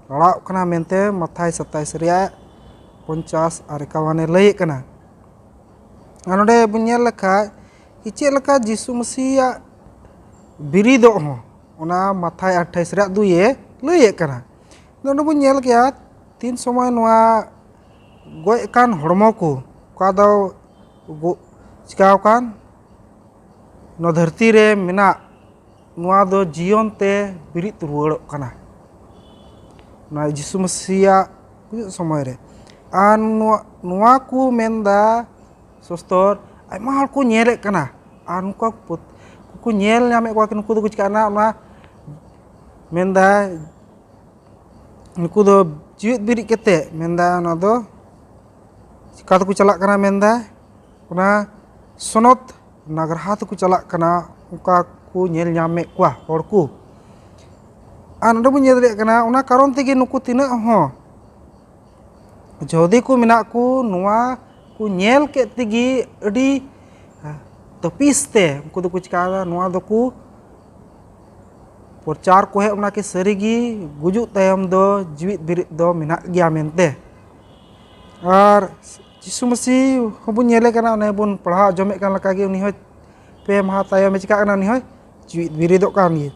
ᱞᱟᱲᱟᱜ ᱠᱟᱱᱟ ᱢᱮᱱᱛᱮ ᱢᱟᱛᱷᱟᱭ ᱥᱟᱛᱟᱭᱤᱥ ᱨᱮᱭᱟᱜ ᱯᱚᱧᱪᱟᱥ ᱟᱨ ᱮᱠᱟᱣᱟᱱᱮ ᱞᱟᱹᱭᱮᱫ ᱠᱟᱱᱟ᱾ ᱟᱨ ᱱᱚᱰᱮ ᱵᱚᱱ ᱧᱮᱞ ᱞᱮᱠᱷᱟᱡ ᱠᱤ ᱪᱮᱫ ᱞᱮᱠᱟ ᱡᱤᱥᱩ ᱢᱟᱹᱥᱤᱭᱟᱜ ᱵᱤᱨᱤᱫᱚᱜ ᱦᱚᱸ, ᱚᱱᱟ ᱢᱟᱛᱷᱟᱭ ᱟᱴᱷᱟᱭᱤᱥ ᱨᱮᱭᱟᱜ ᱫᱩᱭᱮ ᱞᱟᱹᱭᱮᱫ ᱠᱟᱱᱟ᱾ ᱱᱚᱰᱮ ᱵᱚᱱ ᱧᱮᱞ ᱠᱮᱭᱟ, ᱛᱤᱱ ᱥᱚᱢᱚᱭ ᱱᱚᱣᱟ ᱜᱚᱡ ᱟᱠᱟᱱ ᱦᱚᱲᱢᱚ ᱠᱚ, ᱚᱠᱟ ᱫᱚ ᱜᱚ-, ᱪᱤᱠᱟᱣ ᱟᱠᱟᱱ, ᱱᱚᱣᱟ ᱫᱷᱟᱹᱨᱛᱤ ᱨᱮ ᱢᱮᱱᱟᱜ, ᱱᱚᱣᱟ ᱫᱚ ᱡᱤᱭᱚᱱ ᱛᱮ ᱵᱤᱨᱤᱫ ᱨᱩᱣᱟᱹᱲᱚᱜ ᱠᱟᱱᱟ, ᱱᱚᱣᱟ ᱡᱤᱥᱩ ᱢᱟᱹᱥᱤᱭᱟᱜ ᱜᱩᱡᱩᱜ ᱥᱚᱢᱚᱭ ᱨᱮ᱾ ᱟᱨ ᱱᱚᱣᱟ, ᱱᱚᱣᱟ ᱠᱚ ᱢᱮᱱᱫᱟ ᱥᱚᱥᱛᱚᱨ, ᱟᱭᱢᱟ ᱦᱚᱲ ᱠᱚ ᱧᱮᱞᱮᱫ ᱠᱟᱱᱟ᱾ ᱟᱨ ᱱᱩᱠᱩ ᱯᱩᱛ-, ᱩᱱᱠᱩ ᱧᱮᱞ ᱧᱟᱢᱮᱫ ᱠᱚᱣᱟ ᱠᱤ, ᱱᱩᱠᱩ ᱫᱚᱠᱚ ᱪᱤᱠᱟᱹᱜ ᱠᱟᱱᱟ, ᱚᱱᱟ ᱢᱮᱱᱫᱟ, ᱱᱩᱠᱩ ᱫᱚ ᱡᱤᱣᱮᱫ ᱵᱤᱨᱤᱫ ᱠᱟᱛᱮ, ᱢᱮᱱᱫᱟ, ᱚᱱᱟ ᱫᱚ ᱪᱤᱠᱟ ᱛᱮᱠᱚ ᱪᱟᱞᱟᱜ ᱠᱟᱱᱟ ᱢᱮᱱᱫᱟ, ᱚᱱᱟ ᱥᱚᱱᱚᱛ ᱱᱟᱜᱽᱨᱟᱦᱟ ᱛᱮᱠᱚ ᱪᱟᱞᱟᱜ ᱠᱟᱱᱟ, ᱚᱱᱠᱟ ᱠᱚ ᱧᱮᱞ ᱧᱟᱢᱮᱫ ᱠᱚᱣᱟ ᱦᱚᱲ ᱠᱚ᱾ ᱟᱨ ᱱᱚᱰᱮ ᱵᱚᱱ ᱧᱮᱞ ᱫᱟᱲᱮᱭᱟᱜ ᱠᱟᱱᱟ, ᱚᱱᱟ ᱠᱟᱨᱚᱱ ᱛᱮᱜᱮ ᱱᱩᱠᱩ ᱛᱤᱱᱟᱹᱜ ᱦᱚᱸ ᱡᱚᱦᱩᱫᱤ ᱠᱚ ᱢᱮᱱᱟᱜ ᱠᱚ, ᱱᱚᱣᱟ ᱠᱚ ᱧᱮᱞ ᱠᱮᱫ ᱛᱮᱜᱮ ᱟᱹᱰᱤ ᱛᱟᱹᱯᱤᱥ ᱛᱮ ᱩᱱᱠᱩ ᱫᱚᱠᱚ ᱪᱤᱠᱟᱹᱭᱮᱫᱟ, ᱱᱚᱣᱟ ᱫᱚᱠᱚ ᱯᱨᱚᱪᱟᱨ ᱠᱚ ᱮᱦᱚᱵ ᱮᱱᱟ ᱠᱤ ᱥᱟᱹᱨᱤᱜᱮ ᱜᱩᱡᱩᱜ ᱛᱟᱭᱚᱢ ᱫᱚ ᱡᱤᱣᱤᱫ ᱵᱤᱨᱤᱫ ᱫᱚ ᱢᱮᱱᱟᱜ ᱜᱮᱭᱟ ᱢᱮᱱᱛᱮ᱾ ᱟᱨ ᱡᱤᱥᱩ ᱢᱟᱹᱥᱤ ᱦᱚᱸᱵᱚᱱ ᱧᱮᱞᱮ ᱠᱟᱱᱟ, ᱚᱱᱮ ᱵᱚᱱ ᱯᱟᱲᱦᱟᱣ ᱟᱸᱡᱚᱢᱮᱫ ᱠᱟᱱ ᱞᱮᱠᱟᱜᱮ, ᱩᱱᱤ ᱦᱚᱸ ᱯᱮ ᱢᱟᱦᱟ ᱛᱟᱭᱚᱢᱮ ᱪᱤᱠᱟᱹᱜ ᱠᱟᱱᱟ, ᱩᱱᱤ ᱦᱚᱸ ᱡᱤᱣᱤᱫ ᱵᱤᱨᱤᱫᱚᱜ ᱠᱟᱱ ᱜᱮ᱾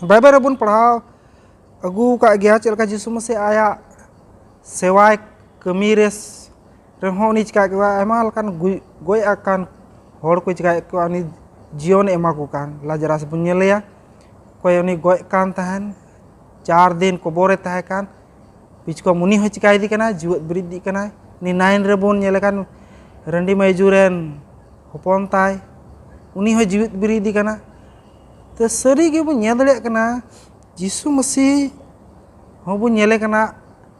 ᱵᱟᱭᱵᱮᱞ ᱨᱮᱵᱚᱱ ᱯᱟᱲᱦᱟᱣ ᱟᱹᱜᱩ ᱟᱠᱟᱫ ᱜᱮᱭᱟ ᱪᱮᱫ ᱞᱮᱠᱟ ᱡᱤᱥᱩ ᱢᱟᱹᱥᱤ ᱟᱭᱟᱜ ᱥᱮᱣᱟᱭ ᱠᱟᱹᱢᱤ ᱨᱮ ᱨᱮᱦᱚᱸ ᱩᱱᱤ ᱪᱤᱠᱟᱹ ᱠᱮᱫᱟ, ᱟᱭᱢᱟ ᱞᱮᱠᱟᱱ ᱜᱩᱡ-, ᱜᱚᱡ ᱟᱠᱟᱱ ᱦᱚᱲ ᱠᱚ ᱪᱤᱠᱟᱹᱭᱮᱫ ᱠᱚᱣᱟ, ᱩᱱᱤ ᱡᱤᱭᱚᱱᱮ ᱮᱢᱟ ᱠᱚ ᱠᱟᱱ᱾ ᱞᱟᱡᱟᱨᱟᱥ ᱵᱚᱱ ᱧᱮᱞᱮᱭᱟ, ᱚᱠᱚᱭ ᱩᱱᱤ ᱜᱚᱡ ᱠᱟᱱ ᱛᱟᱦᱮᱱ, ᱪᱟᱨ ᱫᱤᱱ ᱠᱚᱵᱚᱨᱮ ᱛᱟᱦᱮᱸ ᱠᱟᱱ, ᱵᱤᱪᱠᱚᱢ ᱩᱱᱤ ᱦᱚᱸ ᱪᱤᱠᱟᱹᱭᱮᱫᱮ ᱠᱟᱱᱟ, ᱡᱤᱣᱮᱫ ᱵᱮᱨᱮᱫ ᱤᱫᱤᱜ ᱠᱟᱱᱟᱭ᱾ ᱩᱱᱤ ᱱᱟᱭᱤᱱ ᱨᱮᱵᱚᱱ ᱧᱮᱞᱮ ᱠᱟᱱ ᱨᱟᱺᱰᱤ ᱢᱟᱹᱭᱡᱩ ᱨᱮᱱ ᱦᱚᱯᱚᱱ ᱛᱟᱭ, ᱩᱱᱤ ᱦᱚᱸ ᱡᱤᱣᱮᱫ ᱵᱮᱨᱮᱫ ᱤᱫᱤ ᱠᱟᱱᱟ᱾ ᱛᱚ ᱥᱟᱹᱨᱤ ᱜᱮᱵᱚᱱ ᱧᱮᱞ ᱫᱟᱲᱮᱭᱟᱜ ᱠᱟᱱᱟ, ᱡᱤᱥᱩ ᱢᱟᱹᱥᱤ ᱦᱚᱸᱵᱚᱱ ᱧᱮᱞᱮ ᱠᱟᱱᱟ,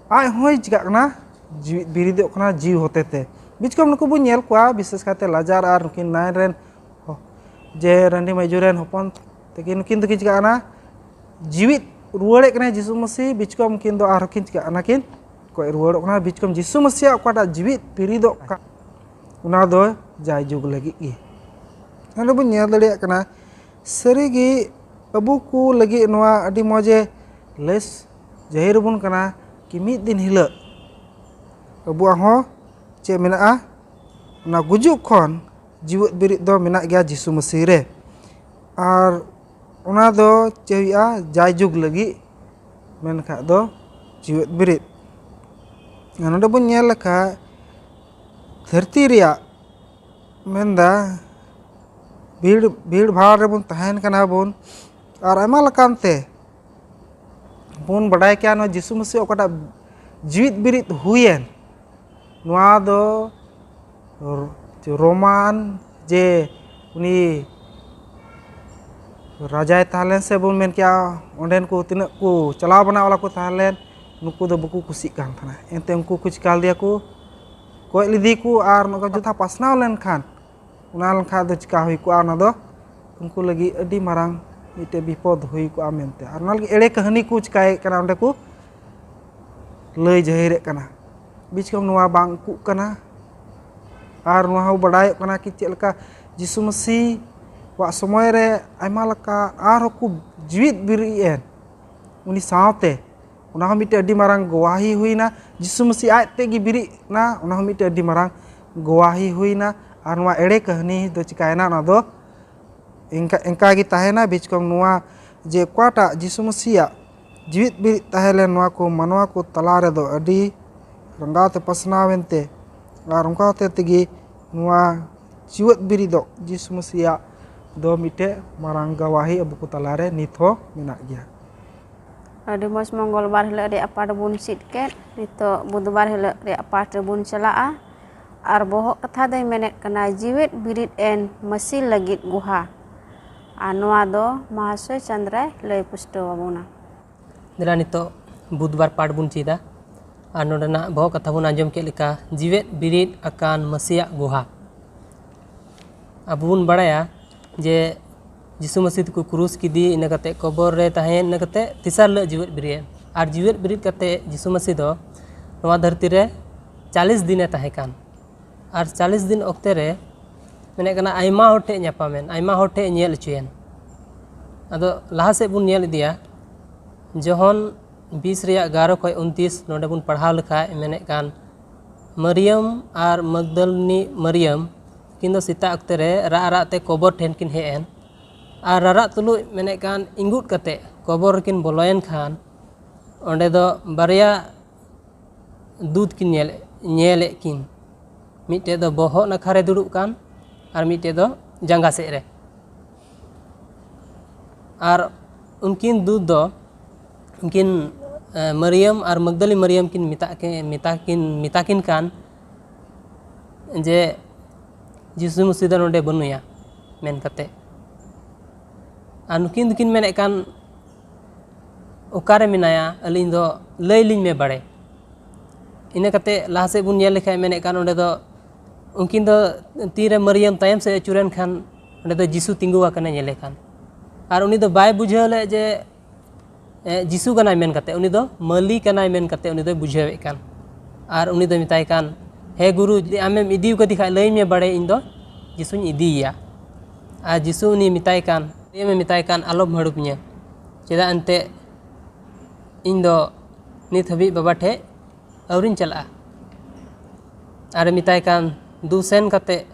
ᱟᱡ ᱦᱚᱸᱭ ᱪᱤᱠᱟᱹᱜ ᱠᱟᱱᱟ, ᱡᱤᱣᱮᱫ ᱵᱮᱨᱮᱫᱚᱜ ᱠᱟᱱᱟ ᱡᱤᱣᱤ ᱦᱚᱛᱮ ᱛᱮ᱾ ᱵᱤᱪᱠᱚᱢ ᱱᱩᱠᱩ ᱵᱚᱱ ᱧᱮᱞ ᱠᱚᱣᱟ, ᱵᱤᱥᱮᱥ ᱠᱟᱭᱛᱮ ᱞᱟᱡᱟᱨ ᱟᱨ ᱱᱩᱠᱤᱱ ᱱᱟᱭᱤᱱ ᱨᱮᱱ ᱦᱚ-, ᱡᱮ ᱨᱟᱺᱰᱤ ᱢᱟᱹᱭᱡᱩ ᱨᱮᱱ ᱦᱚᱯᱚᱱ ᱛᱟᱹᱠᱤᱱ, ᱱᱩᱠᱤᱱ ᱫᱚᱠᱤᱱ ᱪᱤᱠᱟᱹᱜ ᱠᱟᱱᱟ, ᱡᱤᱣᱮᱫ ᱨᱩᱣᱟᱹᱲᱮᱫ ᱠᱟᱱᱟᱭ ᱡᱤᱥᱩ ᱢᱟᱹᱥᱤ᱾ ᱵᱤᱪᱠᱚᱢ ᱩᱱᱠᱤᱱ ᱫᱚ ᱟᱨᱦᱚᱸ ᱠᱤᱱ ᱪᱤᱠᱟᱹᱜ ᱠᱟᱱᱟ, ᱠᱤᱱ ᱜᱚᱡ ᱨᱩᱣᱟᱹᱲᱚᱜ ᱠᱟᱱᱟ᱾ ᱵᱤᱪᱠᱚᱢ ᱡᱤᱥᱩ ᱢᱟᱹᱥᱤᱭᱟᱜ ᱚᱠᱟᱴᱟᱜ ᱡᱤᱣᱮᱫ ᱵᱮᱨᱮᱫᱚᱜ ᱠᱟᱱ, ᱚᱱᱟ ᱫᱚ ᱡᱟᱭᱡᱩᱜᱽ ᱞᱟᱹᱜᱤᱫ ᱜᱮ᱾ ᱱᱚᱰᱮ ᱵᱚᱱ ᱧᱮᱞ ᱫᱟᱲᱮᱭᱟᱜ ᱠᱟᱱᱟ, ᱥᱟᱹᱨᱤᱜᱮ ᱟᱵᱚ ᱠᱚ ᱞᱟᱹᱜᱤᱫ ᱱᱚᱣᱟ ᱟᱹᱰᱤ ᱢᱚᱡᱮ ᱞᱟᱹᱭ ᱡᱟᱹᱦᱤᱨ ᱟᱵᱚᱱ ᱠᱟᱱᱟ ᱠᱤ ᱢᱤᱫ ᱫᱤᱱ ᱦᱤᱞᱳᱜ ᱟᱵᱚᱣᱟᱜ ᱦᱚᱸ ᱪᱮᱫ ᱢᱮᱱᱟᱜᱼᱟ, ᱚᱱᱟ ᱜᱩᱡᱩᱜ ᱠᱷᱚᱱ ᱡᱤᱣᱮᱫ ᱵᱮᱨᱮᱫ ᱫᱚ ᱢᱮᱱᱟᱜ ᱜᱮᱭᱟ ᱡᱤᱥᱩ ᱢᱟᱹᱥᱤ ᱨᱮ᱾ ᱟᱨ ᱚᱱᱟ ᱫᱚ ᱪᱮᱫ ᱦᱩᱭᱩᱜᱼᱟ, ᱡᱟᱭᱡᱩᱜᱽ ᱞᱟᱹᱜᱤᱫ ᱢᱮᱱᱠᱷᱟᱡ ᱫᱚ ᱡᱤᱣᱮᱫ ᱵᱮᱨᱮᱫ᱾ ᱟᱨ ᱱᱚᱰᱮ ᱵᱚᱱ ᱧᱮᱞ ᱞᱮᱠᱷᱟᱡ ᱫᱷᱟᱹᱨᱛᱤ ᱨᱮᱭᱟᱜ ᱢᱮᱱᱫᱟ ᱵᱷᱤᱲ, ᱵᱷᱤᱲ ᱵᱷᱟᱲ ᱨᱮᱵᱚᱱ ᱛᱟᱦᱮᱱ ᱠᱟᱱᱟ ᱵᱚᱱ, ᱟᱨ ᱟᱭᱢᱟ ᱞᱮᱠᱟᱱ ᱛᱮ ᱵᱚᱱ ᱵᱟᱰᱟᱭ ᱠᱮᱭᱟ ᱱᱚᱣᱟ ᱡᱤᱥᱩ ᱢᱟᱹᱥᱤ ᱚᱠᱟᱴᱟᱜ ᱡᱤᱣᱮᱫ ᱵᱮᱨᱮᱫ ᱦᱩᱭᱮᱱ, ᱱᱚᱣᱟ ᱫᱚ ᱨᱳ-, ᱨᱳᱢᱟᱱ ᱡᱮ ᱩᱱᱤ ᱨᱟᱡᱟᱭ ᱛᱟᱦᱮᱸ ᱞᱮᱱ ᱥᱮ ᱵᱚᱱ ᱢᱮᱱ ᱠᱮᱭᱟ ᱚᱸᱰᱮᱱ ᱠᱚ ᱛᱤᱱᱟᱹᱜ ᱠᱚ ᱪᱟᱞᱟᱣ ᱵᱟᱱᱟ ᱣᱟᱞᱟ ᱠᱚ ᱛᱟᱦᱮᱸ ᱞᱮᱱ, ᱱᱩᱠᱩ ᱫᱚ ᱵᱟᱠᱚ ᱠᱩᱥᱤᱜ ᱠᱟᱱ ᱛᱟᱦᱮᱱᱟ᱾ ᱮᱱᱛᱮ ᱩᱱᱠᱩ ᱠᱚ ᱪᱤᱠᱟ ᱞᱮᱫᱮᱭᱟ ᱠᱚ, ᱜᱚᱡ ᱞᱮᱫᱮ ᱠᱚ ᱟᱨ ᱱᱚᱝᱠᱟ ᱡᱩᱫᱤ ᱯᱟᱥᱱᱟᱣ ᱞᱮᱱᱠᱷᱟᱱ, ᱚᱱᱟ ᱞᱮᱱᱠᱷᱟᱱ ᱫᱚ ᱪᱤᱠᱟ ᱦᱩᱭ ᱠᱚᱜᱼᱟ? ᱚᱱᱟ ᱫᱚ ᱩᱱᱠᱩ ᱞᱟᱹᱜᱤᱫ ᱟᱹᱰᱤ ᱢᱟᱨᱟᱝ ᱢᱤᱫᱴᱮᱡ ᱵᱤᱯᱚᱫ ᱦᱩᱭ ᱠᱚᱜᱼᱟ ᱢᱮᱱᱛᱮ᱾ ᱟᱨ ᱚᱱᱟ ᱞᱟᱹᱜᱤᱫ ᱮᱲᱮ ᱠᱟᱹᱦᱱᱤ ᱠᱚ ᱪᱤᱠᱟᱭᱮᱫ ᱠᱟᱱᱟ, ᱚᱸᱰᱮ ᱠᱚ ᱞᱟᱹᱭ ᱡᱟᱹᱦᱤᱨᱮᱫ ᱠᱟᱱᱟ᱾ ᱵᱤᱪᱠᱚᱢ ᱱᱚᱣᱟ ᱵᱟᱝ ᱩᱠᱩᱜ ᱠᱟᱱᱟ᱾ ᱟᱨ ᱱᱚᱣᱟ ᱦᱚᱸ ᱵᱟᱰᱟᱭᱚᱜ ᱠᱟᱱᱟ ᱠᱤ ᱪᱮᱫ ᱞᱮᱠᱟ ᱡᱤᱥᱩ ᱢᱟᱹᱥᱤ ᱣᱟᱜ ᱥᱚᱢᱚᱭ ᱨᱮ ᱟᱭᱢᱟ ᱞᱮᱠᱟ ᱟᱨᱦᱚᱸ ᱠᱚ ᱡᱤᱣᱤᱫ ᱵᱮᱨᱮᱫ ᱮᱱ ᱩᱱᱤ ᱥᱟᱶᱛᱮ᱾ ᱚᱱᱟ ᱦᱚᱸ ᱢᱤᱫᱴᱮᱡ ᱟᱹᱰᱤ ᱢᱟᱨᱟᱝ ᱜᱚᱣᱟᱦᱤ ᱦᱩᱭᱱᱟ᱾ ᱡᱤᱥᱩ ᱢᱟᱹᱥᱤ ᱟᱡ ᱛᱮᱜᱮ ᱵᱮᱨᱮᱫ ᱮᱱᱟ, ᱚᱱᱟ ᱦᱚᱸ ᱢᱤᱫᱴᱮᱡ ᱟᱹᱰᱤ ᱢᱟᱨᱟᱝ ᱜᱚᱣᱟᱦᱤ ᱦᱩᱭᱱᱟ᱾ ᱟᱨ ᱱᱚᱣᱟ ᱮᱲᱮ ᱠᱟᱹᱦᱱᱤ ᱫᱚ ᱪᱤᱠᱟᱭᱮᱱᱟ? ᱚᱱᱟ ᱫᱚ ᱮᱱᱠᱟ, ᱮᱱᱠᱟ ᱜᱮ ᱛᱟᱦᱮᱱᱟ᱾ ᱵᱤᱪᱠᱚᱢ ᱱᱚᱣᱟ ᱡᱮ ᱚᱠᱟᱴᱟᱜ ᱡᱤᱥᱩ ᱢᱟᱹᱥᱤᱭᱟᱜ ᱡᱤᱣᱮᱫ ᱵᱤᱨᱤᱫ ᱛᱟᱦᱮᱸ ᱞᱮᱱ ᱱᱚᱣᱟ ᱠᱚ ᱢᱟᱱᱣᱟ ᱠᱚ ᱛᱟᱞᱟ ᱨᱮᱫᱚ ᱟᱹᱰᱤ ᱨᱟᱸᱜᱟᱣ ᱛᱮ ᱯᱟᱥᱱᱟᱣ ᱮᱱᱛᱮ, ᱟᱨ ᱚᱱᱠᱟ ᱦᱚᱛᱮ ᱛᱮᱜᱮ ᱱᱚᱣᱟ ᱡᱤᱣᱮᱫ ᱵᱤᱨᱤᱫᱚᱜ ᱡᱤᱥᱩ ᱢᱟᱹᱥᱤᱭᱟᱜ ᱫᱚ ᱢᱤᱫᱴᱮᱡ ᱢᱟᱨᱟᱝ ᱜᱟᱣᱟᱦᱤ ᱟᱵᱚ ᱠᱚ ᱛᱟᱞᱟᱨᱮ ᱱᱤᱛ ᱦᱚᱸ ᱢᱮᱱᱟᱜ ᱜᱮᱭᱟ᱾ ᱟᱹᱰᱤ ᱢᱚᱡᱽ, ᱢᱚᱝᱜᱚᱞᱵᱟᱨ ᱦᱤᱞᱳᱜ ᱨᱮᱭᱟᱜ ᱯᱟᱴ ᱵᱚᱱ ᱪᱮᱫ ᱠᱮᱫ᱾ ᱱᱤᱛᱚᱜ ᱵᱩᱫᱷᱵᱟᱨ ᱦᱤᱞᱳᱜ ᱨᱮᱭᱟᱜ ᱯᱟᱴ ᱨᱮᱵᱚᱱ ᱪᱟᱞᱟᱜᱼᱟ᱾ ᱟᱨ ᱵᱚᱦᱚᱜ ᱠᱟᱛᱷᱟ ᱫᱚᱭ ᱢᱮᱱᱮᱫ ᱠᱟᱱᱟ, ᱡᱤᱣᱮᱫ ᱵᱤᱨᱤᱫ ᱮᱱ ᱢᱟᱹᱥᱤ ᱞᱟᱹᱜᱤᱫ ᱜᱩᱦᱟ᱾ ᱟᱨ ᱱᱚᱣᱟ ᱫᱚ ᱢᱟᱦᱟᱥᱚᱭ ᱪᱚᱸᱫᱽᱨᱟᱭ ᱞᱟᱹᱭ ᱯᱩᱥᱴᱟᱹᱣ ᱟᱵᱚᱱᱟ᱾ ᱫᱮᱞᱟ ᱱᱤᱛᱚᱜ ᱵᱩᱫᱷᱵᱟᱨ ᱯᱟᱴ ᱵᱚᱱ ᱪᱮᱫᱟ᱾ ᱟᱨ ᱱᱚᱰᱮᱱᱟᱜ ᱵᱚᱦᱚᱜ ᱠᱟᱛᱷᱟ ᱵᱚᱱ ᱟᱸᱡᱚᱢ ᱠᱮᱫ ᱞᱮᱠᱟ, ᱡᱤᱣᱮᱫ ᱵᱤᱨᱤᱫ ᱟᱠᱟᱱ ᱢᱟᱹᱥᱤᱭᱟᱜ ᱜᱩᱦᱟ᱾ ᱟᱵᱚ ᱵᱚᱱ ᱵᱟᱲᱟᱭᱟ ᱡᱮ ᱡᱤᱥᱩ ᱢᱟᱹᱥᱤ ᱫᱚᱠᱚ ᱠᱨᱩᱥ ᱠᱮᱫᱮ, ᱤᱱᱟᱹ ᱠᱟᱛᱮ ᱠᱚᱵᱚᱨ ᱨᱮ ᱛᱟᱦᱮᱸᱭᱮᱱ, ᱤᱱᱟᱹ ᱠᱟᱛᱮ ᱛᱮᱥᱟᱨ ᱦᱤᱞᱳᱜ ᱡᱤᱣᱮᱫ ᱵᱮᱨᱮᱫ᱾ ᱟᱨ ᱡᱤᱣᱮᱫ ᱵᱮᱨᱮᱫ ᱠᱟᱛᱮ ᱡᱤᱥᱩ ᱢᱟᱹᱥᱤ ᱫᱚ ᱱᱚᱣᱟ ᱫᱷᱟᱹᱨᱛᱤ ᱨᱮ ᱪᱟᱞᱤᱥ ᱫᱤᱱᱮ ᱛᱟᱦᱮᱸ ᱠᱟᱱ᱾ ᱟᱨ ᱪᱟᱞᱤᱥ ᱫᱤᱱ ᱚᱠᱛᱮ ᱨᱮ ᱢᱮᱱᱮᱫ ᱠᱟᱱᱟ ᱟᱭᱢᱟ ᱦᱚᱲ ᱴᱷᱮᱱ ᱧᱟᱯᱟᱢᱮᱱ, ᱟᱭᱢᱟ ᱦᱚᱲ ᱴᱷᱮᱱ ᱧᱮᱞ ᱦᱚᱪᱚᱭᱮᱱ᱾ ᱟᱫᱚ ᱞᱟᱦᱟ ᱥᱮᱫ ᱵᱚᱱ ᱧᱮᱞ ᱤᱫᱤᱭᱟ, ᱡᱚᱦᱚᱱ ᱵᱤᱥ ᱨᱮᱭᱟᱜ ᱮᱜᱟᱨᱚ ᱠᱷᱚᱱ ᱩᱱᱛᱤᱥ ᱱᱚᱰᱮ ᱵᱚᱱ ᱯᱟᱲᱦᱟᱣ ᱞᱮᱠᱷᱟᱡ ᱢᱮᱱᱮᱫ ᱠᱟᱱ, ᱢᱟᱹᱨᱤᱭᱟᱢ ᱟᱨ ᱢᱟᱜᱽᱫᱟᱞᱤᱱᱤ ᱢᱟᱹᱨᱤᱭᱟᱢ ᱛᱤᱠᱤᱱ ᱫᱚ ᱥᱮᱛᱟᱜ ᱚᱠᱛᱮ ᱨᱮ ᱨᱟᱜ ᱨᱟᱜ ᱛᱮ ᱠᱚᱵᱚᱨ ᱴᱷᱮᱱ ᱠᱤᱱ ᱦᱮᱡ ᱮᱱ᱾ ᱟᱨ ᱨᱟᱨᱟᱜ ᱛᱩᱞᱩᱡ ᱢᱮᱱᱮᱫ ᱠᱟᱱ ᱤᱸᱜᱩᱫ ᱠᱟᱛᱮ ᱠᱚᱵᱚᱨ ᱨᱮᱠᱤᱱ ᱵᱚᱞᱚᱭᱮᱱ ᱠᱷᱟᱱ, ᱚᱸᱰᱮ ᱫᱚ ᱵᱟᱨᱭᱟ ᱫᱩᱛ ᱠᱤᱱ ᱧᱮᱞ, ᱧᱮᱞᱮᱫ ᱠᱤᱱ᱾ ᱢᱤᱫᱴᱮᱡ ᱫᱚ ᱵᱚᱦᱚᱜ ᱱᱟᱠᱷᱟ ᱨᱮ ᱫᱩᱲᱩᱵ ᱠᱟᱱ ᱟᱨ ᱢᱤᱫᱴᱮᱡ ᱫᱚ ᱡᱟᱸᱜᱟ ᱥᱮᱫ ᱨᱮ᱾ ᱟᱨ ᱩᱱᱠᱤᱱ ᱫᱩᱛ ᱫᱚ ᱩᱱᱠᱤᱱ, ᱮ, ᱢᱟᱹᱨᱤᱭᱟᱢ ᱟᱨ ᱢᱟᱜᱽᱫᱟᱞᱤ ᱢᱟᱹᱨᱤᱭᱟᱢ ᱠᱤᱱ ᱢᱮᱛᱟ ᱠᱤ-, ᱢᱮᱛᱟ ᱠᱤᱱ, ᱢᱮᱛᱟ ᱠᱤᱱ ᱠᱟᱱ ᱡᱮ ᱡᱤᱥᱩ ᱢᱟᱹᱥᱤ ᱫᱚ ᱱᱚᱰᱮ ᱵᱟᱹᱱᱩᱭᱟ ᱢᱮᱱ ᱠᱟᱛᱮ᱾ ᱟᱨ ᱱᱩᱠᱤᱱ ᱫᱚᱠᱤᱱ ᱢᱮᱱᱮᱫ ᱠᱟᱱ, "ᱚᱠᱟᱨᱮ ᱢᱮᱱᱟᱭᱟ? ᱟᱹᱞᱤᱧ ᱫᱚ ᱞᱟᱹᱭ ᱞᱤᱧ ᱢᱮ ᱵᱟᱲᱮ, ᱤᱱᱟᱹ ᱠᱟᱛᱮ ᱞᱟᱦᱟ ᱥᱮᱫ ᱵᱚᱱ ᱧᱮᱞ ᱞᱮᱠᱷᱟᱱ ᱢᱮᱱᱮᱫ ᱠᱟᱱ ᱚᱸᱰᱮ ᱫᱚ ᱩᱱᱠᱤᱱ ᱫᱚ ᱛᱤᱨᱮ ᱢᱟᱹᱨᱤᱭᱟᱢ ᱛᱟᱭᱚᱢ ᱥᱮᱫ ᱟᱹᱪᱩᱨᱮᱱ ᱠᱷᱟᱱ ᱚᱸᱰᱮ ᱫᱚ ᱡᱤᱥᱩ ᱛᱤᱸᱜᱩ ᱟᱠᱟᱱᱟ ᱧᱮᱞᱮ ᱠᱟᱱ᱾ ᱟᱨ ᱩᱱᱤ ᱫᱚ ᱵᱟᱭ ᱵᱩᱡᱷᱟᱹᱣ ᱞᱮᱫ ᱡᱮ ᱮ, ᱡᱤᱥᱩ ᱠᱟᱱᱟᱭ ᱢᱮᱱ ᱠᱟᱛᱮ, ᱩᱱᱤ ᱫᱚ ᱢᱟᱹᱞᱤ ᱠᱟᱱᱟᱭ ᱢᱮᱱ ᱠᱟᱛᱮ ᱩᱱᱤ ᱫᱚᱭ ᱵᱩᱡᱷᱟᱹᱣᱮᱫ ᱠᱟᱱ᱾ ᱟᱨ ᱩᱱᱤ ᱫᱚᱭ ᱢᱮᱛᱟᱭ ᱠᱟᱱ, "ᱦᱮᱸ ᱜᱩᱨᱩ, ᱡᱩᱫᱤ ᱟᱢᱮᱢ ᱤᱫᱤ ᱟᱠᱟᱫᱮ ᱠᱷᱟᱡ ᱞᱟᱹᱭ ᱢᱮ ᱵᱟᱲᱮ, ᱤᱧ ᱫᱚ ᱡᱤᱥᱩᱧ ᱤᱫᱤᱭᱮᱭᱟ᱾" ᱟᱨ ᱡᱤᱥᱩ ᱩᱱᱤ ᱢᱮᱛᱟᱭ ᱠᱟᱱ, ᱢᱟᱹᱨᱤᱭᱟᱢᱮ ᱢᱮᱛᱟᱭ ᱠᱟᱱ, "ᱟᱞᱚᱢ ᱦᱟᱹᱲᱩᱯ ᱤᱧᱟᱹ, ᱪᱮᱫᱟᱜ ᱮᱱᱛᱮ ᱤᱧ ᱫᱚ ᱱᱤᱛ ᱦᱟᱹᱵᱤᱡ ᱵᱟᱵᱟ ᱴᱷᱮᱡ ᱟᱹᱣᱨᱤᱧ ᱪᱟᱞᱟᱜᱼᱟ᱾" ᱟᱨᱮ ᱢᱮᱛᱟᱭ ᱠᱟᱱ, "ᱫᱩ ᱥᱮᱱ ᱠᱟᱛᱮ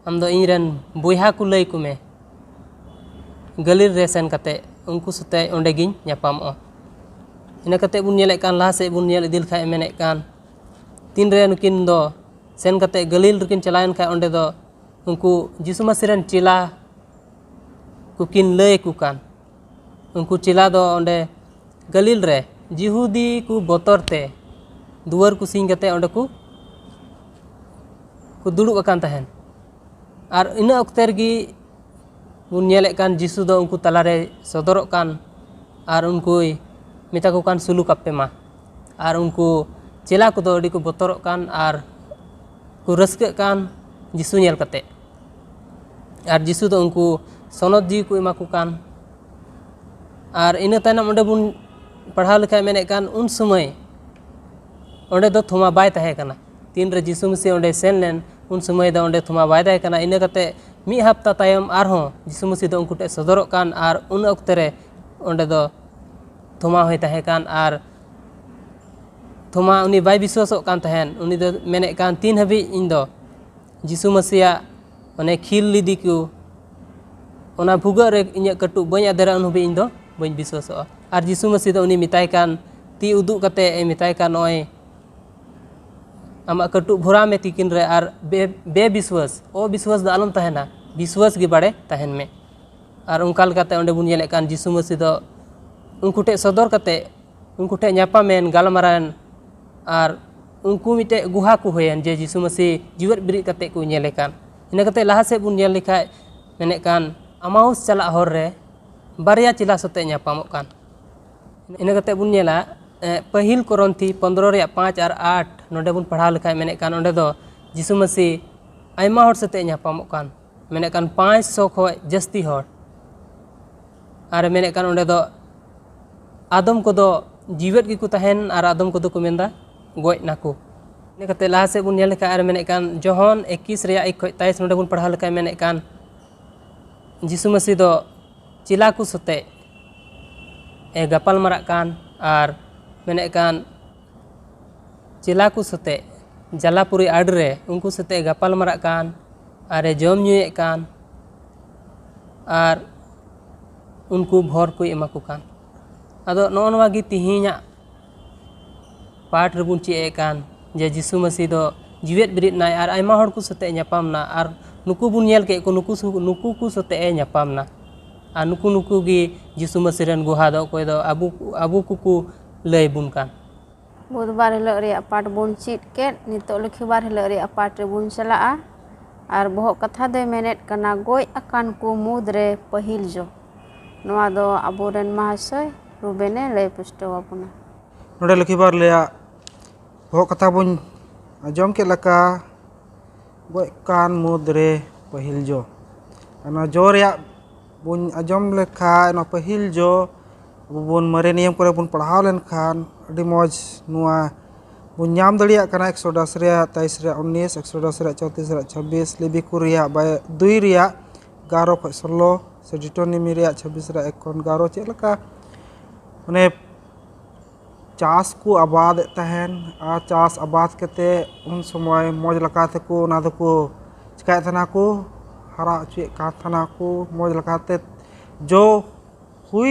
ᱟᱢ ᱫᱚ ᱤᱧ ᱨᱮᱱ ᱵᱚᱭᱦᱟ ᱠᱚ ᱞᱟᱹᱭ ᱟᱠᱚ ᱢᱮ, ᱜᱟᱹᱞᱤᱞ ᱨᱮ ᱥᱮᱱ ᱠᱟᱛᱮ ᱩᱱᱠᱩ ᱥᱟᱛᱮ ᱚᱸᱰᱮ ᱜᱤᱧ ᱧᱟᱯᱟᱢᱚᱜᱼᱟ᱾" ᱤᱱᱟᱹ ᱠᱟᱛᱮ ᱵᱚᱱ ᱧᱮᱞᱮᱫ ᱠᱟᱱ, ᱞᱟᱦᱟ ᱥᱮᱫ ᱵᱚᱱ ᱧᱮᱞ ᱤᱫᱤ ᱞᱮᱠᱷᱟᱡ ᱢᱮᱱᱮᱫ ᱠᱟᱱ, ᱛᱤᱱᱨᱮ ᱱᱩᱠᱤᱱ ᱫᱚ ᱥᱮᱱ ᱠᱟᱛᱮ ᱜᱟᱹᱞᱤᱞ ᱨᱮᱠᱤᱱ ᱪᱟᱞᱟᱣᱮᱱ ᱠᱷᱟᱡ ᱚᱸᱰᱮ ᱫᱚ ᱩᱱᱠᱩ ᱡᱤᱥᱩ ᱢᱟᱹᱥᱤ ᱨᱮᱱ ᱪᱮᱞᱟ ᱠᱚᱠᱤᱱ ᱞᱟᱹᱭ ᱟᱠᱚ ᱠᱟᱱ᱾ ᱩᱱᱠᱩ ᱪᱮᱞᱟ ᱫᱚ ᱚᱸᱰᱮ ᱜᱟᱹᱞᱤᱞ ᱨᱮ ᱡᱤᱦᱩᱫᱤ ᱠᱚ ᱵᱚᱛᱚᱨ ᱛᱮ ᱫᱩᱣᱟᱹᱨ ᱠᱚ ᱥᱤᱧ ᱠᱟᱛᱮ ᱚᱸᱰᱮ ᱠᱚ, ᱠᱚ ᱫᱩᱲᱩᱵ ᱟᱠᱟᱱ ᱛᱟᱦᱮᱱ᱾ ᱟᱨ ᱤᱱᱟᱹ ᱚᱠᱛᱮ ᱨᱮᱜᱮ ᱵᱚᱱ ᱧᱮᱞᱮᱫ ᱠᱟᱱ ᱡᱤᱥᱩ ᱫᱚ ᱩᱱᱠᱩ ᱛᱟᱞᱟᱨᱮ ᱥᱚᱫᱚᱨᱚᱜ ᱠᱟᱱ ᱟᱨ ᱩᱱᱠᱩᱭ ᱢᱮᱛᱟ ᱠᱚ ᱠᱟᱱ, "ᱥᱩᱞᱩᱠ ᱟᱯᱮ ᱢᱟ᱾" ᱟᱨ ᱩᱱᱠᱩ ᱪᱮᱞᱟ ᱠᱚᱫᱚ ᱟᱹᱰᱤ ᱠᱚ ᱵᱚᱛᱚᱨᱚᱜ ᱠᱟᱱ ᱟᱨ ᱠᱚ ᱨᱟᱹᱥᱠᱟᱹᱜ ᱠᱟᱱ ᱡᱤᱥᱩ ᱧᱮᱞ ᱠᱟᱛᱮ᱾ ᱟᱨ ᱡᱤᱥᱩ ᱫᱚ ᱩᱱᱠᱩ ᱥᱚᱱᱚᱛ ᱡᱤᱣᱤ ᱠᱚ ᱮᱢᱟ ᱠᱚ ᱠᱟᱱ᱾ ᱟᱨ ᱤᱱᱟᱹ ᱛᱟᱭᱱᱚᱢ ᱚᱸᱰᱮ ᱵᱚᱱ ᱯᱟᱲᱦᱟᱣ ᱞᱮᱠᱷᱟᱡ ᱢᱮᱱᱮᱫ ᱠᱟᱱ, ᱩᱱ ᱥᱚᱢᱚᱭ ᱚᱸᱰᱮ ᱫᱚ ᱛᱷᱚᱢᱟ ᱵᱟᱭ ᱛᱟᱦᱮᱸ ᱠᱟᱱᱟ᱾ ᱛᱤᱱᱨᱮ ᱡᱤᱥᱩ ᱢᱟᱹᱥᱤ ᱚᱸᱰᱮ ᱥᱮᱱ ᱞᱮᱱ, ᱩᱱ ᱥᱚᱢᱚᱭ ᱫᱚ ᱚᱸᱰᱮ ᱛᱷᱚᱢᱟ ᱵᱟᱭ ᱛᱟᱦᱮᱸ ᱠᱟᱱᱟ᱾ ᱤᱱᱟᱹ ᱠᱟᱛᱮ ᱢᱤᱫ ᱦᱟᱯᱛᱟ ᱛᱟᱭᱚᱢ ᱟᱨᱦᱚᱸ ᱡᱤᱥᱩ ᱢᱟᱹᱥᱤ ᱫᱚ ᱩᱱᱠᱩ ᱴᱷᱮᱱ ᱥᱚᱫᱚᱨᱚᱜ ᱠᱟᱱ ᱟᱨ ᱩᱱ ᱚᱠᱛᱮ ᱨᱮ ᱚᱸᱰᱮ ᱫᱚ ᱛᱷᱚᱢᱟ ᱦᱚᱸᱭ ᱛᱟᱦᱮᱸ ᱠᱟᱱ᱾ ᱟᱨ ᱛᱷᱚᱢᱟ ᱩᱱᱤ ᱵᱟᱭ ᱵᱤᱥᱣᱟᱥᱚᱜ ᱠᱟᱱ ᱛᱟᱦᱮᱸᱱ᱾ ᱩᱱᱤ ᱫᱚ ᱢᱮᱱᱮᱫ ᱠᱟᱱ, "ᱛᱤᱱ ᱦᱟᱹᱵᱤᱡ ᱤᱧ ᱫᱚ ᱡᱤᱥᱩ ᱢᱟᱹᱥᱤᱭᱟᱜ ᱚᱱᱮ ᱠᱷᱤᱞ ᱞᱤᱫᱤ ᱠᱚ, ᱚᱱᱟ ᱵᱷᱩᱜᱟᱹᱜ ᱨᱮ ᱤᱧᱟᱹᱜ ᱠᱟᱹᱴᱩᱵ ᱵᱟᱹᱧ ᱟᱫᱮᱨᱟ, ᱩᱱ ᱦᱟᱹᱵᱤᱡ ᱤᱧ ᱫᱚ ᱵᱟᱹᱧ ᱵᱤᱥᱣᱟᱥᱚᱜᱼᱟ?" ᱟᱨ ᱡᱤᱥᱩ ᱢᱟᱹᱥᱤ ᱫᱚ ᱩᱱᱤ ᱢᱮᱛᱟᱭ ᱠᱟᱱ, ᱛᱤ ᱩᱫᱩᱜ ᱠᱟᱛᱮ ᱮ ᱢᱮᱛᱟᱭ ᱠᱟᱱ, ᱱᱚᱜᱼᱚᱭ ᱟᱢᱟᱜ ᱠᱟᱹᱴᱩᱵ ᱵᱷᱚᱨᱟᱣ ᱢᱮ ᱛᱤᱠᱤᱱ ᱨᱮ, ᱟᱨ ᱵᱮ-, ᱵᱮᱵᱤᱥᱣᱟᱹᱥ, ᱚᱵᱤᱥᱣᱟᱹᱥ ᱫᱚ ᱟᱞᱚᱢ ᱛᱟᱦᱮᱱᱟ, ᱵᱤᱥᱣᱟᱹᱥ ᱜᱮ ᱵᱟᱲᱮ ᱛᱟᱦᱮᱱ ᱢᱮ᱾ ᱟᱨ ᱚᱱᱠᱟ ᱞᱮᱠᱟᱛᱮ ᱚᱸᱰᱮ ᱵᱚᱱ ᱧᱮᱞᱮᱫ ᱠᱟᱱ ᱡᱤᱥᱩ ᱢᱟᱹᱥᱤ ᱫᱚ ᱩᱱᱠᱩ ᱴᱷᱮᱱ ᱥᱚᱫᱚᱨ ᱠᱟᱛᱮ, ᱩᱱᱠᱩ ᱴᱷᱮᱱ ᱧᱟᱯᱟᱢᱮᱱ, ᱜᱟᱞᱢᱟᱨᱟᱣᱮᱱ, ᱟᱨ ᱩᱱᱠᱩ ᱢᱤᱫᱴᱮᱡ ᱜᱩᱦᱟ ᱠᱚ ᱦᱩᱭᱮᱱ ᱡᱮ ᱡᱤᱥᱩ ᱢᱟᱹᱥᱤ ᱡᱤᱣᱮᱫ ᱵᱮᱨᱮᱫ ᱠᱟᱛᱮ ᱠᱚ ᱧᱮᱞᱮ ᱠᱟᱱ᱾ ᱤᱱᱟᱹ ᱠᱟᱛᱮ ᱞᱟᱦᱟ ᱥᱮᱫ ᱵᱚᱱ ᱧᱮᱞ ᱞᱮᱠᱷᱟᱡ ᱢᱮᱱᱮᱫ ᱠᱟᱱ, ᱟᱢᱟᱩᱥ ᱪᱟᱞᱟᱜ ᱦᱚᱨ ᱨᱮ ᱵᱟᱨᱭᱟ ᱪᱮᱞᱟ ᱥᱟᱛᱮ ᱧᱟᱯᱟᱢᱚᱜ ᱠᱟᱱ᱾ ᱤᱱᱟᱹ ᱠᱟᱛᱮ ᱵᱚᱱ ᱧᱮᱞᱟ, ᱮ, ᱯᱟᱹᱦᱤᱞ ᱠᱚᱨᱚᱱᱛᱷᱤ ᱯᱚᱱᱫᱽᱨᱚ ᱨᱮᱭᱟᱜ ᱯᱟᱸᱪ ᱟᱨ ᱟᱴ ᱱᱚᱰᱮ ᱵᱚᱱ ᱯᱟᱲᱦᱟᱣ ᱞᱮᱠᱷᱟᱡ ᱢᱮᱱᱮᱫ ᱠᱟᱱ ᱚᱸᱰᱮ ᱫᱚ ᱡᱤᱥᱩ ᱢᱟᱹᱥᱤ ᱟᱭᱢᱟ ᱦᱚᱲ ᱥᱟᱛᱮᱜ ᱧᱟᱯᱟᱢᱚᱜ ᱠᱟᱱ, ᱢᱮᱱᱮᱫ ᱠᱟᱱ ᱯᱟᱸᱪ ᱥᱚ ᱠᱷᱚᱡ ᱡᱟᱹᱥᱛᱤ ᱦᱚᱲ᱾ ᱟᱨ ᱢᱮᱱᱮᱫ ᱠᱟᱱ ᱚᱸᱰᱮ ᱫᱚ ᱟᱫᱚᱢ ᱠᱚᱫᱚ ᱡᱤᱣᱮᱫ ᱜᱮᱠᱚ ᱛᱟᱦᱮᱱ ᱟᱨ ᱟᱫᱚᱢ ᱠᱚᱫᱚ ᱠᱚ ᱢᱮᱱᱫᱟ ᱜᱚᱡ ᱱᱟᱠᱚ᱾ ᱤᱱᱟᱹ ᱠᱟᱛᱮ ᱞᱟᱦᱟ ᱥᱮᱫ ᱵᱚᱱ ᱧᱮᱞ ᱞᱮᱠᱷᱟᱡ ᱟᱨ ᱢᱮᱱᱮᱫ ᱠᱟᱱ ᱡᱚᱦᱚᱱ ᱮᱠᱤᱥ ᱨᱮᱭᱟᱜ ᱮᱠ ᱠᱷᱚᱡ ᱛᱮᱭᱤᱥ ᱱᱚᱰᱮ ᱵᱚᱱ ᱯᱟᱲᱦᱟᱣ ᱞᱮᱠᱷᱟᱡ ᱢᱮᱱᱮᱫ ᱠᱟᱱ ᱡᱤᱥᱩ ᱢᱟᱹᱥᱤ ᱫᱚ ᱪᱮᱞᱟ ᱠᱚ ᱥᱟᱛᱮᱜ ᱮ ᱜᱟᱯᱟᱞ ᱢᱟᱨᱟᱜ ᱠᱟᱱ ᱟᱨ ᱢᱮᱱᱮᱫ ᱠᱟᱱ ᱪᱮᱞᱟ ᱠᱚ ᱥᱟᱛᱮᱜ ᱡᱟᱞᱟᱯᱩᱨᱤ ᱟᱲᱮ ᱨᱮ ᱩᱱᱠᱩ ᱥᱟᱛᱮᱜ ᱮ ᱜᱟᱯᱟᱞ ᱢᱟᱨᱟᱜ ᱠᱟᱱ ᱟᱨ ᱮ ᱡᱚᱢ ᱧᱩᱭᱮᱫ ᱠᱟᱱ ᱟᱨ ᱩᱱᱠᱩ ᱵᱷᱚᱨ ᱠᱚᱭ ᱮᱢᱟ ᱠᱚ ᱠᱟᱱ᱾ ᱟᱫᱚ ᱱᱚᱜᱼᱚ ᱱᱚᱣᱟ ᱜᱮ ᱛᱮᱦᱮᱧᱟᱜ ᱯᱟᱴ ᱨᱮᱵᱚᱱ ᱪᱮᱫ ᱮᱫ ᱠᱟᱱ ᱡᱮ ᱡᱤᱥᱩ ᱢᱟᱹᱥᱤ ᱫᱚ ᱡᱤᱣᱮᱫ ᱵᱮᱨᱮᱫ ᱱᱟᱭ ᱟᱨ ᱟᱭᱢᱟ ᱦᱚᱲ ᱠᱚ ᱥᱟᱛᱮᱜ ᱧᱟᱯᱟᱢ ᱱᱟ ᱟᱨ ᱱᱩᱠᱩ ᱵᱚᱱ ᱧᱮᱞ ᱠᱮᱫ ᱠᱚ, ᱱᱩᱠᱩ ᱥᱩ-, ᱱᱩᱠᱩ ᱠᱚ ᱥᱟᱛᱮᱜ ᱮ ᱧᱟᱯᱟᱢ ᱱᱟ᱾ ᱟᱨ ᱱᱩᱠᱩ, ᱱᱩᱠᱩ ᱜᱮ ᱡᱤᱥᱩ ᱢᱟᱹᱥᱤ ᱨᱮᱱ ᱜᱚᱦᱟ ᱫᱚ ᱚᱠᱚᱭ ᱫᱚ ᱟᱵᱚ, ᱟᱵᱚ ᱠᱚᱠᱚ ᱞᱟᱹᱭ ᱵᱚᱱ ᱠᱟᱱ᱾ ᱵᱩᱫᱷᱵᱟᱨ ᱦᱤᱞᱳᱜ ᱨᱮᱭᱟᱜ ᱯᱟᱴ ᱵᱚᱱ ᱪᱮᱫ ᱠᱮᱫ, ᱱᱤᱛᱚᱜ ᱞᱚᱠᱠᱷᱤᱵᱟᱨ ᱦᱤᱞᱳᱜ ᱨᱮᱭᱟᱜ ᱯᱟᱴ ᱨᱮᱵᱚᱱ ᱪᱟᱞᱟᱜᱼᱟ᱾ ᱟᱨ ᱵᱚᱦᱚᱜ ᱠᱟᱛᱷᱟ ᱫᱚᱭ ᱢᱮᱱᱮᱫ ᱠᱟᱱᱟ, ᱜᱚᱡ ᱟᱠᱟᱱ ᱠᱚ ᱢᱩᱫᱽ ᱨᱮ ᱯᱟᱹᱦᱤᱞ ᱡᱚ᱾ ᱱᱚᱣᱟ ᱫᱚ ᱟᱵᱚᱨᱮᱱ ᱢᱟᱦᱟᱥᱚᱭ ᱨᱩᱵᱮᱱᱮ ᱞᱟᱹᱭ ᱯᱩᱥᱴᱟᱹᱣ ᱟᱵᱚᱱᱟ᱾ ᱱᱚᱰᱮ ᱞᱚᱠᱠᱷᱤᱵᱟᱨ ᱨᱮᱭᱟᱜ ᱵᱚᱦᱚᱜ ᱠᱟᱛᱷᱟ ᱵᱚᱱ ᱟᱸᱡᱚᱢ ᱠᱮᱫ ᱞᱮᱠᱟ, ᱜᱚᱡ ᱠᱟᱱ ᱢᱩᱫᱽ ᱨᱮ ᱯᱟᱹᱦᱤᱞ ᱡᱚ᱾ ᱚᱱᱟ ᱡᱚ ᱨᱮᱭᱟᱜ ᱵᱚᱱ ᱟᱸᱡᱚᱢ ᱞᱮᱠᱷᱟᱡ, ᱱᱚᱣᱟ ᱯᱟᱹᱦᱤᱞ ᱡᱚ ᱟᱵᱚ ᱵᱚᱱ ᱢᱟᱨᱮ ᱱᱤᱭᱚᱢ ᱠᱚᱨᱮ ᱵᱚᱱ ᱯᱟᱲᱦᱟᱣ ᱞᱮᱱᱠᱷᱟᱱ ᱟᱹᱰᱤ ᱢᱚᱡᱽ ᱱᱚᱣᱟ ᱵᱚᱱ ᱧᱟᱢ ᱫᱟᱲᱮᱭᱟᱜ ᱠᱟᱱᱟ᱾ ᱮᱠᱥᱚᱰᱟᱥ ᱨᱮᱭᱟᱜ ᱛᱮᱭᱤᱥ ᱨᱮᱭᱟᱜ ᱩᱱᱤᱥ, ᱮᱠᱥᱚᱰᱟᱥ ᱨᱮᱭᱟᱜ ᱪᱚᱣᱛᱨᱤᱥ ᱨᱮᱭᱟᱜ ᱪᱷᱟᱵᱵᱤᱥ, ᱞᱮᱵᱤᱠᱩ ᱨᱮᱭᱟᱜ ᱵᱟᱭ-, ᱫᱩᱭ ᱨᱮᱭᱟᱜ ᱮᱜᱟᱨᱚ ᱠᱷᱚᱱ ᱥᱳᱞᱞᱳ, ᱥᱮ ᱰᱤᱴᱳᱱᱤᱢᱤ ᱨᱮᱭᱟᱜ ᱪᱷᱟᱵᱵᱤᱥ ᱨᱮᱭᱟᱜ ᱮᱠ ᱠᱷᱚᱱ ᱮᱜᱟᱨᱚ᱾ ᱪᱮᱫ ᱞᱮᱠᱟ ᱢᱟᱱᱮ ᱪᱟᱥ ᱠᱚ ᱟᱵᱟᱫᱮᱫ ᱛᱟᱦᱮᱱ, ᱟᱨ ᱪᱟᱥ ᱟᱵᱟᱫ ᱠᱟᱛᱮ ᱩᱱ ᱥᱚᱢᱚᱭ ᱢᱚᱡᱽ ᱞᱮᱠᱟ ᱛᱮᱠᱚ ᱚᱱᱟ ᱫᱚᱠᱚ ᱪᱤᱠᱟᱹᱭᱮᱫ ᱛᱟᱦᱮᱱᱟ ᱠᱚ, ᱦᱟᱨᱟ ᱦᱚᱪᱚᱭᱮᱫ ᱠᱟᱱ ᱛᱟᱦᱮᱱᱟ ᱠᱚ ᱢᱚᱡᱽ ᱞᱮᱠᱟᱛᱮ᱾ ᱡᱚ ᱦᱩᱭ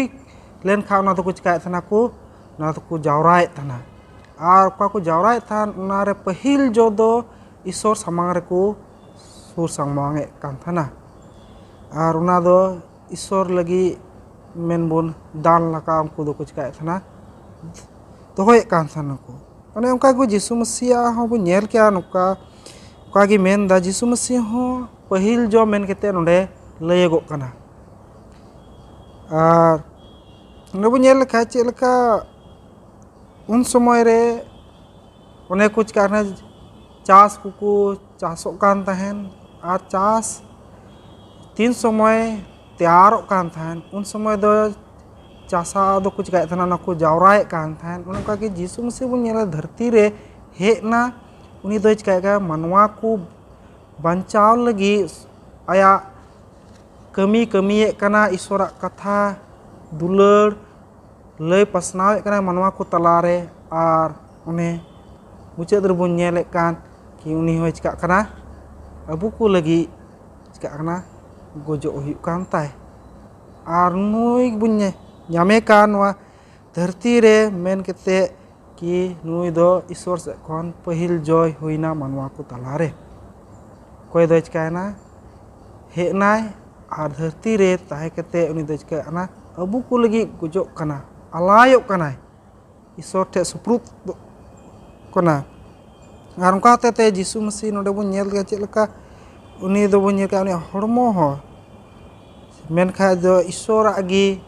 ᱞᱮᱱᱠᱷᱟᱱ ᱚᱱᱟ ᱫᱚᱠᱚ ᱪᱤᱠᱟᱹᱭᱮᱫ ᱛᱟᱦᱮᱱᱟ ᱠᱚ, ᱚᱱᱟ ᱫᱚᱠᱚ ᱡᱟᱣᱨᱟᱭᱮᱫ ᱛᱟᱦᱮᱱᱟ᱾ ᱟᱨ ᱚᱠᱟ ᱠᱚ ᱡᱟᱣᱨᱟᱭᱮᱫ ᱛᱟᱦᱮᱱ, ᱚᱱᱟᱨᱮ ᱯᱟᱹᱦᱤᱞ ᱡᱚ ᱫᱚ ᱤᱥᱚᱨ ᱥᱟᱢᱟᱝ ᱨᱮᱠᱚ ᱥᱩᱨ ᱥᱟᱢᱟᱝ ᱮᱫ ᱠᱟᱱ ᱛᱟᱦᱮᱱᱟ᱾ ᱟᱨ ᱚᱱᱟ ᱫᱚ ᱤᱥᱚᱨ ᱞᱟᱹᱜᱤᱫ ᱢᱮᱱᱵᱚᱱ ᱫᱟᱱ ᱞᱮᱠᱟ ᱩᱱᱠᱩ ᱫᱚᱠᱚ ᱪᱤᱠᱟᱹᱭᱮᱫ ᱛᱟᱦᱮᱱᱟ, ᱫᱚᱦᱚᱭᱮᱫ ᱠᱟᱱ ᱛᱟᱦᱮᱱᱟ ᱠᱚ᱾ ᱚᱱᱮ ᱚᱱᱠᱟ ᱜᱮ ᱡᱤᱥᱩ ᱢᱟᱹᱥᱤᱭᱟᱜ ᱦᱚᱸᱵᱚᱱ ᱧᱮᱞ ᱠᱮᱜᱼᱟ, ᱱᱚᱝᱠᱟ ᱚᱱᱠᱟ ᱜᱮ ᱢᱮᱱᱫᱟ, ᱡᱤᱥᱩ ᱢᱟᱹᱥᱤ ᱦᱚᱸ ᱯᱟᱹᱦᱤᱞ ᱡᱚ ᱢᱮᱱ ᱠᱟᱛᱮ ᱱᱚᱰᱮ ᱞᱟᱹᱭᱟᱹᱜᱚᱜ ᱠᱟᱱᱟ᱾ ᱟᱨ ᱱᱚᱰᱮ ᱵᱚᱱ ᱧᱮᱞ ᱞᱮᱠᱷᱟᱡ ᱪᱮᱫ ᱞᱮᱠᱟ ᱩᱱ ᱥᱚᱢᱚᱭ ᱨᱮ ᱚᱱᱮ ᱠᱚ ᱪᱤᱠᱟᱹᱜ ᱠᱟᱱᱟ, ᱪᱟᱥ ᱠᱚᱠᱚ ᱪᱟᱥᱚᱜ ᱠᱟᱱ ᱛᱟᱦᱮᱱ, ᱟᱨ ᱪᱟᱥ ᱛᱤᱱ ᱥᱚᱢᱚᱭ ᱛᱮᱭᱟᱨᱚᱜ ᱠᱟᱱ ᱛᱟᱦᱮᱱ, ᱩᱱ ᱥᱚᱢᱚᱭ ᱫᱚ ᱪᱟᱥᱟ ᱫᱚᱠᱚ ᱪᱤᱠᱟᱹᱭᱮᱫ ᱛᱟᱦᱮᱱᱟ, ᱚᱱᱟ ᱠᱚ ᱡᱟᱣᱨᱟᱭᱮᱫ ᱠᱟᱱ ᱛᱟᱦᱮᱱ᱾ ᱚᱱᱮ ᱚᱱᱠᱟ ᱜᱮ ᱡᱤᱥᱩ ᱢᱟᱹᱥᱤ ᱵᱚᱱ ᱧᱮᱞᱟ, ᱫᱷᱟᱹᱨᱛᱤ ᱨᱮ ᱦᱮᱡ ᱮᱱᱟ, ᱩᱱᱤ ᱫᱚᱭ ᱪᱤᱠᱟᱹᱭᱮᱫ ᱠᱟᱱᱟ, ᱢᱟᱱᱣᱟ ᱠᱚ ᱵᱟᱧᱪᱟᱣ ᱞᱟᱹᱜᱤᱫ ᱟᱭᱟᱜ ᱠᱟᱹᱢᱤ ᱠᱟᱹᱢᱤᱭᱮᱫ ᱠᱟᱱᱟ, ᱤᱥᱚᱨᱟᱜ ᱠᱟᱛᱷᱟ ᱫᱩᱞᱟᱹᱲ ᱞᱟᱹᱭ ᱯᱟᱥᱱᱟᱣᱮᱫ ᱠᱟᱱᱟᱭ ᱢᱟᱱᱣᱟ ᱠᱚ ᱛᱟᱞᱟᱨᱮ᱾ ᱟᱨ ᱚᱱᱮ ᱢᱩᱪᱟᱹᱫ ᱨᱮᱵᱚᱱ ᱧᱮᱞᱮᱫ ᱠᱟᱱ ᱠᱤ ᱩᱱᱤ ᱦᱚᱸᱭ ᱪᱤᱠᱟᱹᱜ ᱠᱟᱱᱟ, ᱟᱵᱚ ᱠᱚ ᱞᱟᱹᱜᱤᱫ ᱪᱤᱠᱟᱹᱜ ᱠᱟᱱᱟ, ᱜᱚᱡᱚᱜ ᱦᱩᱭᱩᱜ ᱠᱟᱱ ᱛᱟᱭ᱾ ᱟᱨ ᱱᱩᱭ ᱵᱚᱱ ᱧᱮ- ᱧᱟᱢᱮ ᱠᱟᱱ ᱱᱚᱣᱟ ᱫᱷᱟᱹᱨᱛᱤ ᱨᱮ ᱢᱮᱱ ᱠᱟᱛᱮᱫ ᱠᱤ ᱱᱩᱭ ᱫᱚ ᱤᱥᱚᱨ ᱥᱮᱫ ᱠᱷᱚᱱ ᱯᱟᱹᱦᱤᱞ ᱡᱚᱭ ᱦᱩᱭᱱᱟ ᱢᱟᱱᱣᱟ ᱠᱚ ᱛᱟᱞᱟᱨᱮ᱾ ᱚᱠᱚᱭ ᱫᱚᱭ ᱪᱤᱠᱟᱹᱭᱮᱱᱟ? ᱦᱮᱡ ᱮᱱᱟᱭ ᱟᱨ ᱫᱷᱟᱹᱨᱛᱤ ᱨᱮ ᱛᱟᱦᱮᱸ ᱠᱟᱛᱮᱫ ᱩᱱᱤ ᱫᱚᱭ ᱪᱤᱠᱟᱹᱜ ᱠᱟᱱᱟ? ᱟᱵᱚ ᱠᱚ ᱞᱟᱹᱜᱤᱫ ᱜᱚᱡᱚᱜ ᱠᱟᱱᱟ, ᱟᱞᱟᱭᱚᱜ ᱠᱟᱱᱟᱭ, ᱤᱥᱚᱨ ᱴᱷᱮᱱ ᱥᱩᱯᱨᱩᱫ ᱠᱟᱱᱟ᱾ ᱟᱨ ᱚᱱᱠᱟ ᱦᱚᱛᱮ ᱛᱮ ᱡᱤᱥᱩ ᱢᱟᱹᱥᱤ ᱱᱚᱰᱮ ᱵᱚᱱ ᱧᱮᱞ ᱠᱮᱫᱟ ᱪᱮᱫ ᱞᱮᱠᱟ ᱩᱱᱤ ᱫᱚᱵᱚᱱ ᱧᱮᱞ ᱠᱮᱫᱟ, ᱩᱱᱤᱭᱟᱜ ᱦᱚᱲᱢᱚ ᱦᱚᱸ ᱢᱮᱱᱠᱷᱟᱡ ᱫᱚ ᱤᱥᱚᱨᱟᱜ ᱜᱮ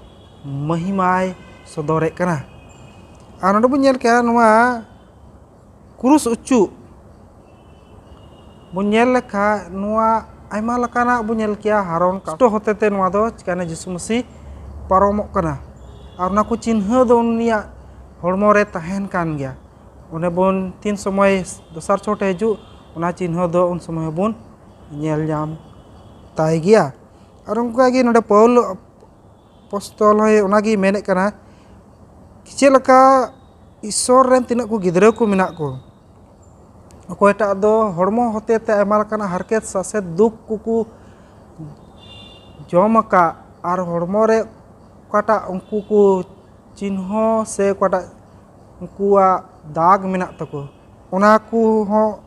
ᱢᱚᱦᱤᱢᱟᱭ ᱥᱚᱫᱚᱨᱮᱫ ᱠᱟᱱᱟ᱾ ᱟᱨ ᱱᱚᱰᱮ ᱵᱚᱱ ᱧᱮᱞ ᱠᱮᱫᱟ ᱱᱚᱣᱟ ᱠᱨᱩᱥ ᱩᱪᱩᱜ ᱵᱚᱱ ᱧᱮᱞ ᱞᱮᱠᱷᱟᱡ ᱱᱚᱣᱟ ᱟᱭᱢᱟ ᱞᱮᱠᱟᱱᱟᱜ ᱵᱚᱱ ᱧᱮᱞ ᱠᱮᱭᱟ, ᱦᱟᱨᱚᱱ ᱠᱟᱥᱴᱚ ᱦᱚᱛᱮ ᱛᱮ ᱱᱚᱣᱟ ᱫᱚ ᱪᱤᱠᱟᱹᱭᱮᱱᱟ, ᱡᱤᱥᱩ ᱢᱟᱹᱥᱤ ᱯᱟᱨᱚᱢᱚᱜ ᱠᱟᱱᱟ᱾ ᱟᱨ ᱚᱱᱟ ᱠᱚ ᱪᱤᱱᱦᱟᱹ ᱫᱚ ᱩᱱᱤᱭᱟᱜ ᱦᱚᱲᱢᱚ ᱨᱮ ᱛᱟᱦᱮᱱ ᱠᱟᱱ ᱜᱮᱭᱟ᱾ ᱚᱱᱮ ᱵᱚᱱ ᱛᱤᱱ ᱥᱚᱢᱚᱭ ᱫᱚᱥᱟᱨ ᱪᱷᱚᱴ ᱮ ᱦᱤᱡᱩᱜ, ᱚᱱᱟ ᱪᱤᱱᱦᱟᱹ ᱫᱚ ᱩᱱ ᱥᱚᱢᱚᱭ ᱦᱚᱸᱵᱚᱱ ᱧᱮᱞ ᱧᱟᱢ ᱛᱟᱭ ᱜᱮᱭᱟ᱾ ᱟᱨ ᱚᱱᱠᱟᱜᱮ ᱱᱚᱰᱮ ᱯᱟᱹᱣᱩᱞ ᱟᱯᱚᱥᱛᱚᱞ ᱦᱚᱸ ᱚᱱᱟᱜᱮ ᱢᱮᱱᱮᱫ ᱠᱟᱱᱟ, ᱪᱮᱫ ᱞᱮᱠᱟ ᱤᱥᱚᱨ ᱨᱮᱱ ᱛᱤᱱᱟᱹᱜ ᱠᱚ ᱜᱤᱫᱽᱨᱟᱹ ᱠᱚ ᱢᱮᱱᱟᱜ ᱠᱚ, ᱚᱠᱚᱭᱴᱟᱜ ᱫᱚ ᱦᱚᱲᱢᱚ ᱦᱚᱛᱮ ᱛᱮ ᱟᱭᱢᱟ ᱞᱮᱠᱟᱱᱟᱜ ᱦᱟᱨᱠᱮᱛ ᱥᱟᱥᱮᱛ ᱫᱩᱠ ᱠᱚᱠᱚ ᱡᱚᱢ ᱟᱠᱟᱫ, ᱟᱨ ᱦᱚᱲᱢᱚ ᱨᱮ ᱚᱠᱟᱴᱟᱜ ᱩᱱᱠᱩ ᱠᱚ ᱪᱤᱱᱦᱟᱹ ᱥᱮ ᱚᱠᱟᱴᱟᱜ ᱩᱱᱠᱩᱣᱟᱜ ᱫᱟᱜᱽ ᱢᱮᱱᱟᱜ ᱛᱟᱠᱚ, ᱚᱱᱟ ᱠᱚᱦᱚᱸ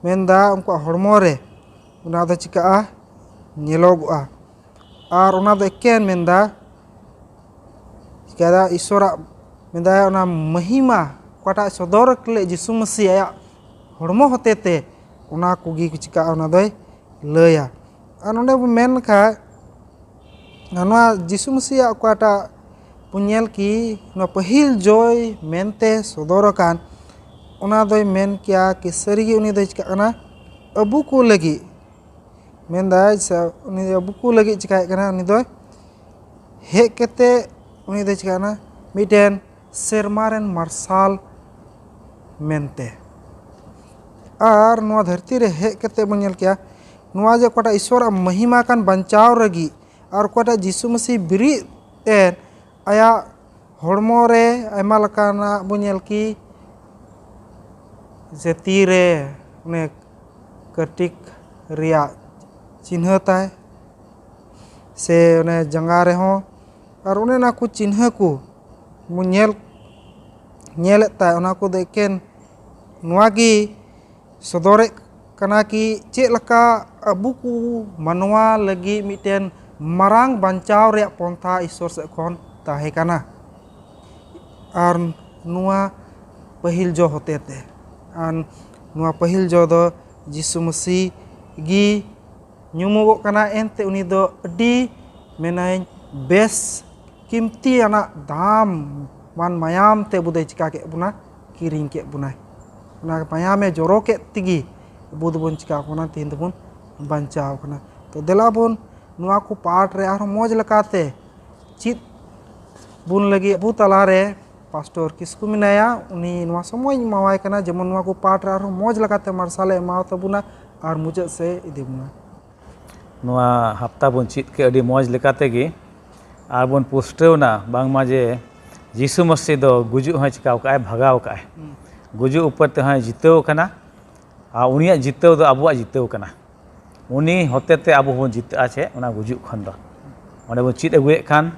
ᱢᱮᱱᱫᱟ ᱩᱱᱠᱩᱣᱟᱜ ᱦᱚᱲᱢᱚ ᱨᱮ ᱚᱱᱟ ᱫᱚ ᱪᱤᱠᱟᱹᱜᱼᱟ? ᱧᱮᱞᱚᱜᱚᱜᱼᱟ᱾ ᱟᱨ ᱚᱱᱟ ᱫᱚ ᱮᱠᱮᱱ ᱢᱮᱱᱫᱟ, ᱪᱤᱠᱟᱹᱭᱫᱟ? ᱤᱥᱚᱨᱟᱜ ᱢᱮᱱᱫᱟᱭ ᱚᱱᱟ ᱢᱚᱦᱤᱢᱟ ᱚᱠᱟᱴᱟᱜ ᱥᱚᱫᱚᱨ ᱞᱮᱫ ᱡᱤᱥᱩ ᱢᱟᱹᱥᱤ ᱟᱭᱟᱜ ᱦᱚᱲᱢᱚ ᱦᱚᱛᱮ ᱛᱮ, ᱚᱱᱟ ᱠᱚᱜᱮ ᱠᱚ ᱪᱤᱠᱟᱹᱜᱼᱟ, ᱚᱱᱟ ᱫᱚᱭ ᱞᱟᱹᱭᱟ᱾ ᱟᱨ ᱱᱚᱰᱮ ᱵᱚᱱ ᱢᱮᱱ ᱞᱮᱠᱷᱟᱡ, ᱱᱚᱣᱟ ᱡᱤᱥᱩ ᱢᱟᱹᱥᱤᱭᱟᱜ ᱚᱠᱟᱴᱟᱜ ᱵᱚᱱ ᱧᱮᱞ ᱠᱤ ᱱᱚᱣᱟ ᱯᱟᱹᱦᱤᱞ ᱡᱚᱭ ᱢᱮᱱᱛᱮ ᱥᱚᱫᱚᱨ ᱟᱠᱟᱱ, ᱚᱱᱟ ᱫᱚᱭ ᱢᱮᱱ ᱠᱮᱭᱟ ᱠᱤ ᱥᱟᱹᱨᱤᱜᱮ ᱩᱱᱤ ᱫᱚᱭ ᱪᱤᱠᱟᱹᱜ ᱠᱟᱱᱟ, ᱟᱵᱚ ᱠᱚ ᱞᱟᱹᱜᱤᱫ ᱢᱮᱱᱫᱟᱭ ᱥᱮ ᱩᱱᱤ ᱟᱵᱚ ᱠᱚ ᱞᱟᱹᱜᱤᱫ ᱪᱤᱠᱟᱹᱭᱮᱫ ᱠᱟᱱᱟ, ᱩᱱᱤ ᱫᱚᱭ ᱦᱮᱡ ᱠᱟᱛᱮ ᱩᱱᱤ ᱫᱚᱭ ᱪᱤᱠᱟᱹᱜ ᱠᱟᱱᱟ ᱢᱤᱫᱴᱮᱱ ᱥᱮᱨᱢᱟ ᱨᱮᱱ ᱢᱟᱨᱥᱟᱞ ᱢᱮᱱᱛᱮ᱾ ᱟᱨ ᱱᱚᱣᱟ ᱫᱷᱟᱹᱨᱛᱤ ᱨᱮ ᱦᱮᱡ ᱠᱟᱛᱮ ᱵᱚᱱ ᱧᱮᱞ ᱠᱮᱭᱟ, ᱱᱚᱣᱟ ᱡᱮ ᱚᱠᱟᱴᱟᱜ ᱤᱥᱚᱨᱟᱜ ᱢᱚᱦᱤᱢᱟ ᱠᱟᱱ ᱵᱟᱧᱪᱟᱣ ᱞᱟᱹᱜᱤᱫ, ᱟᱨ ᱚᱠᱟᱴᱟᱜ ᱡᱤᱥᱩ ᱢᱟᱹᱥᱤ ᱵᱮᱨᱮᱫ ᱮᱱ, ᱟᱭᱟᱜ ᱦᱚᱲᱢᱚ ᱨᱮ ᱟᱭᱢᱟ ᱞᱮᱠᱟᱱᱟᱜ ᱵᱚᱱ ᱧᱮᱞ ᱠᱤ ᱡᱮ ᱛᱤ ᱨᱮ ᱚᱱᱮ ᱠᱟᱹᱴᱤᱡ ᱨᱮᱭᱟᱜ ᱪᱤᱱᱦᱟᱹ ᱛᱟᱭ, ᱥᱮ ᱚᱱᱮ ᱡᱟᱸᱜᱟ ᱨᱮᱦᱚᱸ, ᱟᱨ ᱚᱱᱮ ᱚᱱᱟ ᱠᱚ ᱪᱤᱱᱦᱟᱹ ᱠᱚ ᱵᱚᱱ ᱧᱮᱞ ᱧᱮᱞᱮᱫ ᱛᱟᱭ, ᱚᱱᱟ ᱠᱚᱫᱚ ᱮᱠᱮᱱ ᱱᱚᱣᱟ ᱜᱮ ᱥᱚᱫᱚᱨᱮᱫ ᱠᱟᱱᱟ ᱠᱤ ᱪᱮᱫ ᱞᱮᱠᱟ ᱟᱵᱚ ᱠᱚ ᱢᱟᱱᱣᱟ ᱞᱟᱹᱜᱤᱫ ᱢᱤᱫᱴᱮᱱ ᱢᱟᱨᱟᱝ ᱵᱟᱧᱪᱟᱣ ᱨᱮᱭᱟᱜ ᱯᱚᱱᱛᱷᱟ ᱤᱥᱚᱨ ᱥᱮᱫ ᱠᱷᱚᱱ ᱛᱟᱦᱮᱸ ᱠᱟᱱᱟ᱾ ᱟᱨ ᱱᱚᱣᱟ ᱯᱟᱹᱦᱤᱞ ᱡᱚ ᱦᱚᱛᱮ ᱛᱮ, ᱟᱨ ᱱᱚᱣᱟ ᱯᱟᱹᱦᱤᱞ ᱡᱚ ᱫᱚ ᱡᱤᱥᱩ ᱢᱟᱹᱥᱤ ᱜᱮ ᱧᱩᱢᱚᱜᱚᱜ ᱠᱟᱱᱟ, ᱮᱱᱛᱮ ᱩᱱᱤ ᱫᱚ ᱟᱹᱰᱤ, ᱢᱮᱱᱟᱹᱧ, ᱵᱮᱥ ᱠᱤᱢᱛᱤᱭᱟᱱᱟᱜ ᱫᱟᱢ ᱢᱟᱱ ᱢᱟᱭᱟᱢ ᱛᱮ ᱟᱵᱚ ᱫᱚᱭ ᱪᱤᱠᱟ ᱠᱮᱫ ᱵᱚᱱᱟ, ᱠᱤᱨᱤᱧ ᱠᱮᱫ ᱵᱚᱱᱟᱭ᱾ ᱚᱱᱟ ᱢᱟᱭᱟᱢᱮ ᱡᱚᱨᱚ ᱠᱮᱫ ᱛᱮᱜᱮ ᱟᱵᱚ ᱫᱚᱵᱚᱱ ᱪᱤᱠᱟ ᱠᱟᱱᱟ, ᱛᱮᱦᱮᱧ ᱫᱚᱵᱚᱱ ᱵᱟᱧᱪᱟᱣ ᱠᱟᱱᱟ᱾ ᱛᱚ ᱫᱮᱞᱟ ᱵᱚᱱ ᱱᱚᱣᱟ ᱠᱚ ᱯᱟᱴ ᱨᱮ ᱟᱨᱦᱚᱸ ᱢᱚᱡᱽ ᱞᱮᱠᱟᱛᱮ ᱪᱮᱫ ᱵᱚᱱ ᱞᱟᱹᱜᱤᱫ ᱟᱵᱚ ᱛᱟᱞᱟᱨᱮ ᱯᱟᱥᱴᱚᱨ ᱠᱤᱥᱠᱩ ᱢᱮᱱᱟᱭᱟ, ᱩᱱᱤ ᱱᱚᱣᱟ ᱥᱚᱢᱚᱭ ᱤᱧ ᱮᱢᱟᱣᱟᱭ ᱠᱟᱱᱟ, ᱡᱮᱢᱚᱱ ᱱᱚᱣᱟ ᱠᱚ ᱯᱟᱴ ᱨᱮ ᱟᱨᱦᱚᱸ ᱢᱚᱡᱽ ᱞᱮᱠᱟᱛᱮ ᱢᱟᱨᱥᱟᱞᱮ ᱮᱢᱟᱣ ᱛᱟᱵᱚᱱᱟ ᱟᱨ ᱢᱩᱪᱟᱹᱫ ᱥᱮᱫ ᱤᱫᱤ ᱵᱚᱱᱟ᱾ ᱱᱚᱣᱟ ᱦᱟᱯᱛᱟ ᱵᱚᱱ ᱪᱮᱫ ᱠᱮᱫ ᱟᱹᱰᱤ ᱢᱚᱡᱽ ᱞᱮᱠᱟ ᱛᱮᱜᱮ, ᱟᱨ ᱵᱚᱱ ᱯᱩᱥᱴᱟᱹᱣ ᱮᱱᱟ ᱵᱟᱝᱢᱟ ᱡᱮ ᱡᱤᱥᱩ ᱢᱟᱹᱥᱤ ᱫᱚ ᱜᱩᱡᱩᱜ ᱦᱚᱸᱭ ᱪᱤᱠᱟᱹᱣ ᱠᱟᱜᱼᱟᱭ, ᱵᱷᱟᱜᱟᱣ ᱠᱟᱜᱼᱟᱭ, ᱜᱩᱡᱩᱜ ᱩᱯᱟᱹᱨ ᱛᱮᱦᱚᱸᱭ ᱡᱤᱛᱟᱹᱣ ᱟᱠᱟᱱᱟ᱾ ᱟᱨ ᱩᱱᱤᱭᱟᱜ ᱡᱤᱛᱟᱹᱣ ᱫᱚ ᱟᱵᱚᱣᱟᱜ ᱡᱤᱛᱟᱹᱣ ᱠᱟᱱᱟ᱾ ᱩᱱᱤ ᱦᱚᱛᱮ ᱛᱮ ᱟᱵᱚ ᱵᱚᱱ ᱡᱤᱛᱟᱹᱜᱼᱟ ᱪᱮᱫ ᱚᱱᱟ ᱜᱩᱡᱩᱜ ᱠᱷᱚᱱ ᱫᱚ᱾ ᱚᱸᱰᱮ ᱵᱚᱱ ᱪᱮᱫ ᱟᱹᱜᱩᱭᱮᱫ ᱠᱷᱟᱱ,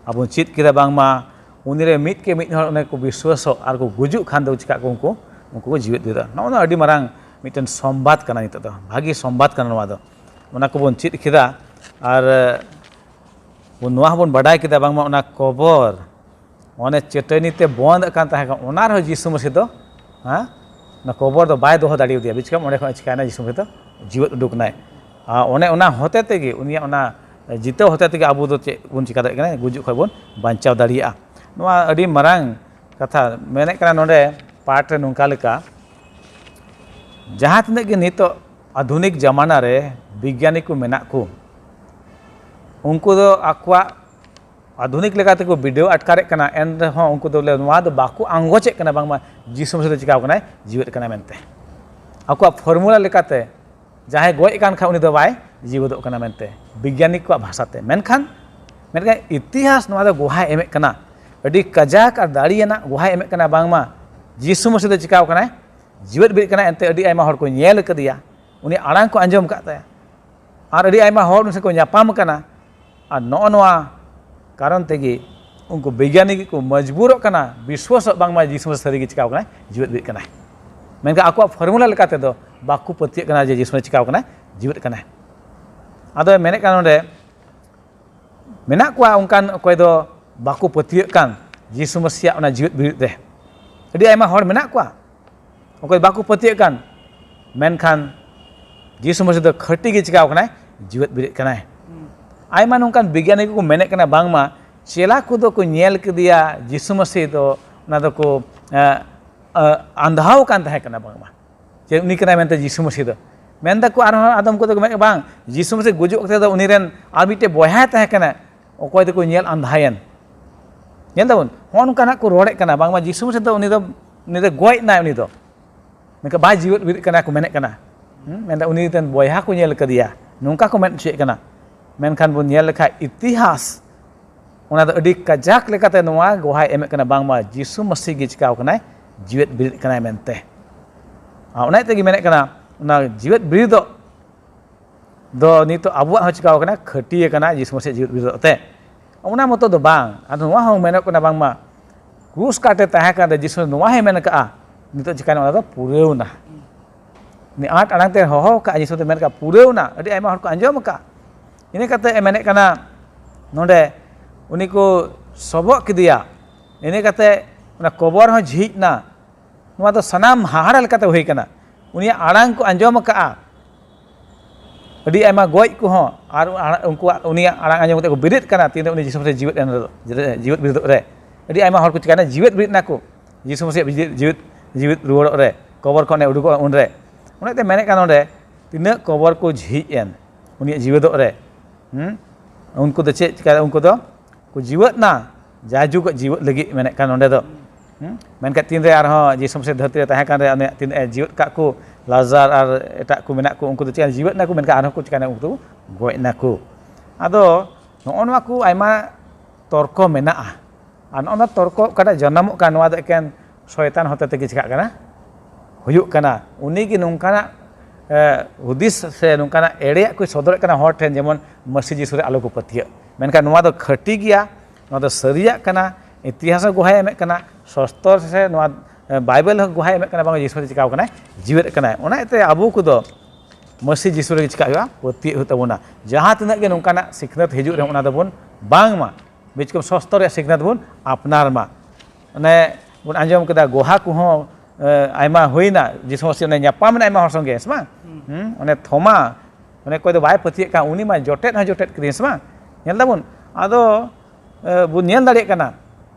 ᱟᱵᱚ ᱵᱚᱱ ᱪᱮᱫ ᱠᱮᱫᱟ ᱵᱟᱝᱢᱟ ᱩᱱᱤ ᱨᱮ ᱢᱤᱫ ᱠᱮ ᱢᱤᱫ ᱦᱚᱲ ᱚᱱᱮ ᱠᱚ ᱵᱤᱥᱣᱟᱥᱚᱜ ᱟᱨ ᱠᱚ ᱜᱩᱡᱩᱜ ᱠᱷᱟᱱ ᱫᱚ ᱪᱤᱠᱟᱹᱜ ᱠᱚ ᱩᱱᱠᱩ? ᱩᱱᱠᱩ ᱠᱚ ᱡᱤᱣᱮᱫ ᱫᱟᱲᱮᱭᱟᱜᱼᱟ᱾ ᱱᱚᱜᱼᱚ ᱱᱚᱣᱟ ᱟᱹᱰᱤ ᱢᱟᱨᱟᱝ ᱢᱤᱫᱴᱮᱱ ᱥᱚᱢᱵᱟᱫ ᱠᱟᱱᱟ, ᱱᱤᱛᱚᱜ ᱫᱚ ᱵᱷᱟᱹᱜᱤ ᱥᱚᱢᱵᱟᱫ ᱠᱟᱱᱟ ᱱᱚᱣᱟ ᱫᱚ᱾ ᱚᱱᱟ ᱠᱚᱵᱚᱱ ᱪᱮᱫ ᱠᱮᱫᱟ ᱟᱨ ᱵᱚᱱ, ᱱᱚᱣᱟ ᱦᱚᱸᱵᱚᱱ ᱵᱟᱰᱟᱭ ᱠᱮᱫᱟ ᱵᱟᱝᱢᱟ ᱚᱱᱟ ᱠᱚᱵᱚᱨ ᱚᱱᱮ ᱪᱟᱹᱴᱟᱹᱱᱤ ᱛᱮ ᱵᱚᱸᱫᱽ ᱟᱠᱟᱱ ᱛᱟᱦᱮᱸ ᱠᱟᱱᱟ, ᱚᱱᱟ ᱨᱮᱦᱚᱸ ᱡᱤᱥᱩ ᱢᱟᱹᱥᱤ ᱫᱚ, ᱦᱮᱸ, ᱚᱱᱟ ᱠᱚᱵᱚᱨ ᱫᱚ ᱵᱟᱭ ᱫᱚᱦᱚ ᱫᱟᱲᱮᱭᱟᱫᱮᱭᱟ᱾ ᱵᱩᱡᱽ ᱠᱟᱢ, ᱚᱸᱰᱮ ᱠᱷᱚᱱ ᱪᱤᱠᱟᱭᱱᱟ, ᱡᱤᱥᱩ ᱢᱟᱹᱥᱤ ᱫᱚ ᱡᱤᱣᱮᱫ ᱩᱰᱩᱠ ᱮᱱᱟᱭ᱾ ᱟᱨ ᱚᱱᱮ ᱚᱱᱟ ᱦᱚᱛᱮ ᱛᱮᱜᱮ, ᱩᱱᱤᱭᱟᱜ ᱚᱱᱟ ᱡᱤᱛᱟᱹᱣ ᱦᱚᱛᱮ ᱛᱮᱜᱮ ᱟᱵᱚ ᱫᱚ ᱪᱮᱫ ᱵᱚᱱ ᱪᱤᱠᱟ ᱫᱟᱲᱮᱭᱟᱜ ᱠᱟᱱᱟ, ᱜᱩᱡᱩᱜ ᱠᱷᱚᱱ ᱵᱚᱱ ᱵᱟᱧᱪᱟᱣ ᱫᱟᱲᱮᱭᱟᱜᱼᱟ᱾ ᱱᱚᱣᱟ ᱟᱹᱰᱤ ᱢᱟᱨᱟᱝ ᱠᱟᱛᱷᱟ ᱢᱮᱱᱮᱫ ᱠᱟᱱᱟ ᱱᱚᱰᱮ, ᱯᱟᱴ ᱨᱮ ᱱᱚᱝᱠᱟ ᱞᱮᱠᱟ, ᱡᱟᱦᱟᱸ ᱛᱤᱱᱟᱹᱜ ᱜᱮ ᱱᱤᱛᱚᱜ ᱟᱫᱷᱩᱱᱤᱠ ᱡᱟᱢᱟᱱᱟ ᱨᱮ ᱵᱤᱜᱽᱜᱟᱱᱤ ᱠᱚ ᱢᱮᱱᱟᱜ ᱠᱚ, ᱩᱱᱠᱩ ᱫᱚ ᱟᱠᱚᱣᱟᱜ ᱟᱫᱷᱩᱱᱤᱠ ᱞᱮᱠᱟ ᱛᱮᱠᱚ ᱵᱤᱰᱟᱹᱣ ᱟᱴᱠᱟᱨᱮᱫ ᱠᱟᱱᱟ, ᱮᱱ ᱨᱮᱦᱚᱸ ᱩᱱᱠᱩ ᱫᱚ ᱵᱚᱞᱮ ᱱᱚᱣᱟ ᱫᱚ ᱵᱟᱠᱚ ᱟᱸᱜᱚᱪᱮᱫ ᱠᱟᱱᱟ ᱵᱟᱝᱢᱟ ᱡᱤᱥᱩ ᱢᱟᱹᱥᱤᱦ ᱫᱚ ᱪᱤᱠᱟᱣ ᱠᱟᱱᱟᱭ, ᱡᱤᱣᱮᱫ ᱠᱟᱱᱟᱭ ᱢᱮᱱᱛᱮ᱾ ᱟᱠᱚᱣᱟᱜ ᱯᱷᱚᱨᱢᱩᱞᱟ ᱞᱮᱠᱟᱛᱮ ᱡᱟᱦᱟᱸᱭ ᱜᱚᱡ ᱟᱠᱟᱱ ᱠᱷᱟᱱ ᱩᱱᱤ ᱫᱚ ᱵᱟᱭ ᱡᱤᱣᱮᱫᱚᱜ ᱠᱟᱱᱟ ᱢᱮᱱᱛᱮ, ᱵᱤᱜᱽᱜᱟᱱᱤᱠ ᱠᱚᱣᱟᱜ ᱵᱷᱟᱥᱟᱛᱮ᱾ ᱢᱮᱱᱠᱷᱟᱱ, ᱢᱮᱱᱠᱷᱟᱱ ᱤᱛᱤᱦᱟᱥ ᱱᱚᱣᱟ ᱫᱚ ᱜᱚᱦᱟᱭ ᱮᱢᱮᱫ ᱠᱟᱱᱟ, ᱟᱹᱰᱤ ᱠᱟᱡᱟᱠ ᱟᱨ ᱫᱟᱲᱮᱭᱟᱱᱟᱜ ᱜᱚᱦᱟᱭ ᱮᱢᱮᱫ ᱠᱟᱱᱟ ᱵᱟᱝᱢᱟ ᱡᱤᱥᱩ ᱢᱟᱹᱥᱤᱦ ᱫᱚ ᱪᱤᱠᱟᱣ ᱠᱟᱱᱟᱭ, ᱡᱤᱣᱮᱫ ᱵᱮᱨᱮᱫ ᱠᱟᱱᱟᱭ᱾ ᱮᱱᱛᱮ ᱟᱹᱰᱤ ᱟᱭᱢᱟ ᱦᱚᱲ ᱠᱚ ᱧᱮᱞ ᱟᱠᱟᱫᱮᱭᱟ, ᱩᱱᱤ ᱟᱲᱟᱝ ᱠᱚ ᱟᱸᱡᱚᱢ ᱟᱠᱟᱫ ᱛᱟᱭᱟ, ᱟᱨ ᱟᱹᱰᱤ ᱟᱭᱢᱟ ᱦᱚᱲ ᱩᱱᱤ ᱥᱟᱶ ᱠᱚ ᱧᱟᱯᱟᱢ ᱠᱟᱱᱟ᱾ ᱟᱨ ᱱᱚᱜᱼᱚ ᱱᱚᱣᱟ ᱠᱟᱨᱚᱱ ᱛᱮᱜᱮ ᱩᱱᱠᱩ ᱵᱤᱜᱽᱜᱟᱱᱤ ᱠᱚ ᱢᱚᱡᱽᱵᱩᱨᱚᱜ ᱠᱟᱱᱟ ᱵᱤᱥᱣᱟᱥᱚᱜ, ᱵᱟᱝᱢᱟ ᱡᱤᱥᱩ ᱢᱟᱹᱥᱤᱦ ᱥᱟᱹᱨᱤ ᱜᱮ ᱪᱤᱠᱟᱣ ᱠᱟᱱᱟᱭ, ᱡᱤᱣᱮᱫ ᱵᱮᱨᱮᱫ ᱠᱟᱱᱟᱭ᱾ ᱢᱮᱱᱠᱷᱟᱱ ᱟᱠᱚᱣᱟᱜ ᱯᱷᱚᱨᱢᱩᱞᱟ ᱞᱮᱠᱟ ᱛᱮᱫᱚ ᱵᱟᱠᱚ ᱯᱟᱹᱛᱭᱟᱹᱜ ᱠᱟᱱᱟ ᱡᱮ ᱡᱤᱥᱩ ᱢᱟᱹᱥᱤᱦ ᱪᱤᱠᱟᱣ ᱠᱟᱱᱟᱭ, ᱡᱤᱣᱮᱫ ᱠᱟᱱᱟᱭ᱾ ᱟᱫᱚ ᱢᱮᱱᱮᱫ ᱠᱟᱱᱟ ᱱᱚᱰᱮ, ᱢᱮᱱᱟᱜ ᱠᱚᱣᱟ ᱚᱱᱠᱟᱱ ᱚᱠᱚᱭ ᱫᱚ ᱵᱟᱠᱚ ᱯᱟᱹᱛᱭᱟᱹᱜ ᱠᱟᱱ ᱡᱤᱥᱩ ᱢᱟᱹᱥᱤᱦᱟᱜ ᱚᱱᱟ ᱡᱤᱣᱮᱫ ᱵᱮᱨᱮᱫ ᱨᱮ᱾ ᱟᱹᱰᱤ ᱟᱭᱢᱟ ᱦᱚᱲ ᱢᱮᱱᱟᱜ ᱠᱚᱣᱟ ᱚᱠᱚᱭ ᱵᱟᱠᱚ ᱯᱟᱹᱛᱭᱟᱹᱜ ᱠᱟᱱ, ᱢᱮᱱᱠᱷᱟᱱ ᱡᱤᱥᱩ ᱢᱟᱹᱥᱤᱦ ᱫᱚ ᱠᱷᱟᱹᱴᱤ ᱜᱮ ᱪᱤᱠᱟᱣ ᱠᱟᱱᱟᱭ, ᱡᱤᱣᱮᱫ ᱵᱮᱨᱮᱫ ᱠᱟᱱᱟᱭ᱾ ᱟᱭᱢᱟ ᱱᱚᱝᱠᱟᱱ ᱵᱤᱜᱽᱜᱟᱱᱤ ᱠᱚᱠᱚ ᱢᱮᱱᱮᱫ ᱠᱟᱱᱟ ᱵᱟᱝᱢᱟ ᱪᱮᱞᱟ ᱠᱚᱫᱚ ᱠᱚ ᱧᱮᱞ ᱠᱮᱫᱮᱭᱟ ᱡᱤᱥᱩ ᱢᱟᱹᱥᱤᱦ ᱫᱚ, ᱚᱱᱟ ᱫᱚᱠᱚ, ᱮ, ᱮ, ᱟᱸᱫᱷᱟᱣ ᱠᱟᱱ ᱛᱟᱦᱮᱸ ᱠᱟᱱᱟ ᱵᱟᱝᱢᱟ, ᱡᱮ ᱩᱱᱤ ᱠᱟᱱᱟᱭ ᱢᱮᱱᱛᱮ ᱡᱤᱥᱩ ᱢᱟᱹᱥᱤᱦ ᱫᱚ᱾ ᱢᱮᱱ ᱫᱟᱠᱚ ᱟᱨᱦᱚᱸ ᱟᱫᱚᱢ ᱠᱚᱫᱚ ᱠᱚ ᱢᱮᱱᱮᱫ, ᱵᱟᱝ, ᱡᱤᱥᱩ ᱢᱟᱹᱥᱤᱦ ᱜᱩᱡᱩᱜ ᱚᱠᱛᱮ ᱫᱚ ᱩᱱᱤ ᱨᱮᱱ ᱟᱨ ᱢᱤᱫᱴᱮᱡ ᱵᱚᱭᱦᱟᱭ ᱛᱟᱦᱮᱸ ᱠᱟᱱᱟ, ᱚᱠᱚᱭ ᱫᱚᱠᱚ ᱧᱮᱞ ᱟᱸᱫᱷᱟᱭᱮᱱ᱾ ᱧᱮᱞ ᱫᱟᱵᱚᱱ, ᱦᱚᱸᱜᱼᱚ ᱱᱚᱝᱠᱟᱱᱟᱜ ᱠᱚ ᱨᱚᱲᱮᱫ ᱠᱟᱱᱟ ᱵᱟᱝᱢᱟ ᱡᱤᱥᱩ ᱢᱟᱹᱥᱤᱦ ᱫᱚ ᱩᱱᱤ ᱫᱚ, ᱩᱱᱤ ᱫᱚ ᱜᱚᱡ ᱮᱱᱟᱭ ᱩᱱᱤ ᱫᱚ, ᱢᱮᱱᱠᱷᱟᱱ ᱵᱟᱭ ᱡᱤᱣᱮᱫ ᱵᱮᱨᱮᱫ ᱠᱟᱱᱟ ᱠᱚ ᱢᱮᱱᱮᱫ ᱠᱟᱱᱟ᱾ ᱦᱩᱸ, ᱢᱮᱱᱫᱟ ᱩᱱᱤ ᱨᱮᱱ ᱵᱚᱭᱦᱟ ᱠᱚ ᱧᱮᱞ ᱠᱟᱫᱮᱭᱟ, ᱱᱚᱝᱠᱟ ᱠᱚ ᱢᱮᱱ ᱦᱚᱪᱚᱭᱮᱫ ᱠᱟᱱᱟ᱾ ᱢᱮᱱᱠᱷᱟᱱ ᱵᱚᱱ ᱧᱮᱞ ᱞᱮᱠᱷᱟᱡ ᱤᱛᱤᱦᱟᱥ, ᱚᱱᱟ ᱫᱚ ᱟᱹᱰᱤ ᱠᱟᱡᱟᱠ ᱞᱮᱠᱟᱛᱮ ᱱᱚᱣᱟ ᱜᱚᱦᱟᱭ ᱮᱢᱮᱫ ᱠᱟᱱᱟ ᱵᱟᱝᱢᱟ ᱡᱤᱥᱩ ᱢᱟᱹᱥᱤᱦ ᱜᱮ ᱪᱤᱠᱟᱣ ᱠᱟᱱᱟᱭ, ᱡᱤᱣᱮᱫ ᱵᱮᱨᱮᱫ ᱠᱟᱱᱟᱭ ᱢᱮᱱᱛᱮ᱾ ᱟᱨ ᱚᱱᱟ ᱛᱮᱜᱮ ᱢᱮᱱᱮᱫ ᱠᱟᱱᱟ, ᱚᱱᱟ ᱡᱤᱣᱮᱫ ᱵᱮᱨᱮᱫᱚᱜ ᱫᱚ ᱱᱤᱛᱚᱜ ᱟᱵᱚᱣᱟᱜ ᱦᱚᱸ ᱪᱤᱠᱟᱣ ᱠᱟᱱᱟ, ᱠᱷᱟᱹᱴᱤ ᱟᱠᱟᱱᱟ ᱡᱤᱥᱩ ᱢᱟᱹᱥᱤᱦ ᱡᱤᱣᱮᱫ ᱵᱮᱨᱮᱫᱚᱜ ᱛᱮ᱾ ᱚᱱᱟ ᱢᱚᱛᱚ ᱫᱚ ᱵᱟᱝ, ᱟᱨ ᱱᱚᱣᱟ ᱦᱚᱸ ᱢᱮᱱᱚᱜ ᱠᱟᱱᱟ ᱵᱟᱝᱢᱟ ᱠᱨᱩᱥ ᱠᱟᱴᱮ ᱛᱟᱦᱮᱸ ᱠᱟᱱ ᱨᱮ ᱡᱤᱥᱩ ᱱᱚᱣᱟ ᱦᱚᱸᱭ ᱢᱮᱱ ᱠᱟᱜᱼᱟ, ᱱᱤᱛᱚᱜ ᱪᱤᱠᱟᱭᱱᱟ, ᱚᱱᱟ ᱫᱚ ᱯᱩᱨᱟᱹᱣᱱᱟ᱾ ᱩᱱᱤ ᱟᱸᱴ ᱟᱲᱟᱝ ᱛᱮ ᱦᱚᱦᱚ ᱠᱟᱜᱼᱟ, ᱡᱤᱥᱩ ᱫᱚ ᱢᱮᱱ ᱠᱟᱜᱼᱟ, ᱯᱩᱨᱟᱹᱣᱱᱟ᱾ ᱟᱹᱰᱤ ᱟᱭᱢᱟ ᱦᱚᱲ ᱠᱚ ᱟᱸᱡᱚᱢ ᱠᱟᱜᱼᱟ᱾ ᱤᱱᱟᱹ ᱠᱟᱛᱮ ᱮ ᱢᱮᱱᱮᱫ ᱠᱟᱱᱟ ᱱᱚᱰᱮ, ᱩᱱᱤ ᱠᱚ ᱥᱚᱵᱚᱜ ᱠᱮᱫᱮᱭᱟ᱾ ᱤᱱᱟᱹ ᱠᱟᱛᱮ ᱚᱱᱟ ᱠᱚᱵᱚᱨ ᱦᱚᱸ ᱡᱷᱤᱡ ᱮᱱᱟ᱾ ᱱᱚᱣᱟ ᱫᱚ ᱥᱟᱱᱟᱢ ᱦᱟᱦᱟᱲᱟ ᱞᱮᱠᱟᱛᱮ ᱦᱩᱭ ᱠᱟᱱᱟ᱾ ᱩᱱᱤᱭᱟᱜ ᱟᱲᱟᱝ ᱠᱚ ᱟᱸᱡᱚᱢ ᱟᱠᱟᱜᱼᱟ᱾ ᱟᱹᱰᱤ ᱟᱭᱢᱟ ᱜᱚᱡ ᱠᱚᱦᱚᱸ, ᱟᱨ ᱟᱲ-, ᱩᱱᱠᱩᱣᱟᱜ, ᱩᱱᱤᱭᱟᱜ ᱟᱲᱟᱝ ᱟᱸᱡᱚᱢ ᱠᱟᱛᱮ ᱠᱚ ᱵᱮᱨᱮᱫ ᱠᱟᱱᱟ᱾ ᱛᱤᱱᱨᱮ ᱩᱱᱤ ᱡᱤᱥᱩ ᱢᱟᱹᱥᱤᱦ ᱡᱤᱣᱮᱫ ᱮᱱ ᱨᱮᱫᱚ, ᱡᱤᱣᱮᱫ ᱵᱮᱨᱮᱫᱚᱜ ᱨᱮ ᱟᱹᱰᱤ ᱟᱭᱢᱟ ᱦᱚᱲ ᱠᱚ ᱪᱤᱠᱟᱭᱱᱟ, ᱡᱤᱣᱮᱫ ᱵᱮᱨᱮᱫ ᱱᱟᱠᱚ᱾ ᱡᱤᱥᱩ ᱢᱟᱹᱥᱤᱦ ᱡᱤᱣᱮᱫ, ᱡᱤᱣᱮᱫ ᱡᱤᱣᱤᱫ ᱨᱩᱣᱟᱹᱲᱚᱜ ᱨᱮ, ᱠᱚᱵᱚᱨ ᱠᱷᱚᱱᱮ ᱩᱰᱩᱠᱚᱜᱼᱟ ᱩᱱᱨᱮ᱾ ᱚᱱᱟᱛᱮ ᱢᱮᱱᱮᱫ ᱠᱟᱱ ᱱᱚᱰᱮ, ᱛᱤᱱᱟᱹᱜ ᱠᱚᱵᱚᱨ ᱠᱚ ᱡᱷᱤᱡ ᱮᱱ ᱩᱱᱤᱭᱟᱜ ᱡᱤᱣᱮᱫᱚᱜ ᱨᱮ, ᱦᱩᱸ? ᱩᱱᱠᱩ ᱫᱚ ᱪᱮᱫ ᱪᱤᱠᱟᱹ, ᱩᱱᱠᱩ ᱫᱚ ᱠᱚ ᱡᱤᱣᱮᱫ ᱱᱟ, ᱡᱟᱭᱡᱩᱜᱽ ᱡᱤᱣᱮᱫ ᱞᱟᱹᱜᱤᱫ ᱢᱮᱱᱮᱫ ᱠᱟᱱ ᱱᱚᱰᱮ ᱫᱚ᱾ ᱦᱩᱸ? ᱢᱮᱱᱠᱷᱟᱱ ᱛᱤᱱᱨᱮ ᱟᱨᱦᱚᱸ ᱡᱤᱥᱩ ᱢᱟᱹᱥᱤᱦ ᱫᱷᱟᱹᱨᱛᱤ ᱨᱮ ᱛᱟᱦᱮᱸ ᱠᱟᱱ ᱨᱮ ᱩᱱᱤᱭᱟᱜ ᱛᱤᱱᱟᱹᱜ ᱮ ᱡᱤᱣᱮᱫ ᱠᱟᱜ ᱠᱚ, ᱞᱟᱡᱟᱨ ᱟᱨ ᱮᱴᱟᱜ ᱠᱚ ᱢᱮᱱᱟᱜ ᱠᱚ, ᱩᱱᱠᱩ ᱫᱚ ᱪᱮᱫ ᱡᱤᱣᱮᱫ ᱱᱟᱠᱚ? ᱢᱮᱱᱠᱷᱟᱱ ᱟᱨᱦᱚᱸ ᱠᱚ ᱪᱤᱠᱟᱹᱭᱱᱟ? ᱩᱱᱠᱩ ᱫᱚ ᱜᱚᱡ ᱱᱟᱠᱚ᱾ ᱟᱫᱚ ᱱᱚᱜᱼᱚ ᱱᱚᱣᱟ ᱠᱚ ᱟᱭᱢᱟ ᱛᱚᱨᱠᱚ ᱢᱮᱱᱟᱜᱼᱟ᱾ ᱟᱨ ᱱᱚᱜᱼᱚ ᱱᱚᱣᱟ ᱛᱚᱨᱠᱚ ᱚᱠᱟᱴᱟᱜ ᱡᱟᱱᱟᱢᱚᱜ ᱠᱟᱱ, ᱱᱚᱣᱟ ᱫᱚ ᱮᱠᱮᱱ ᱥᱚᱭᱛᱟᱱ ᱦᱚᱛᱮ ᱛᱮᱜᱮ ᱪᱤᱠᱟᱹᱜ ᱠᱟᱱᱟ, ᱦᱩᱭᱩᱜ ᱠᱟᱱᱟ᱾ ᱩᱱᱤ ᱜᱮ ᱱᱚᱝᱠᱟᱱᱟᱜ, ᱮ, ᱦᱩᱫᱤᱥ ᱥᱮ ᱱᱚᱝᱠᱟᱱᱟᱜ ᱮᱲᱮᱭᱟᱜ ᱠᱚᱭ ᱥᱚᱫᱚᱨᱮᱫ ᱠᱟᱱᱟ ᱦᱚᱲ ᱴᱷᱮᱱ, ᱡᱮᱢᱚᱱ ᱢᱟᱹᱥᱤ ᱡᱤᱥᱩ ᱨᱮ ᱟᱞᱚ ᱠᱚ ᱯᱟᱹᱛᱭᱟᱹᱜ᱾ ᱢᱮᱱᱠᱷᱟᱱ ᱱᱚᱣᱟ ᱫᱚ ᱠᱷᱟᱹᱴᱤ ᱜᱮᱭᱟ, ᱱᱚᱣᱟ ᱫᱚ ᱥᱟᱹᱨᱤᱭᱟᱜ ᱠᱟᱱᱟ, ᱤᱛᱤᱦᱟᱥ ᱦᱚᱸ ᱜᱚᱦᱟᱭ ᱮᱢᱮᱫ ᱠᱟᱱᱟ, ᱥᱚᱥᱛᱚᱨ ᱥᱮ ᱱᱚᱣᱟ, ᱮ, ᱵᱟᱭᱵᱮᱞ ᱦᱚᱸ ᱜᱚᱦᱟᱭ ᱮᱢᱮᱫ ᱠᱟᱱᱟ, ᱵᱟᱝ ᱡᱤᱥᱩ ᱪᱤᱠᱟᱣ ᱠᱟᱱᱟᱭ, ᱡᱤᱣᱮᱫ ᱠᱟᱱᱟᱭ᱾ ᱚᱱᱟ ᱤᱭᱟᱹᱛᱮ ᱟᱵᱚ ᱠᱚᱫᱚ ᱢᱟᱹᱥᱤ ᱡᱤᱥᱩ ᱨᱮᱜᱮ ᱪᱤᱠᱟᱜ ᱦᱩᱭᱩᱜᱼᱟ? ᱯᱟᱹᱛᱭᱟᱹᱜ ᱦᱩᱭᱩᱜ ᱛᱟᱵᱚᱱᱟ᱾ ᱡᱟᱦᱟᱸ ᱛᱤᱱᱟᱹᱜ ᱜᱮ ᱱᱚᱝᱠᱟᱱᱟᱜ ᱥᱤᱠᱷᱱᱟᱹᱛ ᱦᱤᱡᱩᱜ ᱨᱮᱦᱚᱸ, ᱚᱱᱟ ᱫᱚᱵᱚᱱ ᱵᱟᱝ ᱢᱟ᱾ ᱵᱤᱪᱠᱚᱢ ᱥᱚᱥᱛᱚ ᱨᱮᱭᱟᱜ ᱥᱤᱠᱷᱱᱟᱹᱛ ᱵᱚᱱ ᱟᱯᱱᱟᱨ ᱢᱟ᱾ ᱚᱱᱮ ᱵᱚᱱ ᱟᱸᱡᱚᱢ ᱠᱮᱫᱟ, ᱜᱚᱦᱟ ᱠᱚᱦᱚᱸ, ᱮ, ᱟᱭᱢᱟ ᱦᱩᱭᱱᱟ, ᱡᱤᱥᱩ ᱢᱟᱹᱥᱤ ᱚᱱᱮ ᱧᱟᱯᱟᱢ ᱮᱱᱟ ᱟᱭᱢᱟ ᱦᱚᱲ ᱥᱚᱸᱜᱮ, ᱥᱮ ᱵᱟᱝ? ᱦᱩᱸ, ᱚᱱᱮ ᱛᱷᱚᱢᱟ, ᱚᱱᱮ ᱚᱠᱚᱭ ᱫᱚ ᱵᱟᱭ ᱯᱟᱹᱛᱭᱟᱹᱜ ᱠᱟᱱ, ᱩᱱᱤ ᱢᱟ ᱡᱚᱴᱮᱫ ᱦᱚᱸ ᱡᱚᱴᱮᱫ ᱠᱮᱫᱮᱭᱟ, ᱥᱮ ᱵᱟᱝ? ᱧᱮᱞ ᱫᱟᱵᱚᱱ, ᱟᱫᱚ, ᱮ, ᱵᱚᱱ ᱧᱮᱞ ᱫᱟᱲᱮᱭᱟᱜ ᱠᱟᱱᱟ,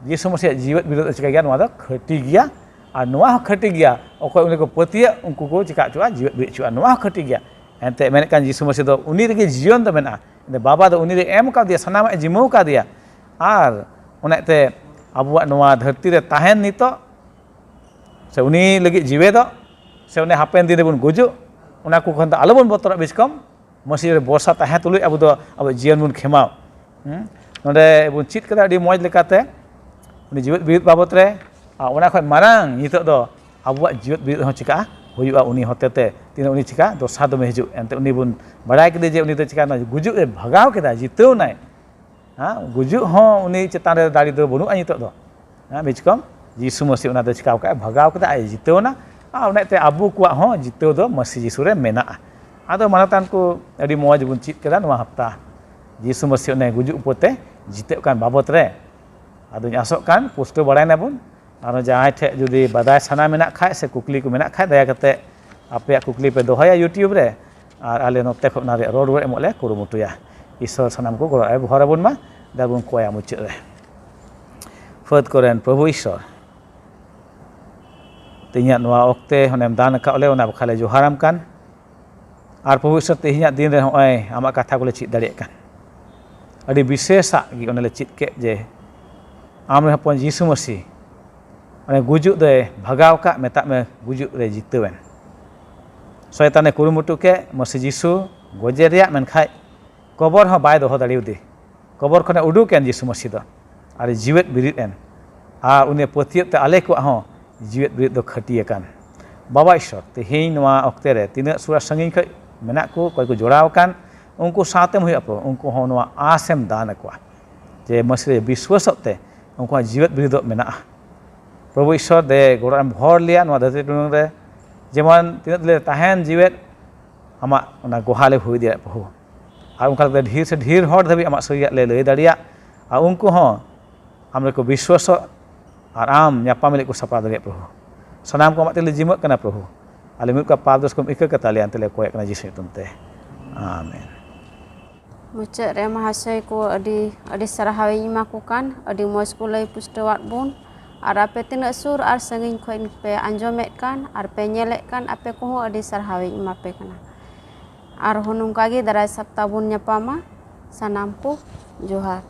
ᱡᱤᱥᱩ ᱢᱟᱹᱥᱤᱭᱟᱜ ᱡᱤᱣᱮᱫ ᱵᱤᱨᱤᱫ ᱫᱚ ᱪᱤᱠᱟᱹ ᱜᱮᱭᱟ? ᱱᱚᱣᱟ ᱫᱚ ᱠᱷᱟᱹᱴᱤ ᱜᱮᱭᱟ᱾ ᱟᱨ ᱱᱚᱣᱟ ᱦᱚᱸ ᱠᱷᱟᱹᱴᱤ ᱜᱮᱭᱟ, ᱚᱠᱚᱭ ᱩᱱᱤ ᱠᱚ ᱯᱟᱹᱛᱭᱟᱹᱜ, ᱩᱱᱠᱩ ᱠᱚ ᱪᱤᱠᱟ ᱦᱚᱪᱚᱜᱼᱟ? ᱡᱤᱣᱮᱫ ᱵᱤᱨᱤᱫ ᱦᱚᱪᱚᱜᱼᱟ᱾ ᱱᱚᱣᱟ ᱦᱚᱸ ᱠᱷᱟᱹᱴᱤ ᱜᱮᱭᱟ᱾ ᱮᱱᱛᱮ ᱢᱮᱱᱮᱫ ᱠᱟᱱ ᱡᱤᱥᱩ ᱢᱟᱹᱥᱤ ᱫᱚ ᱩᱱᱤ ᱨᱮᱜᱮ ᱡᱤᱭᱚᱱ ᱫᱚ ᱢᱮᱱᱟᱜᱼᱟ᱾ ᱵᱟᱵᱟ ᱫᱚ ᱩᱱᱤ ᱨᱮ ᱮᱢ ᱠᱟᱣᱫᱮᱭᱟ, ᱥᱟᱱᱟᱢᱟᱜ ᱮ ᱡᱤᱢᱟᱹᱣ ᱠᱟᱣᱫᱮᱭᱟ᱾ ᱟᱨ ᱚᱱᱟᱛᱮ ᱟᱵᱚᱣᱟᱜ ᱱᱚᱣᱟ ᱫᱷᱟᱹᱨᱛᱤ ᱨᱮ ᱛᱟᱦᱮᱱ ᱱᱤᱛᱚᱜ ᱥᱮ ᱩᱱᱤ ᱞᱟᱹᱜᱤᱫ ᱡᱤᱣᱮᱫᱚᱜ, ᱥᱮ ᱩᱱᱤ ᱦᱟᱯᱮᱱ ᱫᱤᱱ ᱨᱮᱵᱚᱱ ᱜᱩᱡᱩᱜ, ᱚᱱᱟ ᱠᱚ ᱠᱷᱚᱱ ᱫᱚ ᱟᱞᱚᱵᱚᱱ ᱵᱚᱛᱚᱨᱚᱜ᱾ ᱵᱤᱪᱠᱚᱢ ᱢᱟᱹᱥᱤ ᱨᱮ ᱵᱷᱚᱨᱥᱟ ᱛᱟᱦᱮᱸ ᱛᱩᱞᱩᱡ ᱟᱵᱚ ᱫᱚ ᱟᱵᱚ ᱡᱤᱭᱚᱱ ᱵᱚᱱ ᱠᱷᱮᱢᱟᱣ᱾ ᱦᱩᱸ? ᱱᱚᱰᱮ ᱵᱚᱱ ᱪᱮᱫ ᱠᱮᱫᱟ ᱟᱹᱰᱤ ᱢᱚᱡᱽ ᱞᱮᱠᱟᱛᱮ ᱩᱱᱤ ᱡᱤᱣᱮᱫ ᱵᱤᱨᱤᱫ ᱵᱟᱵᱚᱛ ᱨᱮ᱾ ᱟᱨ ᱚᱱᱟ ᱠᱷᱚᱱ ᱢᱟᱨᱟᱝ ᱱᱤᱛᱚᱜ ᱫᱚ ᱟᱵᱚᱣᱟᱜ ᱡᱤᱣᱮᱫ ᱵᱤᱨᱤᱫ ᱦᱚᱸ ᱪᱤᱠᱟᱹᱜᱼᱟ? ᱦᱩᱭᱩᱜᱼᱟ ᱩᱱᱤ ᱦᱚᱛᱮᱛᱮ᱾ ᱛᱤᱱᱟᱹᱜ ᱩᱱᱤ ᱪᱤᱠᱟ ᱫᱚᱥᱟ ᱫᱚᱢᱮ ᱦᱤᱡᱩᱜ, ᱮᱱᱛᱮ ᱩᱱᱤ ᱵᱚᱱ ᱵᱟᱲᱟᱭ ᱠᱮᱫᱮ ᱡᱮ ᱩᱱᱤ ᱫᱚ ᱪᱤᱠᱟ ᱜᱩᱡᱩᱜ ᱮ ᱵᱷᱟᱜᱟᱣ ᱠᱮᱫᱟ, ᱡᱤᱛᱟᱹᱣ ᱱᱟᱭ᱾ ᱦᱮᱸ, ᱜᱩᱡᱩᱜ ᱦᱚᱸ ᱩᱱᱤ ᱪᱮᱛᱟᱱ ᱨᱮ ᱫᱟᱲᱮ ᱫᱚ ᱵᱟᱹᱱᱩᱜᱼᱟ ᱱᱤᱛᱚᱜ ᱫᱚ᱾ ᱦᱮᱸ, ᱵᱤᱪᱠᱚᱢ ᱡᱤᱥᱩ ᱢᱟᱹᱥᱤ ᱚᱱᱟ ᱫᱚ ᱪᱤᱠᱟᱣ ᱠᱟᱜᱼᱟ? ᱵᱷᱟᱜᱟᱣ ᱠᱮᱫᱟ, ᱟᱡ ᱡᱤᱛᱟᱹᱣ ᱮᱱᱟ᱾ ᱟᱨ ᱚᱱᱟᱛᱮ ᱟᱵᱚ ᱠᱚᱣᱟᱜ ᱦᱚᱸ ᱡᱤᱛᱟᱹᱣ ᱫᱚ ᱢᱟᱹᱥᱤ ᱡᱤᱥᱩ ᱨᱮ ᱢᱮᱱᱟᱜᱼᱟ᱾ ᱟᱫᱚ ᱢᱟᱱᱚᱛᱟᱱ ᱠᱚ, ᱟᱹᱰᱤ ᱢᱚᱡᱽ ᱵᱚᱱ ᱪᱮᱫ ᱠᱮᱫᱟ ᱱᱚᱣᱟ ᱦᱟᱯᱛᱟ, ᱡᱤᱥᱩ ᱢᱟᱹᱥᱤ ᱚᱱᱮ ᱜᱩᱡᱩᱜ ᱩᱯᱚᱨ ᱛᱮ ᱡᱤᱛᱟᱹᱜ ᱠᱟᱱ ᱵᱟᱵᱚᱛ ᱨᱮ᱾ ᱟᱫᱚᱧ ᱟᱥᱚᱜ ᱠᱟᱱ ᱯᱩᱥᱴᱟᱹᱣ ᱵᱟᱲᱟᱭ ᱱᱟᱵᱚᱱ᱾ ᱟᱨ ᱡᱟᱦᱟᱸᱭ ᱴᱷᱮᱱ ᱡᱩᱫᱤ ᱵᱟᱰᱟᱭ ᱥᱟᱱᱟ ᱢᱮᱱᱟᱜ ᱠᱷᱟᱡ ᱥᱮ ᱠᱩᱠᱞᱤ ᱠᱚ ᱢᱮᱱᱟᱜ ᱠᱷᱟᱡ, ᱫᱟᱭᱟ ᱠᱟᱛᱮ ᱟᱯᱮᱭᱟᱜ ᱠᱩᱠᱞᱤ ᱯᱮ ᱫᱚᱦᱚᱭᱟ YouTube ᱨᱮ, ᱟᱨ ᱟᱞᱮ ᱱᱚᱛᱮ ᱠᱷᱚᱱ ᱚᱱᱟ ᱨᱮᱭᱟᱜ ᱨᱚᱲ ᱨᱩᱣᱟᱹᱲ ᱮᱢᱚᱜ ᱞᱮ ᱠᱩᱨᱩᱢᱩᱴᱩᱭᱟ᱾ ᱤᱥᱚᱨ ᱥᱟᱱᱟᱢ ᱠᱚ ᱜᱚᱲᱚ ᱟᱭ ᱵᱷᱚᱨ ᱟᱵᱚᱱ ᱢᱟ᱾ ᱫᱟ ᱵᱚᱱ ᱠᱚᱭᱟ ᱢᱩᱪᱟᱹᱫ ᱨᱮ᱾ ᱯᱷᱟᱹᱫ ᱠᱚᱨᱮᱱ ᱯᱨᱚᱵᱷᱩ ᱤᱥᱚᱨ, ᱛᱮᱦᱮᱧᱟᱜ ᱱᱚᱣᱟ ᱚᱠᱛᱮ ᱚᱱᱮᱢ ᱫᱟᱱ ᱟᱠᱟᱫ ᱞᱮ, ᱚᱱᱟ ᱵᱟᱠᱷᱨᱟ ᱞᱮ ᱡᱚᱦᱟᱨᱟᱢ ᱠᱟᱱ᱾ ᱟᱨ ᱯᱨᱚᱵᱷᱩ ᱤᱥᱚᱨ, ᱛᱮᱦᱮᱧᱟᱜ ᱫᱤᱱ ᱨᱮ ᱱᱚᱜᱼᱚᱭ ᱟᱢᱟᱜ ᱠᱟᱛᱷᱟ ᱠᱚᱞᱮ ᱪᱮᱫ ᱫᱟᱲᱮᱭᱟᱜ ᱠᱟᱱ, ᱟᱹᱰᱤ ᱵᱤᱥᱮᱥᱟᱜ ᱜᱮ ᱚᱱᱮ ᱞᱮ ᱪᱮᱫ ᱠᱮᱫ ᱡᱮ ᱟᱢ ᱨᱮᱱ ᱦᱚᱯᱚᱱ ᱡᱤᱥᱩ ᱢᱟᱹᱥᱤ ᱚᱱᱮ ᱜᱩᱡᱩᱜ ᱫᱚᱭ ᱵᱷᱟᱜᱟᱣ ᱠᱟᱜ, ᱢᱮᱛᱟᱜ ᱢᱮ ᱜᱩᱡᱩᱜ ᱨᱮ ᱡᱤᱛᱟᱹᱣᱮᱱ᱾ ᱥᱚᱭᱛᱟᱱᱮ ᱠᱩᱨᱩᱢᱩᱴᱩ ᱠᱮᱫ, ᱢᱟᱹᱥᱤ ᱡᱤᱥᱩ ᱜᱚᱡᱮ ᱨᱮᱭᱟᱜ, ᱢᱮᱱᱠᱷᱟᱡ ᱠᱚᱵᱚᱨ ᱦᱚᱸ ᱵᱟᱭ ᱫᱚᱦᱚ ᱫᱟᱲᱮᱭᱟᱫᱮ᱾ ᱠᱚᱵᱚᱨ ᱠᱷᱚᱱᱮ ᱩᱰᱩᱠ ᱮᱱ ᱡᱤᱥᱩ ᱢᱟᱹᱥᱤ ᱫᱚ, ᱟᱨ ᱡᱤᱣᱮᱫ ᱵᱮᱨᱮᱫ ᱮᱱ᱾ ᱟᱨ ᱩᱱᱤᱭᱟᱜ ᱯᱟᱹᱛᱭᱟᱹᱣ ᱛᱮ ᱟᱞᱮ ᱠᱚᱣᱟᱜ ᱦᱚᱸ ᱡᱤᱣᱮᱫ ᱵᱮᱨᱮᱫ ᱫᱚ ᱠᱷᱟᱹᱴᱤ ᱟᱠᱟᱱ᱾ ᱵᱟᱵᱟ ᱤᱥᱚᱨ, ᱛᱮᱦᱮᱧ ᱱᱚᱣᱟ ᱚᱠᱛᱮ ᱨᱮ ᱛᱤᱱᱟᱹᱜ ᱥᱩᱨ ᱟᱨ ᱥᱟᱺᱜᱤᱧ ᱠᱷᱚᱱ ᱢᱮᱱᱟᱜ ᱠᱚ, ᱚᱠᱚᱭ ᱠᱚ ᱡᱚᱲᱟᱣ ᱟᱠᱟᱱ, ᱩᱱᱠᱩ ᱥᱟᱶᱛᱮᱢ ᱦᱩᱭᱩᱜᱼᱟ ᱯᱨᱚᱵᱷᱩ, ᱩᱱᱠᱩ ᱦᱚᱸ ᱱᱚᱣᱟ ᱟᱸᱥᱮᱢ ᱫᱟᱱ ᱟᱠᱚᱣᱟ ᱡᱮ ᱢᱟᱹᱥᱤ ᱨᱮ ᱵᱤᱥᱣᱟᱥᱚᱜ ᱛᱮ ᱩᱱᱠᱩᱣᱟᱜ ᱡᱤᱣᱮᱫ ᱵᱮᱨᱮᱫᱚᱜ ᱢᱮᱱᱟᱜᱼᱟ᱾ ᱯᱨᱚᱵᱷᱩ ᱤᱥᱚᱨ, ᱫᱮ ᱜᱚᱲᱚ ᱮᱢ ᱵᱷᱚᱨ ᱞᱮᱭᱟ ᱱᱚᱣᱟ ᱫᱷᱟᱹᱨᱛᱤ ᱴᱩᱰᱩᱝ ᱨᱮ, ᱡᱮᱢᱚᱱ ᱛᱤᱱᱟᱹᱜ ᱫᱤᱱ ᱞᱮ ᱛᱟᱦᱮᱱ ᱡᱤᱣᱮᱫ, ᱟᱢᱟᱜ ᱚᱱᱟ ᱜᱚᱦᱟ ᱞᱮ ᱦᱩᱭ ᱫᱟᱲᱮᱭᱟᱜ ᱯᱨᱚᱵᱷᱩ᱾ ᱟᱨ ᱚᱱᱠᱟ ᱠᱟᱛᱮ ᱰᱷᱮᱨ ᱥᱮ ᱰᱷᱮᱨ ᱦᱚᱲ ᱫᱷᱟᱹᱵᱤᱡ ᱟᱢᱟᱜ ᱥᱟᱹᱨᱤᱭᱟᱜ ᱞᱮ ᱞᱟᱹᱭ ᱫᱟᱲᱮᱭᱟᱜ, ᱟᱨ ᱩᱱᱠᱩ ᱦᱚᱸ ᱟᱢ ᱨᱮᱠᱚ ᱵᱤᱥᱣᱟᱥᱚᱜ ᱟᱨ ᱟᱢ ᱧᱟᱯᱟᱢ ᱞᱟᱹᱜᱤᱫ ᱠᱚ ᱥᱟᱯᱲᱟᱣ ᱫᱟᱲᱮᱭᱟᱜ ᱯᱨᱚᱵᱷᱩ᱾ ᱥᱟᱱᱟᱢ ᱠᱚ ᱟᱢᱟᱜ ᱛᱮᱞᱮ ᱡᱤᱢᱟᱹᱜ ᱠᱟᱱᱟ ᱯᱨᱚᱵᱷᱩ᱾ ᱟᱞᱮ ᱢᱤᱫ ᱠᱚ ᱯᱟᱯ ᱫᱳᱥ ᱠᱚᱢ ᱤᱠᱟᱹ ᱠᱟᱛᱟ ᱞᱮᱭᱟ, ᱮᱱᱛᱮ ᱞᱮ ᱠᱚᱭᱚᱜ ᱠᱟᱱᱟ ᱡᱤᱥᱩ ᱧᱩᱛᱩᱢ ᱛᱮ᱾ ᱟᱢᱮᱱ᱾ ᱢᱩᱪᱟᱹᱫ ᱨᱮ ᱢᱚᱦᱟᱥᱚᱭ ᱠᱚ ᱟᱹᱰᱤ, ᱟᱹᱰᱤ ᱥᱟᱨᱦᱟᱣ ᱤᱧ ᱮᱢᱟ ᱠᱚ ᱠᱟᱱ, ᱟᱹᱰᱤ ᱢᱚᱡᱽ ᱠᱚ ᱞᱟᱹᱭ ᱯᱩᱥᱴᱟᱹᱣᱟᱫ ᱵᱚᱱ᱾ ᱟᱨ ᱟᱯᱮ ᱛᱤᱱᱟᱹᱜ ᱥᱩᱨ ᱟᱨ ᱥᱟᱺᱜᱤᱧ ᱠᱷᱚᱱ ᱯᱮ ᱟᱸᱡᱚᱢᱮᱫ ᱠᱟᱱ ᱟᱨ ᱯᱮ ᱧᱮᱞᱮᱫ ᱠᱟᱱ, ᱟᱯᱮ ᱠᱚᱦᱚᱸ ᱟᱹᱰᱤ ᱥᱟᱨᱦᱟᱣ ᱤᱧ ᱮᱢᱟ ᱯᱮ ᱠᱟᱱᱟ᱾ ᱟᱨᱦᱚᱸ ᱱᱚᱝᱠᱟ ᱜᱮ ᱫᱟᱨᱟᱭ ᱥᱟᱯᱛᱟ ᱵᱚᱱ ᱧᱟᱯᱟᱢᱟ᱾ ᱥᱟᱱᱟᱢ ᱠᱚ ᱡᱚᱦᱟᱨ᱾